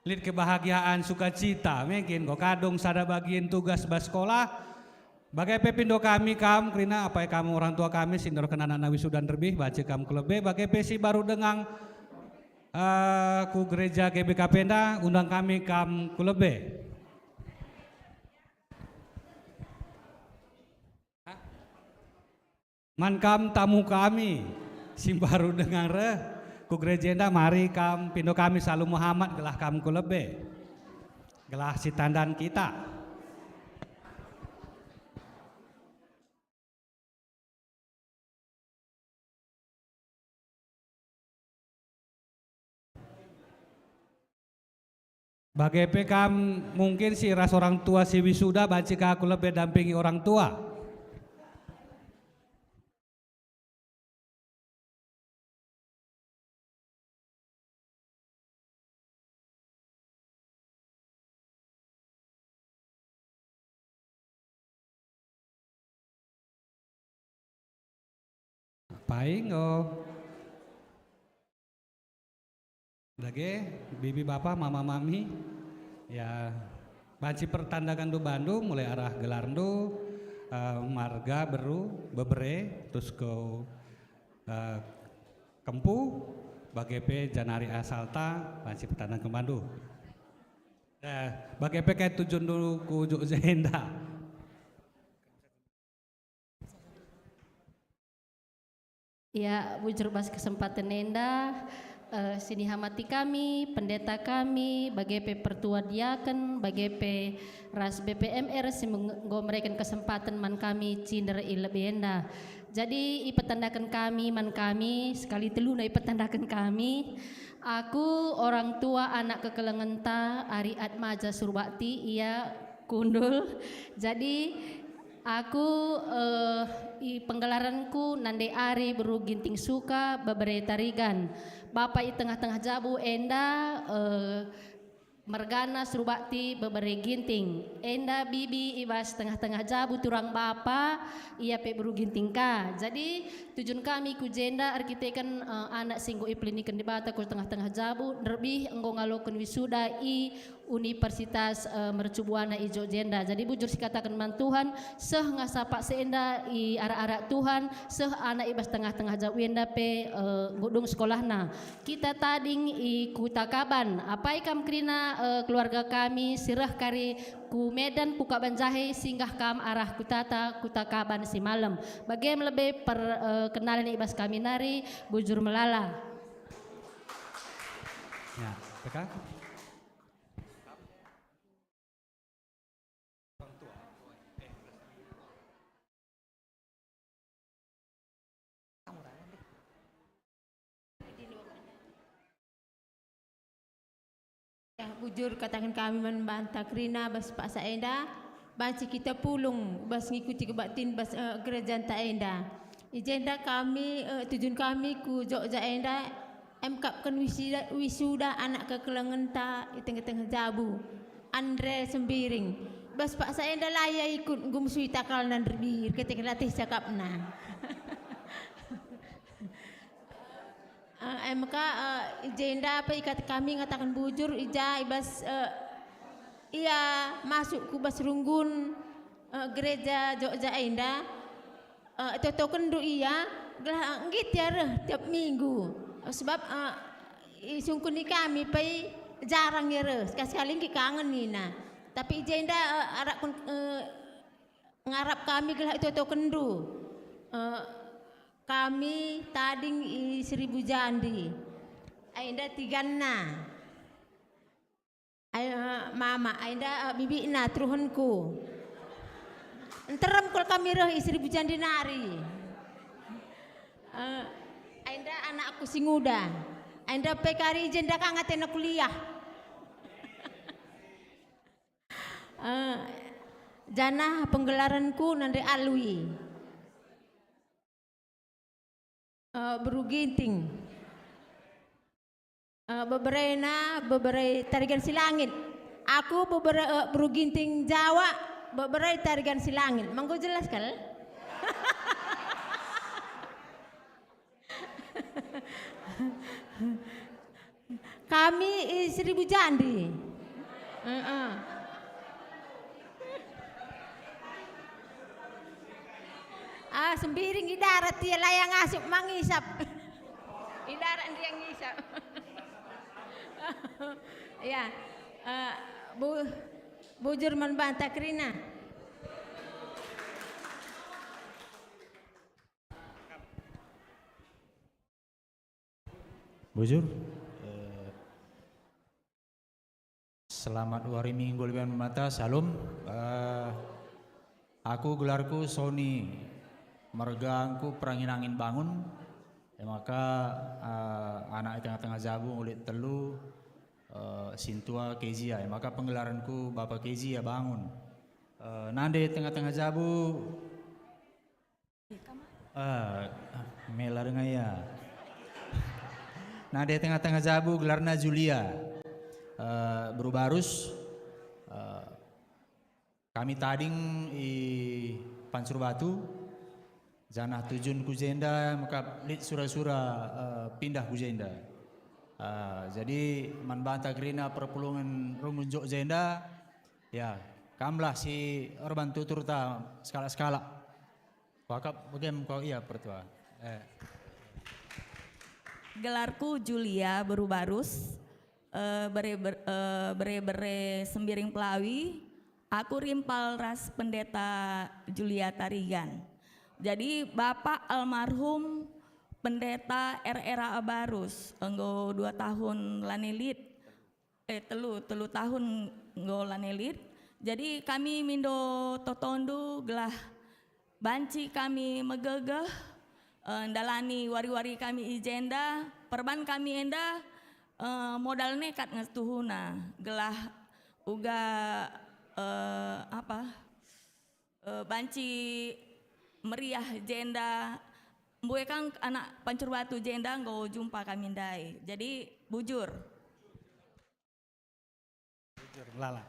lit kebahagiaan, sukacita, mungkin enggo kadung sada bagin tugas bas sekolah. Bage pe pindo kami kam, kerina apai kam orang tua kami si nurken anak-anak wisuda nderbih, banci kam ku lebe, bage pe si baru denga, eh, ku gereja G B K P enda, undang kami kam ku lebe. Man kam tamu kami si mbaru denga reh ku gereja enda, mari kam pindo kami Salu Muhammad gelah kam ku lebe. Gelah sitandan kita. Bage pe kam mungkin si ras orang tua si wisuda, banci ka aku lebe dampingi orang tua. Apai enggo? Dage, bibi bapa, mama mami, ya, banci pertandakenndu bandu mulai arah gelarndu, eh, marga, beru, bebere, terus ke, eh, kempu, bage pe janari asalta, banci pertandaken bandu. Eh, bage pe kai tujunndu ku Jogja enda? Ya, bujur bas kesempaten enda, eh, sinihamati kami, pendeta kami, bage pe pertua diaken, bage pe ras B P M R si meng-, enggo mereken kesempaten man kami cinder i lebe enda. Jadi, ipetandaken kami man kami, sekali teluna ipetandaken kami, aku orang tua anak kekelengenta, Ari Atmaja Surbakti, ia kundul. Jadi, aku, eh, i penggelaranku Nande Ari beru Ginting Suka, bebere Tarigan. Bapa i tengah-tengah jabu enda, eh, mergana Surbakti, bebere Ginting. Enda bibi i bas tengah-tengah jabu turang bapa, ia pe beru Ginting ka. Jadi, tujun kami ku jenda erkiteken, eh, anak si enggo ipeliniken Dibata ku tengah-tengah jabu, nderbih enggo ngaloken wisuda i Universitas, eh, Mercu Buana i Jogja enda. Jadi bujur sikataken man Tuhan, seh ngasa paksa enda i arak-arak Tuhan, seh anak i bas tengah-tengah jabu enda pe, eh, enggo dung sekolahna. Kita tading i Kuta Kaban. Apai kam kerina, eh, keluarga kami si reh kari ku Medan, ku Kaban Jahe, singgah kam arah kutata, Kuta Kaban si malem. Bage me lebe per, eh, kenalen i bas kami nari, bujur melala. Ya, P K. Ya, bujur kataken kami man banta kerina bas paksa enda, banci kita pulung bas ngikuti kebaktin bas, eh, gerejanta enda. I jenda kami, eh, tujun kami ku Jogja enda, emkapken wisida-, wisuda anak kekelengenta i tengah-tengah jabu. Andre Sembiring. Bas paksa enda la ia ikut, enggo mesui takalna nderbih, erkiteken latih cakapna. Eh, e maka, eh, i jenda pe ikat kami ngataken bujur, i ja i bas, eh, ia masuk ku bas runggun, eh, gereja Jogja enda, eh, itotokenndu ia, gelah, eh, nggit ia reh tiap minggu. Sebab, eh, isungkuni kami pe jarang ia reh, sekali-sekali nggit kangen nina. Tapi i jenda, eh, arap, eh, ngarap kami gelah itotokenndu, eh, kami tading i Seribu Jandi. Enda tiganna. Ai, eh, mama, enda, eh, bibikna, teruhenku. Nterem kal kami reh i Seribu Jandi nari. Eh, enda anakku si nguda. Enda pe kari i jenda ka ngatena kuliah. Eh, janah penggelaranku Nande Alwi. Eh, Beru Ginting. Eh, beberena, bebere Tarigan Silangit. Aku bebere, eh, Beru Ginting Jawa, bebere Tarigan Silangit. Mengko jelas kal? Kami i Seribu Jandi. Heeh. Ah, Sembiring i darat ia la ia ngasup mangisap. I darat ndia ngisap. Ya, eh, bu-, bujur man banta kerina. Bujur, eh, Selamat wari Minggu lebe man banta, Shalom. Eh, aku gelarku Sony, mergangku Perangin-angin Bangun. E maka, eh, anak tengah-tengah jabu ngulit telu, eh, sintua Kezia. E maka penggelaranku Bapa Kezia Bangun. Eh, nande tengah-tengah jabu, eh, mela denga ia. Nande tengah-tengah jabu gelarna Julia. Eh, beru barus, eh, kami tading i Pancur Batu, janah tujun ku jenda maka lit sura-sura, eh, pindah ku jenda. Eh, jadi man banta kerina perpulungen runggun jok jenda, ya, kamlah si erban tuturta sekalak-sekalak. Kuakap bage me kau ia pertua. Eh. Gelarku Julia beru barus, eh, bere, ber-, eh, bere-bere Sembiring Pelawi. Aku rimpal ras Pendeta Julia Tarigan. Jadi, Bapak almarhum Pendeta R R A Barus enggo dua tahun lanai lit. Eh, telu, telu tahun enggo lanai lit. Jadi, kami mindo totondu gelah banci kami megegeh, eh, ndalani wari-wari kami i jenda. Perban kami enda, eh, modal nekat nge tuhuna gelah uga, eh, apa, eh, banci meriah jenda. Mbue kang anak Pancur Batu jenda enggo jumpa kami ndai. Jadi, bujur. Bujur, melala.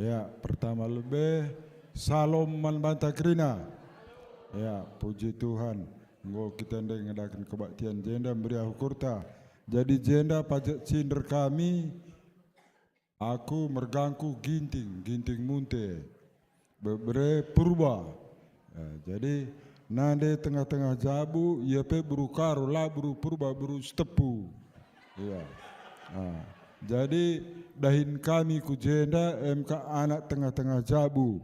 Ya, pertama lebe, Shalom man banta kerina. Ya, puji Tuhan, enggo kita ndai ngendaken kebaktian jenda meriah ukurta. Jadi jenda pajak cinder kami, aku mergangku Ginting, Ginting Munte, bebere Purba. Ya, jadi nande tengah-tengah jabu, ia pe beru Karo, la beru Purba, beru Sitepu. Iya. Ah, jadi dahin kami ku jenda, e me ka anak tengah-tengah jabu,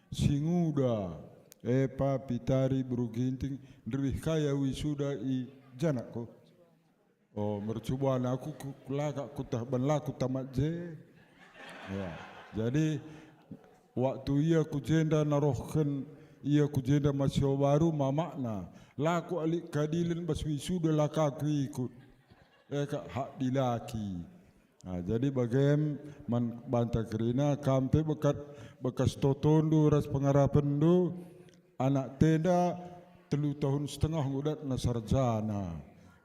si nguda, Epa, Pitari, beru Ginting, nderwih ka ia wisuda i janakku. Oh, mercubuana aku ku, ku, la kak kutah, ban la kutamat je. Ya. Jadi, waktu ia ku jenda narohken, ia ku jenda masio baru mamakna, la kualik kadilen bas wisuda la ka kuikut. E kak hak dilaki. Nah, jadi bagem man banta kerina, kam pe bekat, bekas totondu ras pengarapenndu, anak tenda telu tahun setengah ngudatna sarjana.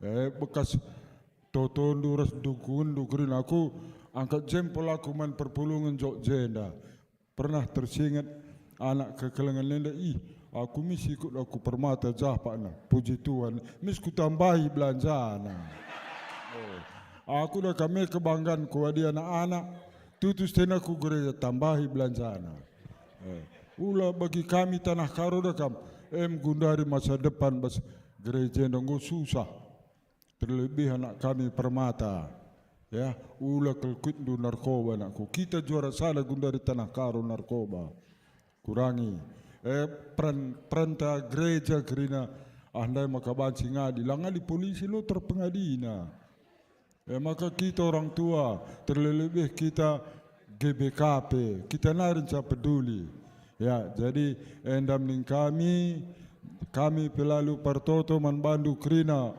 Eh, bekas totondu ras dukungenndu kerina, aku angkat jempol aku man perpulungen jok jenda. Pernah tersinget anak kekelengen enda, ih, aku mis ikut aku permata japakna. Puji Tuhan, mis kutambahi belanjana. Oh, aku da kame kebangganku adi anak-anak tutus tena ku gereja tambahi belanjana. Eh, ula bagi kami Tanah Karo da kam, em gundari masa depan bas gereja enda enggo susah. Terlebih anak kami permata, ya, ula kelkuitndu narkoba, anakku. Kita juara sada gundari Tanah Karo narkoba. Kurangi. Eh, peran, peranta gereja kerina, ah, ndai maka banci ngadi. La ngadi polisi lo terpengadina. Eh, maka kita orang tua, terlebih kita G B K P, kita nari nca peduli. Ya, jadi enda ning kami, kami pe lalu partoto man bandu kerina,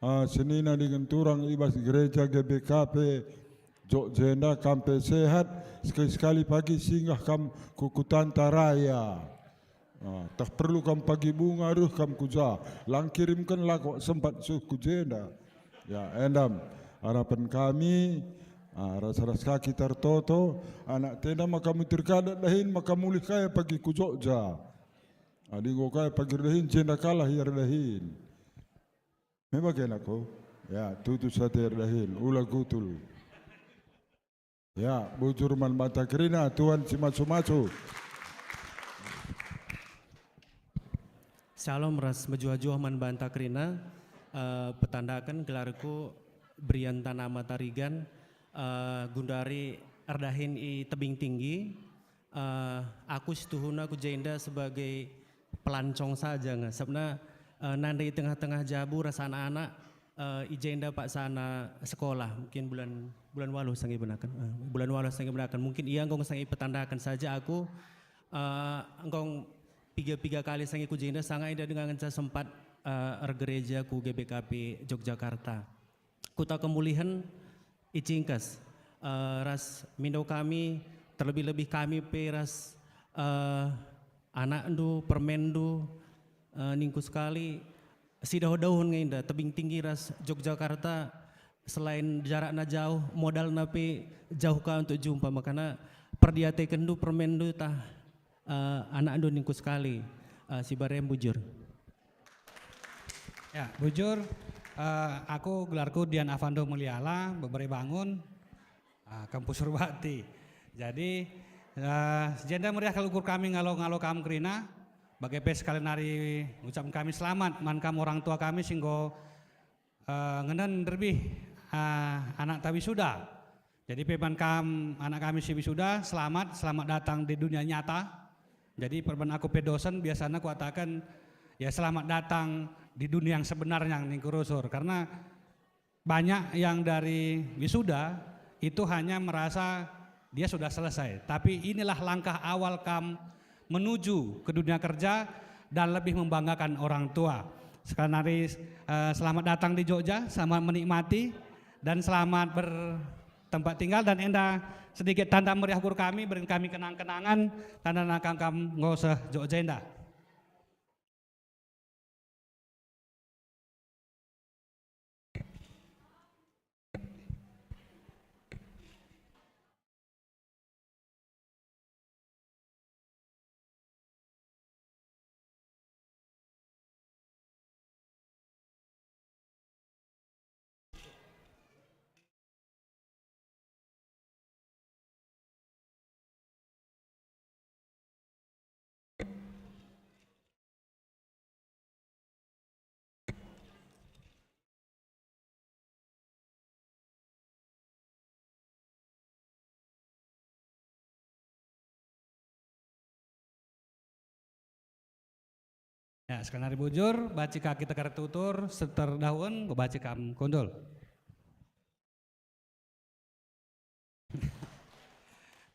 ah, senina dingen turang i bas gereja G B K P jok jenda, kam pe sehat, sekali-sekali pagi singgah kam ku Kutanta Raya. Ah, tah perlu kam pagi bunga reh kam ku ja, lang kirimken lako sempat suh ku jenda. Ya, endam, harapen kami, ah, ras-ras ka kita ertoto, anak tenda maka mutir ka dahin maka mulih ka ia pagi ku Jogja. Adi enggo ka ia pagi erdahin, jenda kalah ia erdahin. Me bage anakku? Ya, tutus ate erdahin, ula gutul. Ya, bujur man banta kerina, Tuhan si masu-masu. Shalom ras mejuah-juah man banta kerina, eh, petandaken gelarku Brian Tanama Tarigan, eh, gundari erdahin i Tebing Tinggi. Eh, aku situhuna ku jenda sebagai pelancong saja nge, sabna, eh, nande i tengah-tengah jabu ras anak-anak, eh, i jenda paksana sekolah, mungkin bulan, bulan waluh sanga ibenaken, eh, bulan waluh sanga ibenaken. Mungkin ia enggo sanga ipetandaken saja aku, eh, enggo piga-piga kali sanga ku jenda, sanga enda denga ngenca sempat, eh, ergereja ku G B K P Yogyakarta. Kuta kemulihen i Cingkes, eh, ras mindo kami, terlebih-lebih kami pe ras, eh, anakndu, permenndu, eh, ningku sekali, sidauh-dauhen nge enda, tebing tinggi ras Yogyakarta, selain jarakna jauh, modalna pe jauh ka untuk jumpa, makana perdiatekenndu, permenndu tah, eh, anakndu ningku sekali, eh, si barem bujur. Ya, bujur, eh, aku gelarku Dian Avando Muliala, bebere Bangun, ah, kampus Surbakti. Jadi, eh, jenda meriah kal ukur kami ngalo-ngalo kam kerina, bage pe sekali nari ngucapken kami selamat man kam orang tua kami si enggo, eh, ngenen nderbih, eh, anakta wisuda. Jadi pe man kam anak kami si wisuda, selamat, selamat datang di dunia nyata. Jadi perban aku pe dosen, biasana kuataken, ya, selamat datang di dunia yang sebenarnya ningku rusur. Karena banyak yang dari wisuda itu hanya merasa dia sudah selesai. Tapi inilah langkah awal kam menuju ke dunia kerja dan lebih membanggakan orang tua. Sekali nari, eh, selamat datang di Jogja, selamat menikmati, dan selamat bertempat tinggal. Dan enda sedikit tanda meriah ukur kami, beren kami kenang-kenangan, tanda nakang kam nggo seh Jogja enda. Ya, sekali nari bujur, banci ka kita kerina tutur, seterdahin, banci kam kundul.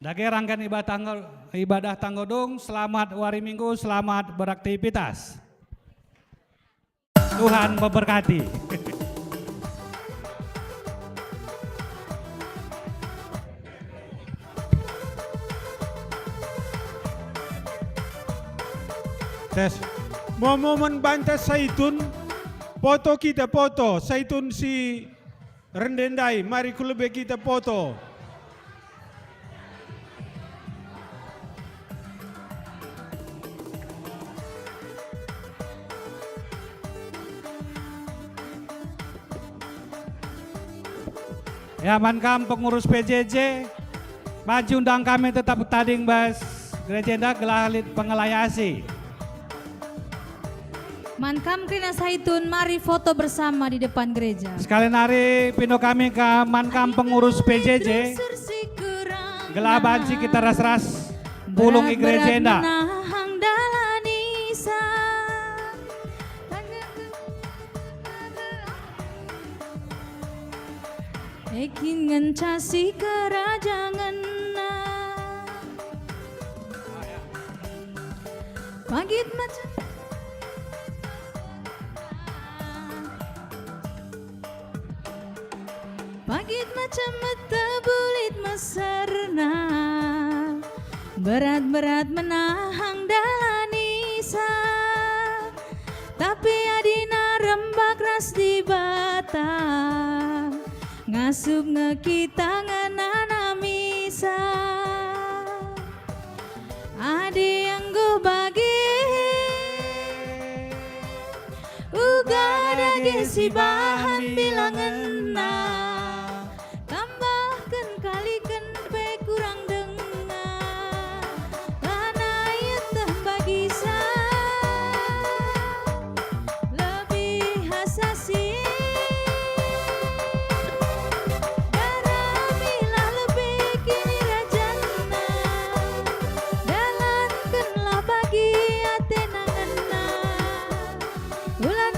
Dage rangkaian ibadah tanggo-, ibadah tanggo dung, selamat wari Minggu, selamat beraktivitas. Tuhan memberkati. Tes. Mo-, momen banta Saitun, foto kita, foto Saitun si rende ndai, mari ku lebe kita foto. Ya, man kam pengurus P J J, banci undang kami tetap tading bas gereja enda gelah lit pengelayasi. Man kam kerina Saitun, mari foto bersama di depan gereja. Sekali nari pindo kami ka man kam pengurus P J J, gelah banci kita ras-ras pulung i gereja enda. Berat-berat menahang dalan Isa. Ekin ngenca si kerajangenna. Pagit macam, pagit macam mete bulit meserna. Berat-berat menahang dalan Isa. Tapi adina rembak ras Dibata, ngasup nge kita ngenana misa. Adi enggo bage, uga dage sibahan bilangenna. Tambahken kaliken pe kurang denga, lanai ieteh bagisa lebih asa si. Daramilah lebe kinirajanna, dalankenlah bagi atena ngena. Ula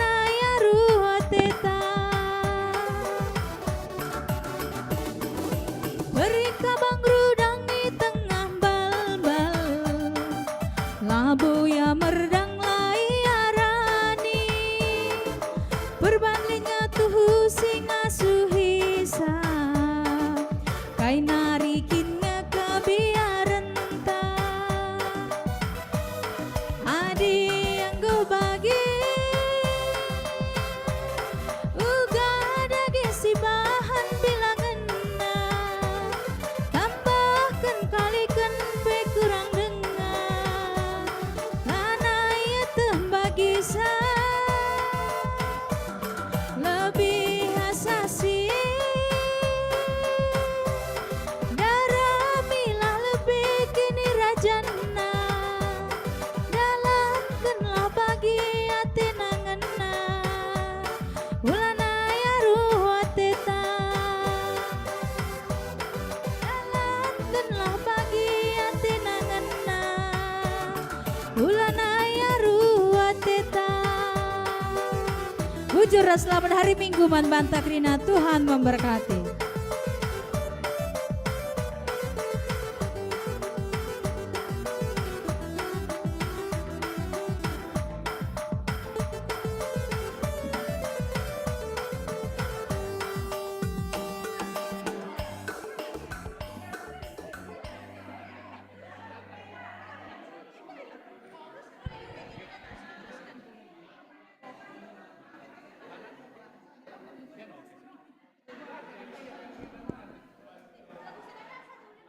Jujur ras selamat hari Minggu man banta kerina, Tuhan memberkati.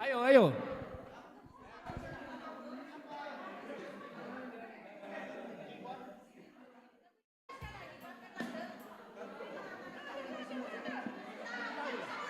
Ayo, ayo.